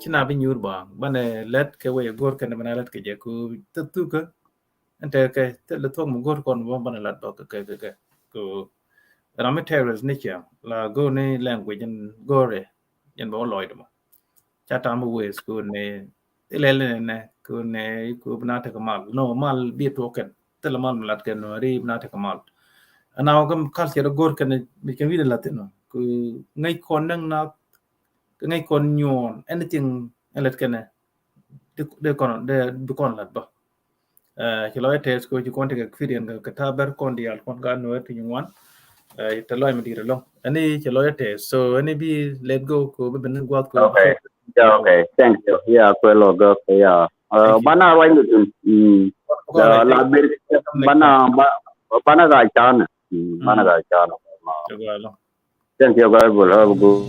ci na bi nyuur ba banɛ lɛt kɛ wec go̱r kɛn banɛ lɛt kɛ jɛ ku thuk thuk kä. Ɛn tɛkɛ thilɛ thuɔ̱k mi go̱r kɔn bä banɛ lat bä kɛ kɛ kɛ kɛ. Kɛ ram mi terrorist ni cɛ la go̱r ni language in go̱r ɛ yɛn bä wä lɔcdɛ mɔ. Ca tam bä wes kɛ wä ni ilɛl ni nɛ kɛ wä ni kɛ wä bi na tekɛ mal. No mal bi tuɔk kɛn thilɛ mal mi lat kɛn no ri bi na tekɛ mal. Ɛn a wä kɛ culture go̱r kɛn mi kɛn wi̱dɛ lat thin wä kɛ ŋäc kɔn näŋ na kɛ ŋäc kɔn nyuɔn anything ɛn lät kɛnɛ. Dee kɔn dee bi kɔn lat bä. Ci lɔc tɛth kɛ ci kɔn tekɛ experience kɛ ta̱a̱ bɛr kɔn diaal kɔn ka nuɔ̱ɔ̱r ti nyuan. Te lɔc mi di̱i̱t ɛlɔŋ ɛni ci lɔc tɛth so ɛni bi let go kɛ bi ben guath kɛ. Okay. Yeah, okay, thank you. Yeah, kuɛ lɔ gä kɛ ya. Bana ruac ni tun. La bir bana bana ka can. Bana ka can. Thank you, guys. We'll have a good.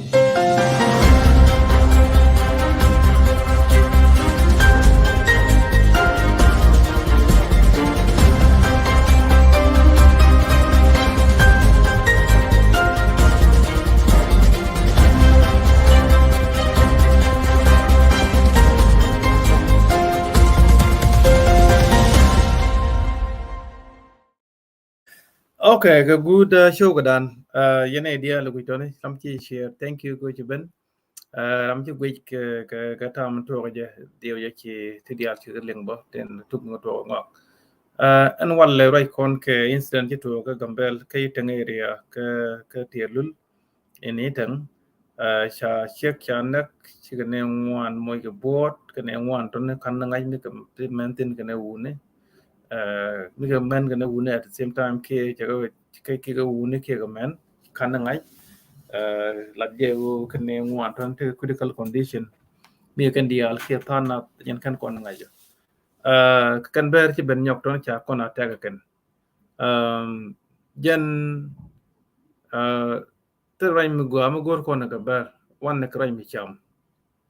Okay, kɛ guut show kɛ dan. Yɛn ɛ diaal kuc tɔni ram ci share. Thank you kuc ben. Ram ci guic kɛ kɛ kɛ tam tuɔk jɛ diɛw jɛ ci ti diaal ci liŋ bä tin tuk ŋä tuɔk ŋɔk. Ɛn wal lɛ ruac kɔn kɛ incident ci tuɔk kɛ Gambel kɛ Iteng area kɛ kɛ Tiɛlul. Ini tɛŋ ca ciek ca näk ci kɛ nɛ ŋuan moc kɛ buɔt kɛ nɛ ŋuan tɔni kan ni ŋa̱c mi kɛ mɛn thin kɛ nɛ wuni. Mi kɛ mɛn kɛ nɛ wuni at the same time kiɛ cɛ kɛ kɛ kɛ wuni kiɛ kɛ mɛn kan ni ŋa̱c. Lat jɛ wu kɛ nɛ ŋuan tɔni ti critical condition mi kɛ kɛn diaal kiɛ than na yɛn kɛn kɔn ni ŋa̱c. Kɛn bɛr ci ben nyɔk tɔni ca kɔn a tɛk kɛn. Jɛn Thil ruac mi gɔaa mi go̱o̱r kɔn kɛ bär, wanɛ kɛ ruac mi cam.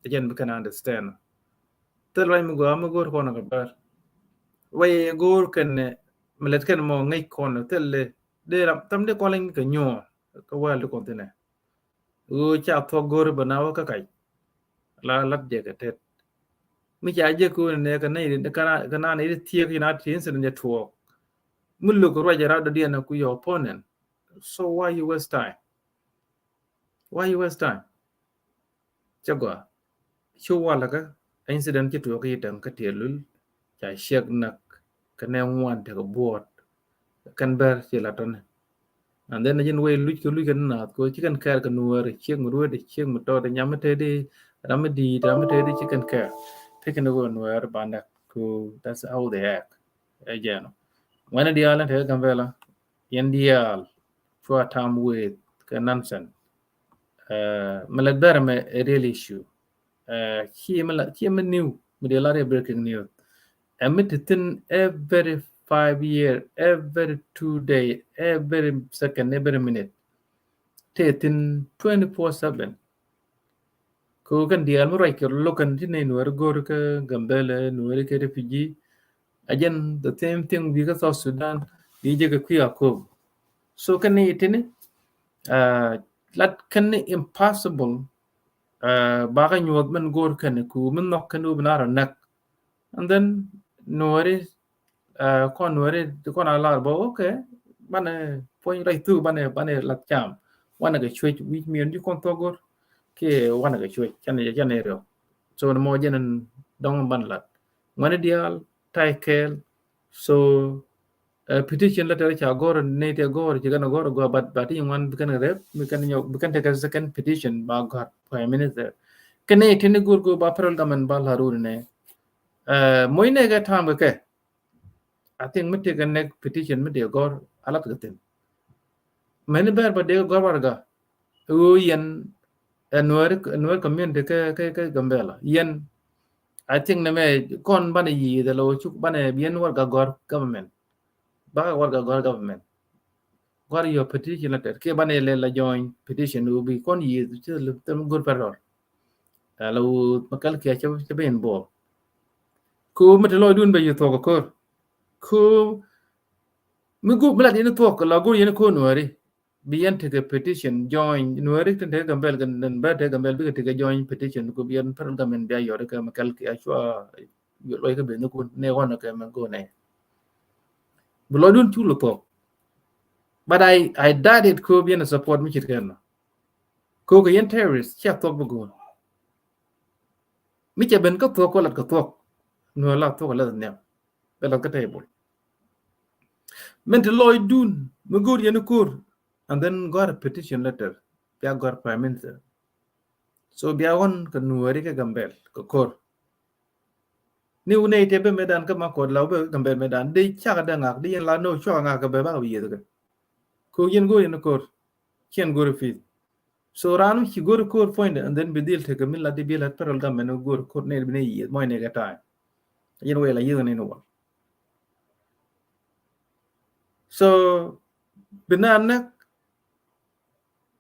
Ɛ jɛn bi kɛn understand. Thil ruac mi gɔaa mi go̱o̱r kɔn kɛ bär. Wee go̱o̱r kɛn mi lɛt kɛn mɔ ŋäc kɔn thil dee ram tham dee kɔn leny kɛ nyuɔɔn kɛ wäl di kɔn thinɛ. Ɣöö ca thuɔk go̱o̱r bä na wä kä kac. La lat jɛ kɛ tet. Mi ca jɛ ko̱o̱n nɛ kɛ nɛy kɛ naan i̱ thiek United incident jɛ tuɔɔk. Mi luk ruac ɛ rat dɔ̱diɛn ku your opponent. So why you waste time? Why you waste time? Cɛ gɔaa. Cu walɛ kä incident ci tuɔɔk i̱ täŋ kä tiɛɛl lul ca ciɛk näk kɛ nɛ ŋuan tekɛ buɔɔt. Kɛn bɛr ci la tɔni. And then jin wei luc kɛ luc kɛ ni naath ko ci kɛn kɛɛr kɛ nuɔɔri ciek mi ruet ciek mi tɔɔt nyam mi tedi ram mi diit ram mi tedi ci kɛn kɛɛr. Pekɛ ni wä nuɔɔri bandɛ ko that's how they act. Ɛ jɛn ɔ ŋuɛni diaal ni tekɛ Gambɛla yɛn diaal cua tam weth kɛ nonsense. Mi lɛ bɛr mɛ a real issue. Ci mi la ci mi new mi dee la rɛ breaking news. Ɛ mi ti thin every five year, every two day, every second, every minute. Te thin twenty four seven. Ko kɛn diaal mi ruac kɛ lo̱k kɛn ti nɛy nuɔri go̱o̱ri kä Gambɛla nuɔri kɛ refugee. A jɛn the same thing bi kä South Sudan bi jɛ kɛ kui̱ a ko̱o̱p. So kɛn ni tini lat kɛn ni impossible. Bakä nyuɔth min go̱o̱r kɛn ku min nhɔk kɛn wä bi na rɔ näk. And then nuɔri kɔn nuɔri kɔn a lar bä okay. Banɛ puɔ̱ny rɛy thuk banɛ banɛ lat cam. Wanɛ kɛ cuec wi̱c miɛn di kɔn thok go̱r kiɛ wanɛ kɛ cuec canɛ canɛ riɔk. So ni mɔ jɛn dɔŋ ban lat ŋuɛni diaal tay kɛɛl. So petition letter ca gɔr ni te gɔr ci gɛn gɔr gɔr but but in wan bi kɛn rep bi kɛn nyɔ bi kɛn te kɛ second petition ba gɔr prime minister. Kɛn ni tini go̱r go̱r ba federal government ba la runi ne. Moc nɛ kɛ tam kɛ kɛ. I think mi tekɛ nɛk petition mi dee gɔr a lat kɛ thin. Mɛni bɛr ba dee gɔr warga ɣöö yɛn ɛ nuɛri nuɛri community kɛ kɛ kɛ Gambɛla yɛn. I think nɛ mɛ kɔn banɛ yiith ɛ lɔ cuk banɛ yɛn warga gɔr government. Ba warga gɔr government. Gɔr yɔ petition la tɛt kiɛ banɛ lɛ la join petition wä bi kɔn yiëth ci lɛ them go̱r pɛr rɔr. Ala wä makal kiɛ cɛ ben bɔ. Ko mi te lɔcdun bɛ yɛ thuɔk ko̱r. Ko mi gup mi la diɛn thuɔk la go̱r yɛn ko nuɛri. Bi yɛn tekɛ petition join nuɛri tin tekɛ Gambɛl kɛ nen bɛ tekɛ Gambɛl bikɛ tekɛ join petition ko bi yɛn pɛr gamin bia yɔri kɛ makal kiɛ cua. Yot lɔc kä ben ni kun ne wan kɛ mɛ go ne. Bi lɔcdun cu lɔ thuɔk. But I I doubt it ko bi yɛn support mi cit kɛn na. Ko kɛ yɛn terrorist cia thuɔk bi go̱o̱r. Mi ca ben kä thuɔk ko lat kä thuɔk. Nu la thuɔk la nhiam. Bɛ lat kä table. Min ti lɔcdun mi go̱o̱r yɛn ko̱r and then gɔr petition letter. Bia gɔr prime minister. So bia wan kɛ nuɛri kɛ Gambɛl kɛ ko̱r. Ni wunɛ ite bɛ medan kä ma kɔt la wubɛ kä Gambɛl medan di cak dɛ ŋak di yɛn la no cua ŋak kɛ bɛ bak bi yieth kɛ. Ko yɛn go̱o̱r yɛn ko̱r. Ciɛn go̱o̱r fith. So ran mi ci go̱o̱r ko̱r point and then bi dhil tekɛ min la di bi la federal government go̱o̱r ko̱r ne bi ne yieth mɔc ne kɛ time. Yɛn wɛ la yieth ne ni wal. So bi na näk.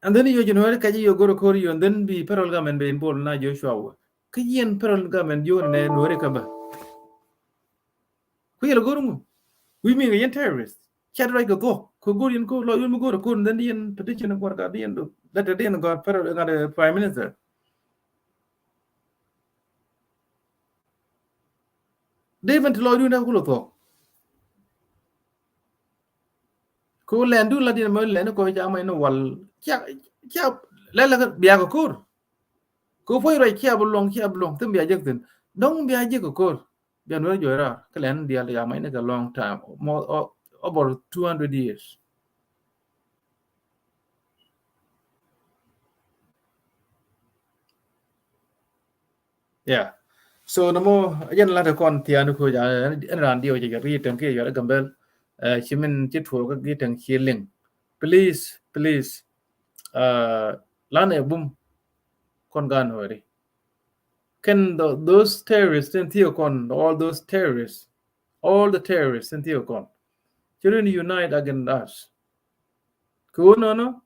And then yɔ January kac yɔ go̱r ko̱r yɔ and then bi federal government bɛ involve na Joshua wä. Kä yɛn federal government yɔ nɛ nuɔri kä bä. Ku yɛl go̱r ŋu. Wi̱i̱ mi kɛ yɛn terrorist. Cat ruac kɛ thuɔk kɛ go̱r yɛn ko̱r lɔ yɔn mi go̱r ko̱r and then yɛn petition guar ka di yɛn do. Letter di yɛn gɔr federal ŋa̱t prime minister. Dee ben ti lɔcdun dee kulɛ thuɔk. Ko lɛn dun la diɛn mɛ lɛn ko ca mɛ ni wal. Cia cia lɛlɛ biak ko̱r. Ko puɔ̱ny ruac cia bi luɔŋ cia bi luɔŋ thin bia jek thin. Dɔŋ bia jek ko̱r. Bia nuɔr juɔc rar kä lɛn dial ca mɛ ni kɛ long time more over two hundred years. Yeah. So namo jɛn lat kɔn thian ko ja en ran dio jɛ ri ten ke yɔr Gambɛl. Ci min ci tuo ka gi ten ci ling. Please, please. Lan e bum kɔn gan hori. Kɛn those terrorists in thio kɔn, all those terrorists, all the terrorists in thio kɔn. Ci rin unite against us. Ko no no.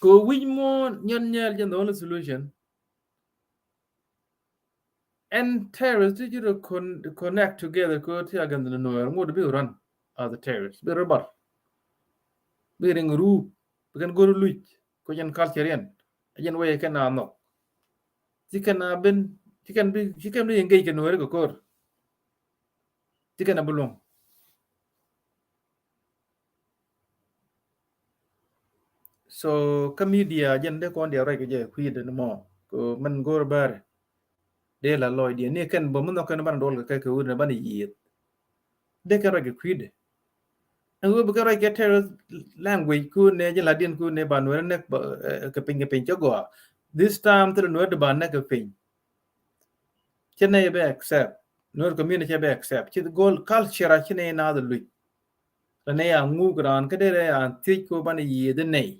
Kɛ wi̱c muɔ̱ɔ̱n nyɔn nyɛɛl jɛn the only solution. And terrorists ti ji̱ rɔ con-, connect together kɛ ti against the Nuer, ŋot bi run as the terrorists. Bi rɔ bar. Bi riŋ rup. Bi kɛn go̱r luc. Kɛ jɛn culture yɛn. A jɛn way kɛn a nhɔk. Ci kɛn a ben, ci kɛn bi, ci kɛn bi engage kɛ Nuer kɛ ko̱r. Ci kɛn a bi luɔ̱ŋ. So kä media jɛn dee kɔn diɛ ruac kɛ jɛ kui̱dɛ ni mɔ. Kɛ mɛn go̱r bäri. Dee la lɔcdiɛn ni kɛn bä mi nhɔk kɛn banɛ duɔl kɛ kɛ kɛ wut ni banɛ yieth. Dee kɛn ruac kɛ kui̱dɛ. Ɛn ɣöö bi kɛn ruac kɛ terrorist language kun ni jɛ la diɛn kun ni ba Nuɛr nɛk ba, eh, kɛ piny kɛ piny cɛ gɔaa. This time thilɛ Nuɛr di ba nɛk kɛ piny. Cɛ nɛy bɛ accept. Nuɛr community cɛ bɛ accept. Ci go̱l culture a ci nɛy naath luc. Rɛ nɛy a ŋuk raan kä dee rɛ a thiec ko banɛ yiëëdhi nɛy.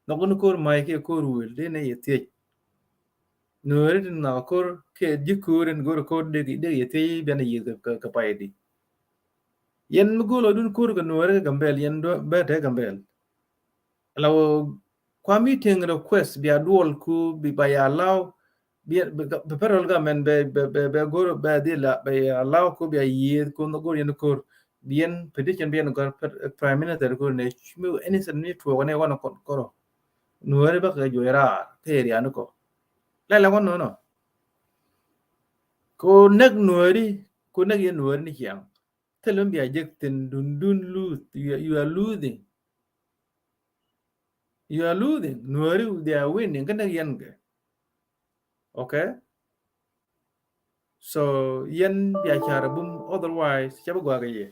Nhɔk ni ko̱r ma̱y kiɛ ko̱r wël dee nɛy yɛ thiec. Nuɛri tin nhɔk ko̱r kiɛ ji̱ ko̱r in go̱r ko̱r dee, dee yɛ thiec bianɛ yiëëdhi kɛ, kɛ pay di. Yɛn mi go̱l ɔ dun ko̱r kɛ Nuɛri kɛ Gambɛl, yɛn bɛ te Gambɛl. La wä kua meeting request bia duɔl ku bi ba ya allow, bi, bi, bi federal government bɛ, bɛ, bɛ, bɛ go̱r bɛ dhil la bɛ ya allow ku bia yiëëth ku go̱r yɛn ko̱r, bi yɛn petition bi yɛn gɔr pre-, prime minister ku ne mi anything ni tuɔk ne wan kɔn kɔrɔ. Nuɛri bä kɛ juɔc raar kɛ area ni kɔ. Lɛ lɛ wan nɔnɔ. Ko näk Nuɛri, ko näk yɛn Nuɛri ni ciaŋ. Thil mi bia jek thin dun dun lose. You are, you are losing. You are losing. Nuɛri, they are winning. Kä näk yɛn kɛ. Okay? So yɛn bia car bum, otherwise cɛ bi gɔaa kɛ yɛ.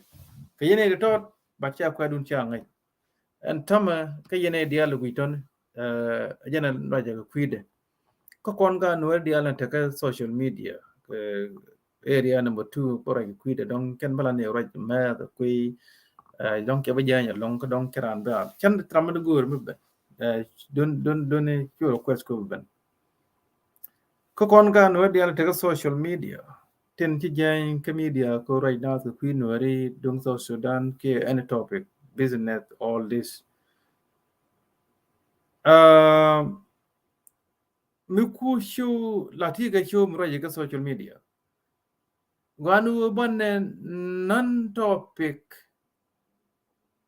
Kɛ yɛn ɛ di tɔt, but ca kuɛ dun ca ŋäc. Ɛn tämɛ kä yɛn ɛ diaal guic tɔn, eh, jɛn ɛ ruac kɛ kui̱dɛ. Kä kɔn ka Nuɛri diaal ni tekä social media, eh, area number two, bä ruac kɛ kui̱dɛ dɔŋ kɛn bä la ni ruac mɛth kui̱, eh, dɔŋ kɛ bä jɛny alɔŋ kä dɔŋ kɛ raan bä al. Cɛn tram mi di go̱o̱r mi bɛ, eh, dun, dun, dun ni cu request ko bä ben. Kä kɔn ka Nuɛri diaal tekä social media. Tin ci jɛny kä media ko ruac naath kɛ kui̱ Nuɛri duŋ South Sudan kiɛ any topic, business, all this. Uh, mi ku show la ti kɛ show mi ruac kɛ social media. Guan wä banɛ non topic,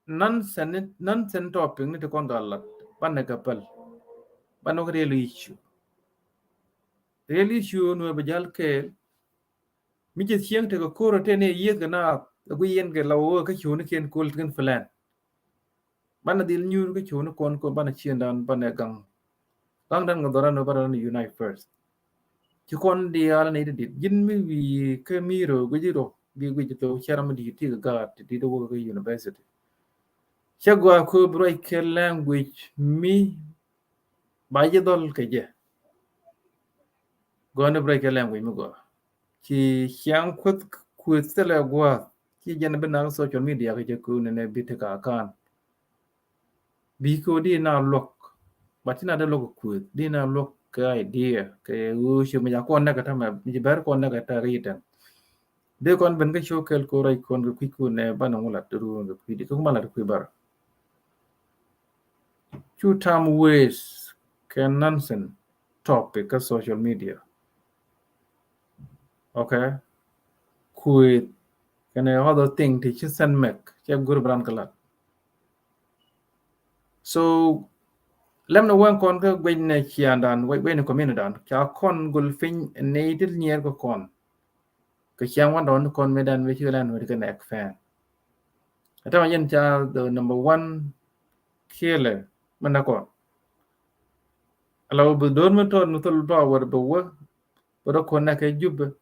non sen, non sen topic ni ti kɔn ka lat banɛ ka päl. Banɛ wä real issue. Real issue Nuɛr bɛ jal kɛɛl. Mi jɛ cieŋ tekɛ ko̱r tɛ ni yieth kɛ na a gui yɛn kɛ la wä kä cuni kiɛn kol kɛn plan. Banɛ dhil nyuur kä cuni kɔn kɔn banɛ ciendan banɛ gaŋ. Gaŋdan kɛ dhɔran banɛ unite first. Ci kɔn diaal ni ti dit. Ji̱n mi wi̱i̱ kä mi rɔ guic rɔ bi guic thok cɛr mi di̱i̱t ti kɛ gaat ti dit wä kä university. Cɛ gɔaa ko bi ruac kɛ language mi ba ji̱ dhɔl kɛ jɛ. Gɔaa ni bi ruac kɛ language mi gɔaa. Ci ciaŋ kueth, kueth thilɛ gua̱a̱th. Ci jɛn bi nak social media kɛ jɛ ko ni nɛ bi ti ka kan. Bi ko di na luɔk. Ba ti na de luɔk kueth. Di na luɔk kɛ idea. Kɛ ɣöö ci mi ja kɔn nɛ kɛ tamɛ. Mi ci bɛr kɔn nɛ kɛ ta ritɛn. Dee kɔn ben kä show kɛl ko ruac kɔn kɛ kui̱ ko nɛ banɛ ŋu lat ruun kɛ kui̱ di. Kɛ ŋu ma lat kui̱ bar. Cu tam waste kɛ nonsense topic kä social media. Okay. Kueth kɛnɛ other thing ti ci sen mɛk cɛ go̱r bi ran kɛ lat. So lɛm ni wɛn kɔn kä guec ni ciandan, guec, guec ni community dan ca kɔn gul piny ni ti nyier kä kɔn. Kɛ ciaŋ wan dɔn kɔn mi dan mi ci lɛn wet kɛ nɛk fɛn. Ɛ tɛmɛ yɛn ca the number one killer mi nɛ kɔn. Ala wä bi do̱r mi tɔt mi thol ba wär bɛ wä bɛ dɔ kɔn nɛk kɛ Jubɛ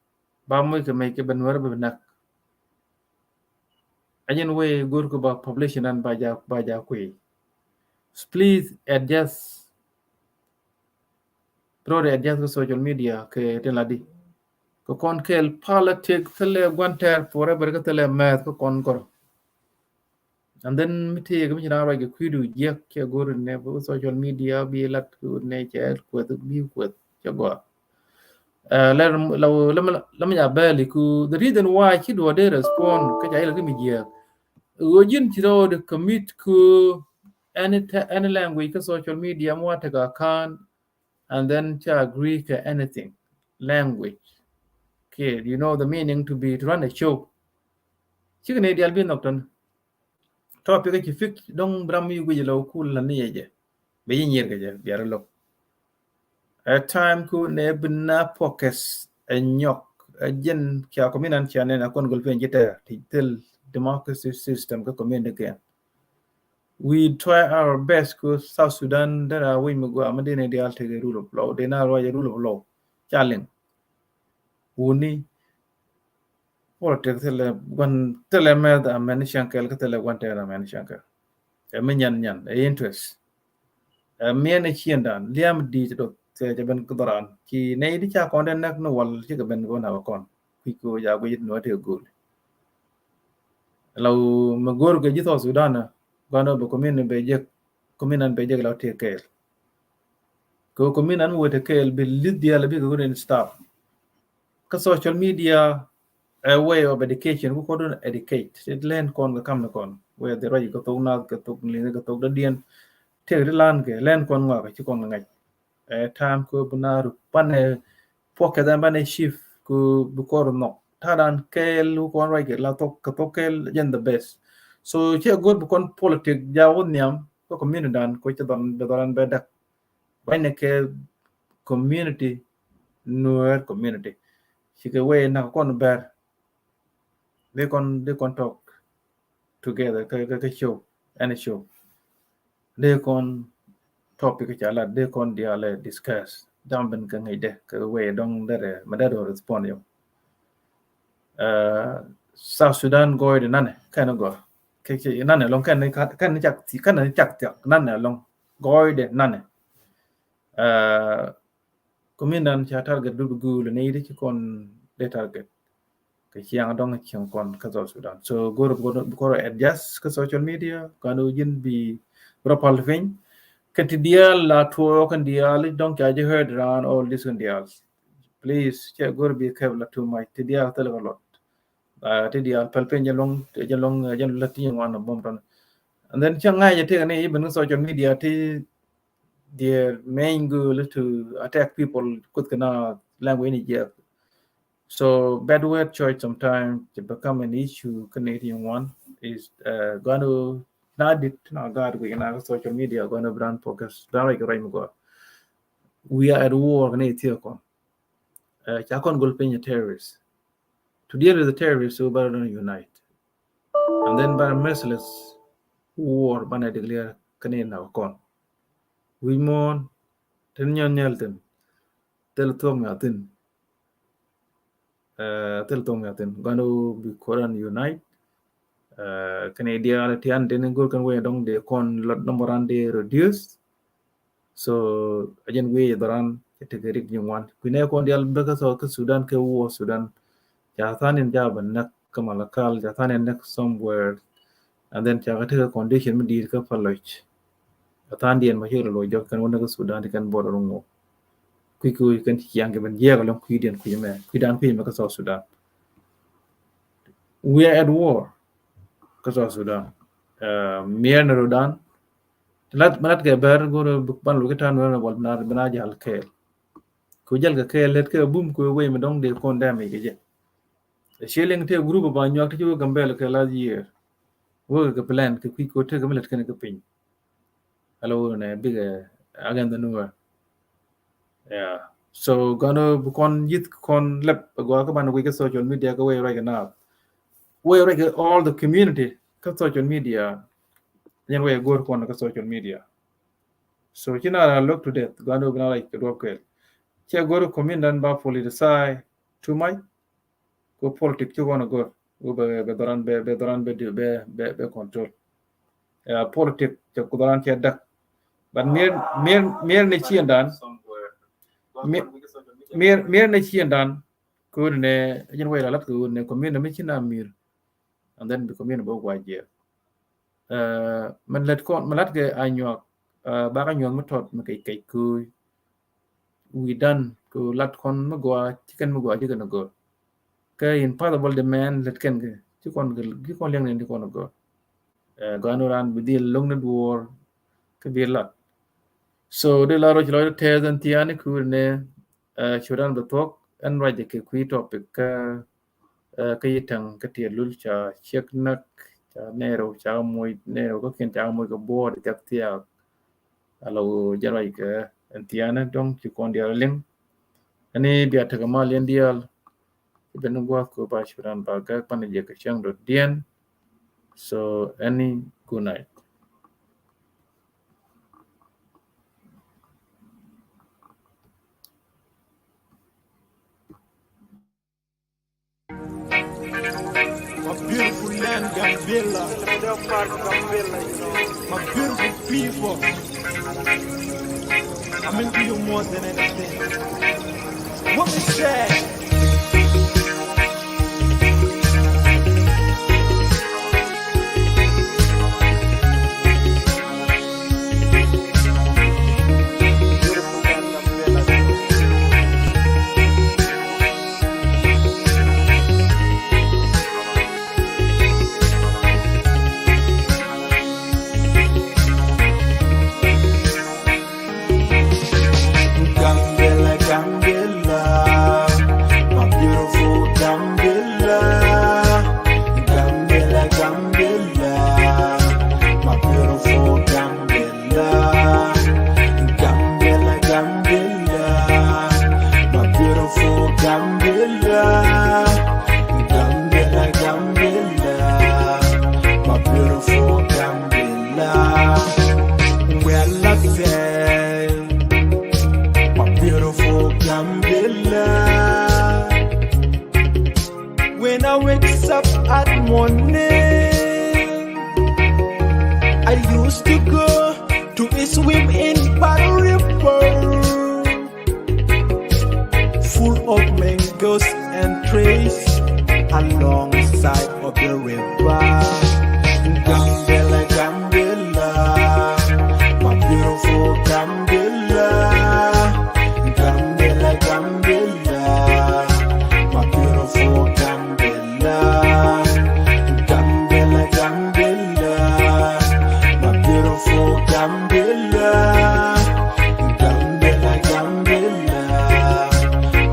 ba moc kɛ mec kɛ ben wär bɛ nɛk. A jɛn wee go̱r kɛ ba population dan ba ja, ba ja kui̱. Please adjust. Bro, adjust kɛ social media kɛ tin la di. Kɛ kɔn kɛl politic thilɛ guan tɛr forever kɛ thilɛ mɛth kɛ kɔn kɔr. And then mi tëë kɛ mi ci na ruac kɛ kui̱du jiɛk kɛ go̱r nɛ bä social media bi lat kɛ go̱r nɛ cɛ kueth bi kueth cɛ gɔa. Uh, lɛ, lɛ, lɛ mi ja bɛɛli ku the reason why ci duɔ dee respond kɛ ca ilɛ kɛ mi jiɛk. Ɣöö ji̱n ci rɔɔdɛ commit ku any, any language kä social media, mi wa tekɛ account, and then ca agree kɛ anything, language, kɛ, you know, the meaning to be, to run a show. Cikɛ ni dial bi nhɔk tɔn. Topic ci fix dɔŋ bram mi guic lɔ kul la ni yɛ jɛ. Bɛ yi nyir kɛ jɛ, biar lɔ. Ɛ time ku nɛ bi na focus ɛ nyɔk, ɛ jɛn kia community, cia nɛ na kɔn gul pen jitɛ ti thil democracy system kä community kɛn. We try our best ku South Sudan dera wi̱i̱ mi gua mi dini dial tege rule of law, dina ruaja rule of law. Ca liŋ. Wuni politics thilɛ gua̱n, thilɛ mɛth a mɛn cɛŋ kɛl kä thilɛ gua̱n tɛɛr a mɛn cɛŋ kɛl. Ɛ mi nyan nyan, ɛ interest. Ɛ miɛn ɛ ciëndan liam di̱i̱t dɔth cɛ, cɛ ben kä dhɔran ci nɛy di ca kɔn dee näk ni wal cikɛ ben kɛ wä nak kɔn. Kui̱ kɛ wä ca guic ni wä tëë go̱o̱l. Law mɛ go̱o̱r kɛ ji̱ South Sudan ɛ gua̱n wä bɛ community bɛ jek, community bɛ jek law tëë kɛɛl. Kɛ wä community mi wä tëë kɛɛl bi li̱th diaal bi kɛ wä ni stop. Kä social media a way of education, ku kɔdun educate. It learn kɔn kɛ kam ni kɔn. Where the right kɛ thok nath, kɛ thok liŋ, kɛ thok dadiɛn. Tëë di lan kɛ learn kɔn ŋɔak kɛ ci kɔn kɛ ŋa̱c. Ɛ time kɛ bi na ru panɛ puɔk kɛ dhan banɛ shift ku bi kɔr nhɔk. Ta̱a̱ dan kɛɛl ku kɔn ruac kɛ la thok, kɛ thok kɛɛl jɛn the best. So cɛ go̱r bi kɔn politic ja wä nhiam kɛ community dan ku cɛ dhɔran, bɛ dhɔran bɛ dak. Banɛ kɛ community, Nuer community. Cikɛ wee nak kɔn bɛr. Dee kɔn, dee kɔn talk together kä, kä, kä show, any show. Dee kɔn topic ca lat, dee kɔn diaal ɛ discuss. Dam ben kä ŋäcdɛ kä wee dɔŋ derɛ mɛ dee dɔ respond yɔ. Ɛ, South Sudan gɔɔydɛ nanɛ kɛn gɔr. Kɛ, kɛ nanɛ lɔŋ kɛn, kɛn cak, kɛn cak thiak nanɛ lɔŋ gɔɔydɛ nanɛ. Ɛ, Community dan ca target dudu guul ni di ci kɔn de target. Kɛ ciaŋ dɔŋ ciaŋ kɔn kä South Sudan. So go̱r, go̱r, go̱r adjust kä social media, kanu jin bi rɔ pal piny. Kɛ ti diaal la tuɔ, kɛ diaal dɔŋ ca jɛ heard around all this kɛ diaal. Please, cɛ go̱r bi kɛp la too much. Ti diaal thil kɛ lot. Uh, ti diaal pal piny jɛ lɔŋ, jɛ lɔŋ, jɛ lɔŋ la ti ŋuan na bom tɔn. And then cɛ ŋa̱c jɛ tëk ni even social media ti their main goal is to attack people kuth kɛ na language ni jiɛk. So bad word choice sometimes to become an issue kä ni ti ŋuan is, uh, gonna na dit na gaat wi̱i̱ na social media gonna brand focus dan rɛy kɛ rɛy mi gɔa. We are at war kɛ ni ti kɔn. Uh, ca kɔn gol piny terrorist. To deal with the terrorists, we better unite. And then better merciless war banɛ declare kɛ ni na kɔn. Wi̱i̱ muɔ̱ɔ̱n tin nyɔn nyɛl tin thil thuɔ̱k mi a thin. Ɛ, thil thuɔ̱k mi a thin gɔn wä bi koran unite. Ɛ, kɛn idial ti an tin go̱r kɛn wee dɔŋ de kɔn lot number an de reduce. So a jɛn wee dhɔran kɛ tekɛ rik ni ŋuan kuinɛ kɔn dial bɛ kä South kä Sudan kɛ wä Sudan. Ca than in jaba näk kä Malakal, ca than in näk somewhere. And then ca kɛ tekɛ condition mi di̱i̱t kä Paloc. A than diɛn ma cɛ rɛ lo jɔk kɛn wä näk kä Sudan ti kɛn border ŋu. Kui̱ kui̱ kɛn ci ciaŋ kɛ ben jiɛk alɔŋ kui̱ diɛn kui̱ mɛ, kui̱ dan kui̱ mɛ kä South Sudan. We are at war kä South Sudan. Uh, miɛr ni rodan. Lat, lat kɛ bɛr go̱r ban lo kɛ tan wɛr bɔl bina, bina jal kɛɛl. Ku jal kɛ kɛɛl lɛt kɛ bum ku wee mi dɔŋ de kɔn dɛm ikɛ jɛ. Ɛ ciɛ liŋ tëë group ba nyuak ti ci wä Gambɛl kɛ last year. Wä kɛ plan kɛ kui̱ ko tëë kɛ mi lɛt kɛn kɛ piny. Alo wä nɛ bikɛ against the Nuer. Yeah. So gɔn bi kɔn yith kɔn lɛp gɔa kä ban wi̱i̱ kä social media kä wee ruac kɛ naap. Wee ruac kɛ all the community kä social media. Yɛn wee go̱r kɔn kä social media. So ci na ra look to death gɔn bi na ruac kɛ duɔp kɛɛl. Cɛ go̱r community dan ba politicize too much. Ko politic ci kɔn a gör wä bɛ, bɛ dhɔran bɛ, bɛ dhɔran bɛ, bɛ, bɛ, bɛ control. Ya politic cɛ ku dhɔran cɛ dak. But mir, mir, mir ni cien dan. Mir, mir, mir ni cien dan. Ko ne jin wei la lat ko ne ko mir na mi cin a mir. And then bi ko mir bo gwa jɛ. Ɛ, mɛn lät kɔn, mɛn lät kɛ a nyuak, ɛ, bak a nyuak mi tɔt mi kɛc kɛc kööc. Wi̱i̱ dan kɛ lat kɔn mi gɔaa, ci kɛn mi gɔaa, ci kɛn a gɔaa. Kɛ in path a bɔl di mɛn lät kɛn kɛ, ci kɔn kɛ, ci kɔn liɛŋ ni, ci kɔn a gɔaa. Ɛ, gɔaa ni ran bi dhil lo̱ŋ ni duɔɔr, bi lat. So di la ruac lɔcdä tɛth ɛn thiaani kuuri ni, eh, cudan bɛ thuɔ̱k ɛn ruac kɛ kui̱ topic kä, eh, kä yi täŋ kä tiɛt lul ca ciek näk ca nɛɛrɛw ca moc nɛɛrɛw kä kiɛn ca moc kɛ buɔɔt jak thiaak. Ala wä jɛn ruac kɛ ɛn thiaani dɔ̱ŋ ci kɔn diaal liŋ. Ɛn i̱ bia tekɛ mal yɛn diaal. Ci ben ni gua̱a̱th kɛ ba cudan ba gak pan jɛ kɛ cäŋ dɔ̱diɛn. So, any good night. My beautiful land, Gambela. My beautiful people. I'm into you more than anything. What we say? Gambela, Gambela, my beautiful Gambela. Gambela, Gambela, my beautiful Gambela. Gambela, Gambela, my beautiful Gambela. Gambela, Gambela, my beautiful Gambela. Well, I say, my beautiful Gambela. When I wakes up at morning, I used to go to a swim in Paru River, full of mangoes and trees alongside of the river. Gambela, Gambela, my beautiful Gambela. Gambela, Gambela, my beautiful Gambela. Gambela, Gambela, my beautiful Gambela. Gambela, Gambela,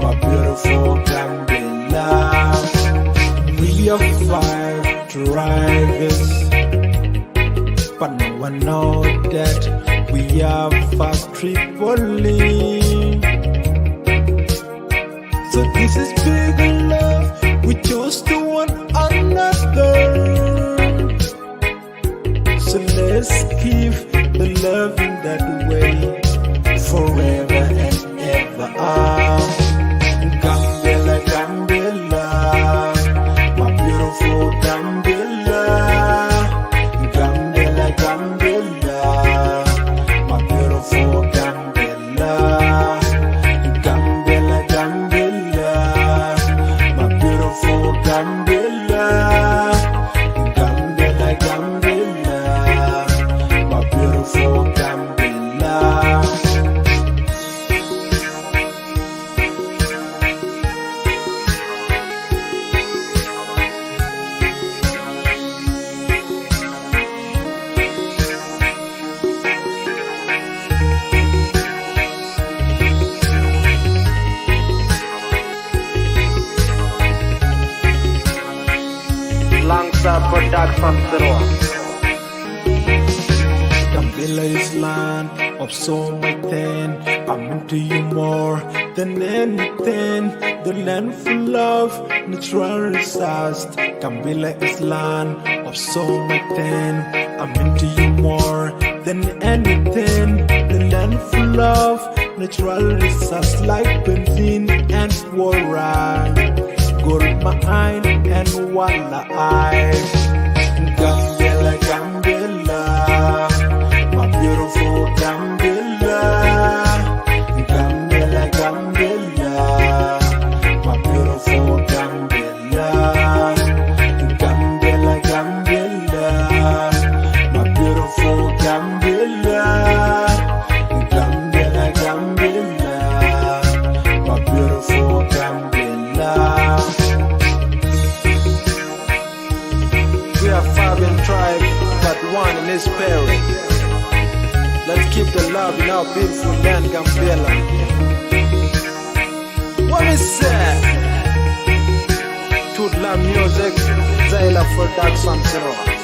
my beautiful Gambela. We are five tribes, but no one know that we are five Tripoli. So this is big love we chose to one another. So let's keep the love in that way forever and ever. Ah, Gambela, Gambela, my beautiful Gambela. Gambela, Gambela, my beautiful Gambela. Gambela, Gambela, my beautiful Gambela. Gambela, Gambela, my beautiful Gambela. Langsa Production Zero. Gambela is land of so much thing. I'm into you more than anything. The land full of natural resource. Gambela is land of so much thing. I'm into you more than anything. The land full of natural resource like benzene and water. Gold mine and walleye. Gambela, Gambela, my beautiful Gambela. Gambela, Gambela, my beautiful Gambela. Gambela, Gambela, my beautiful Gambela. Gambela, Gambela, my beautiful Gambela. We are five in tribe, but one in spirit. Let's keep the love in our beautiful land, Gambela. What is that? Tut Love Music, Zayla Production, zero.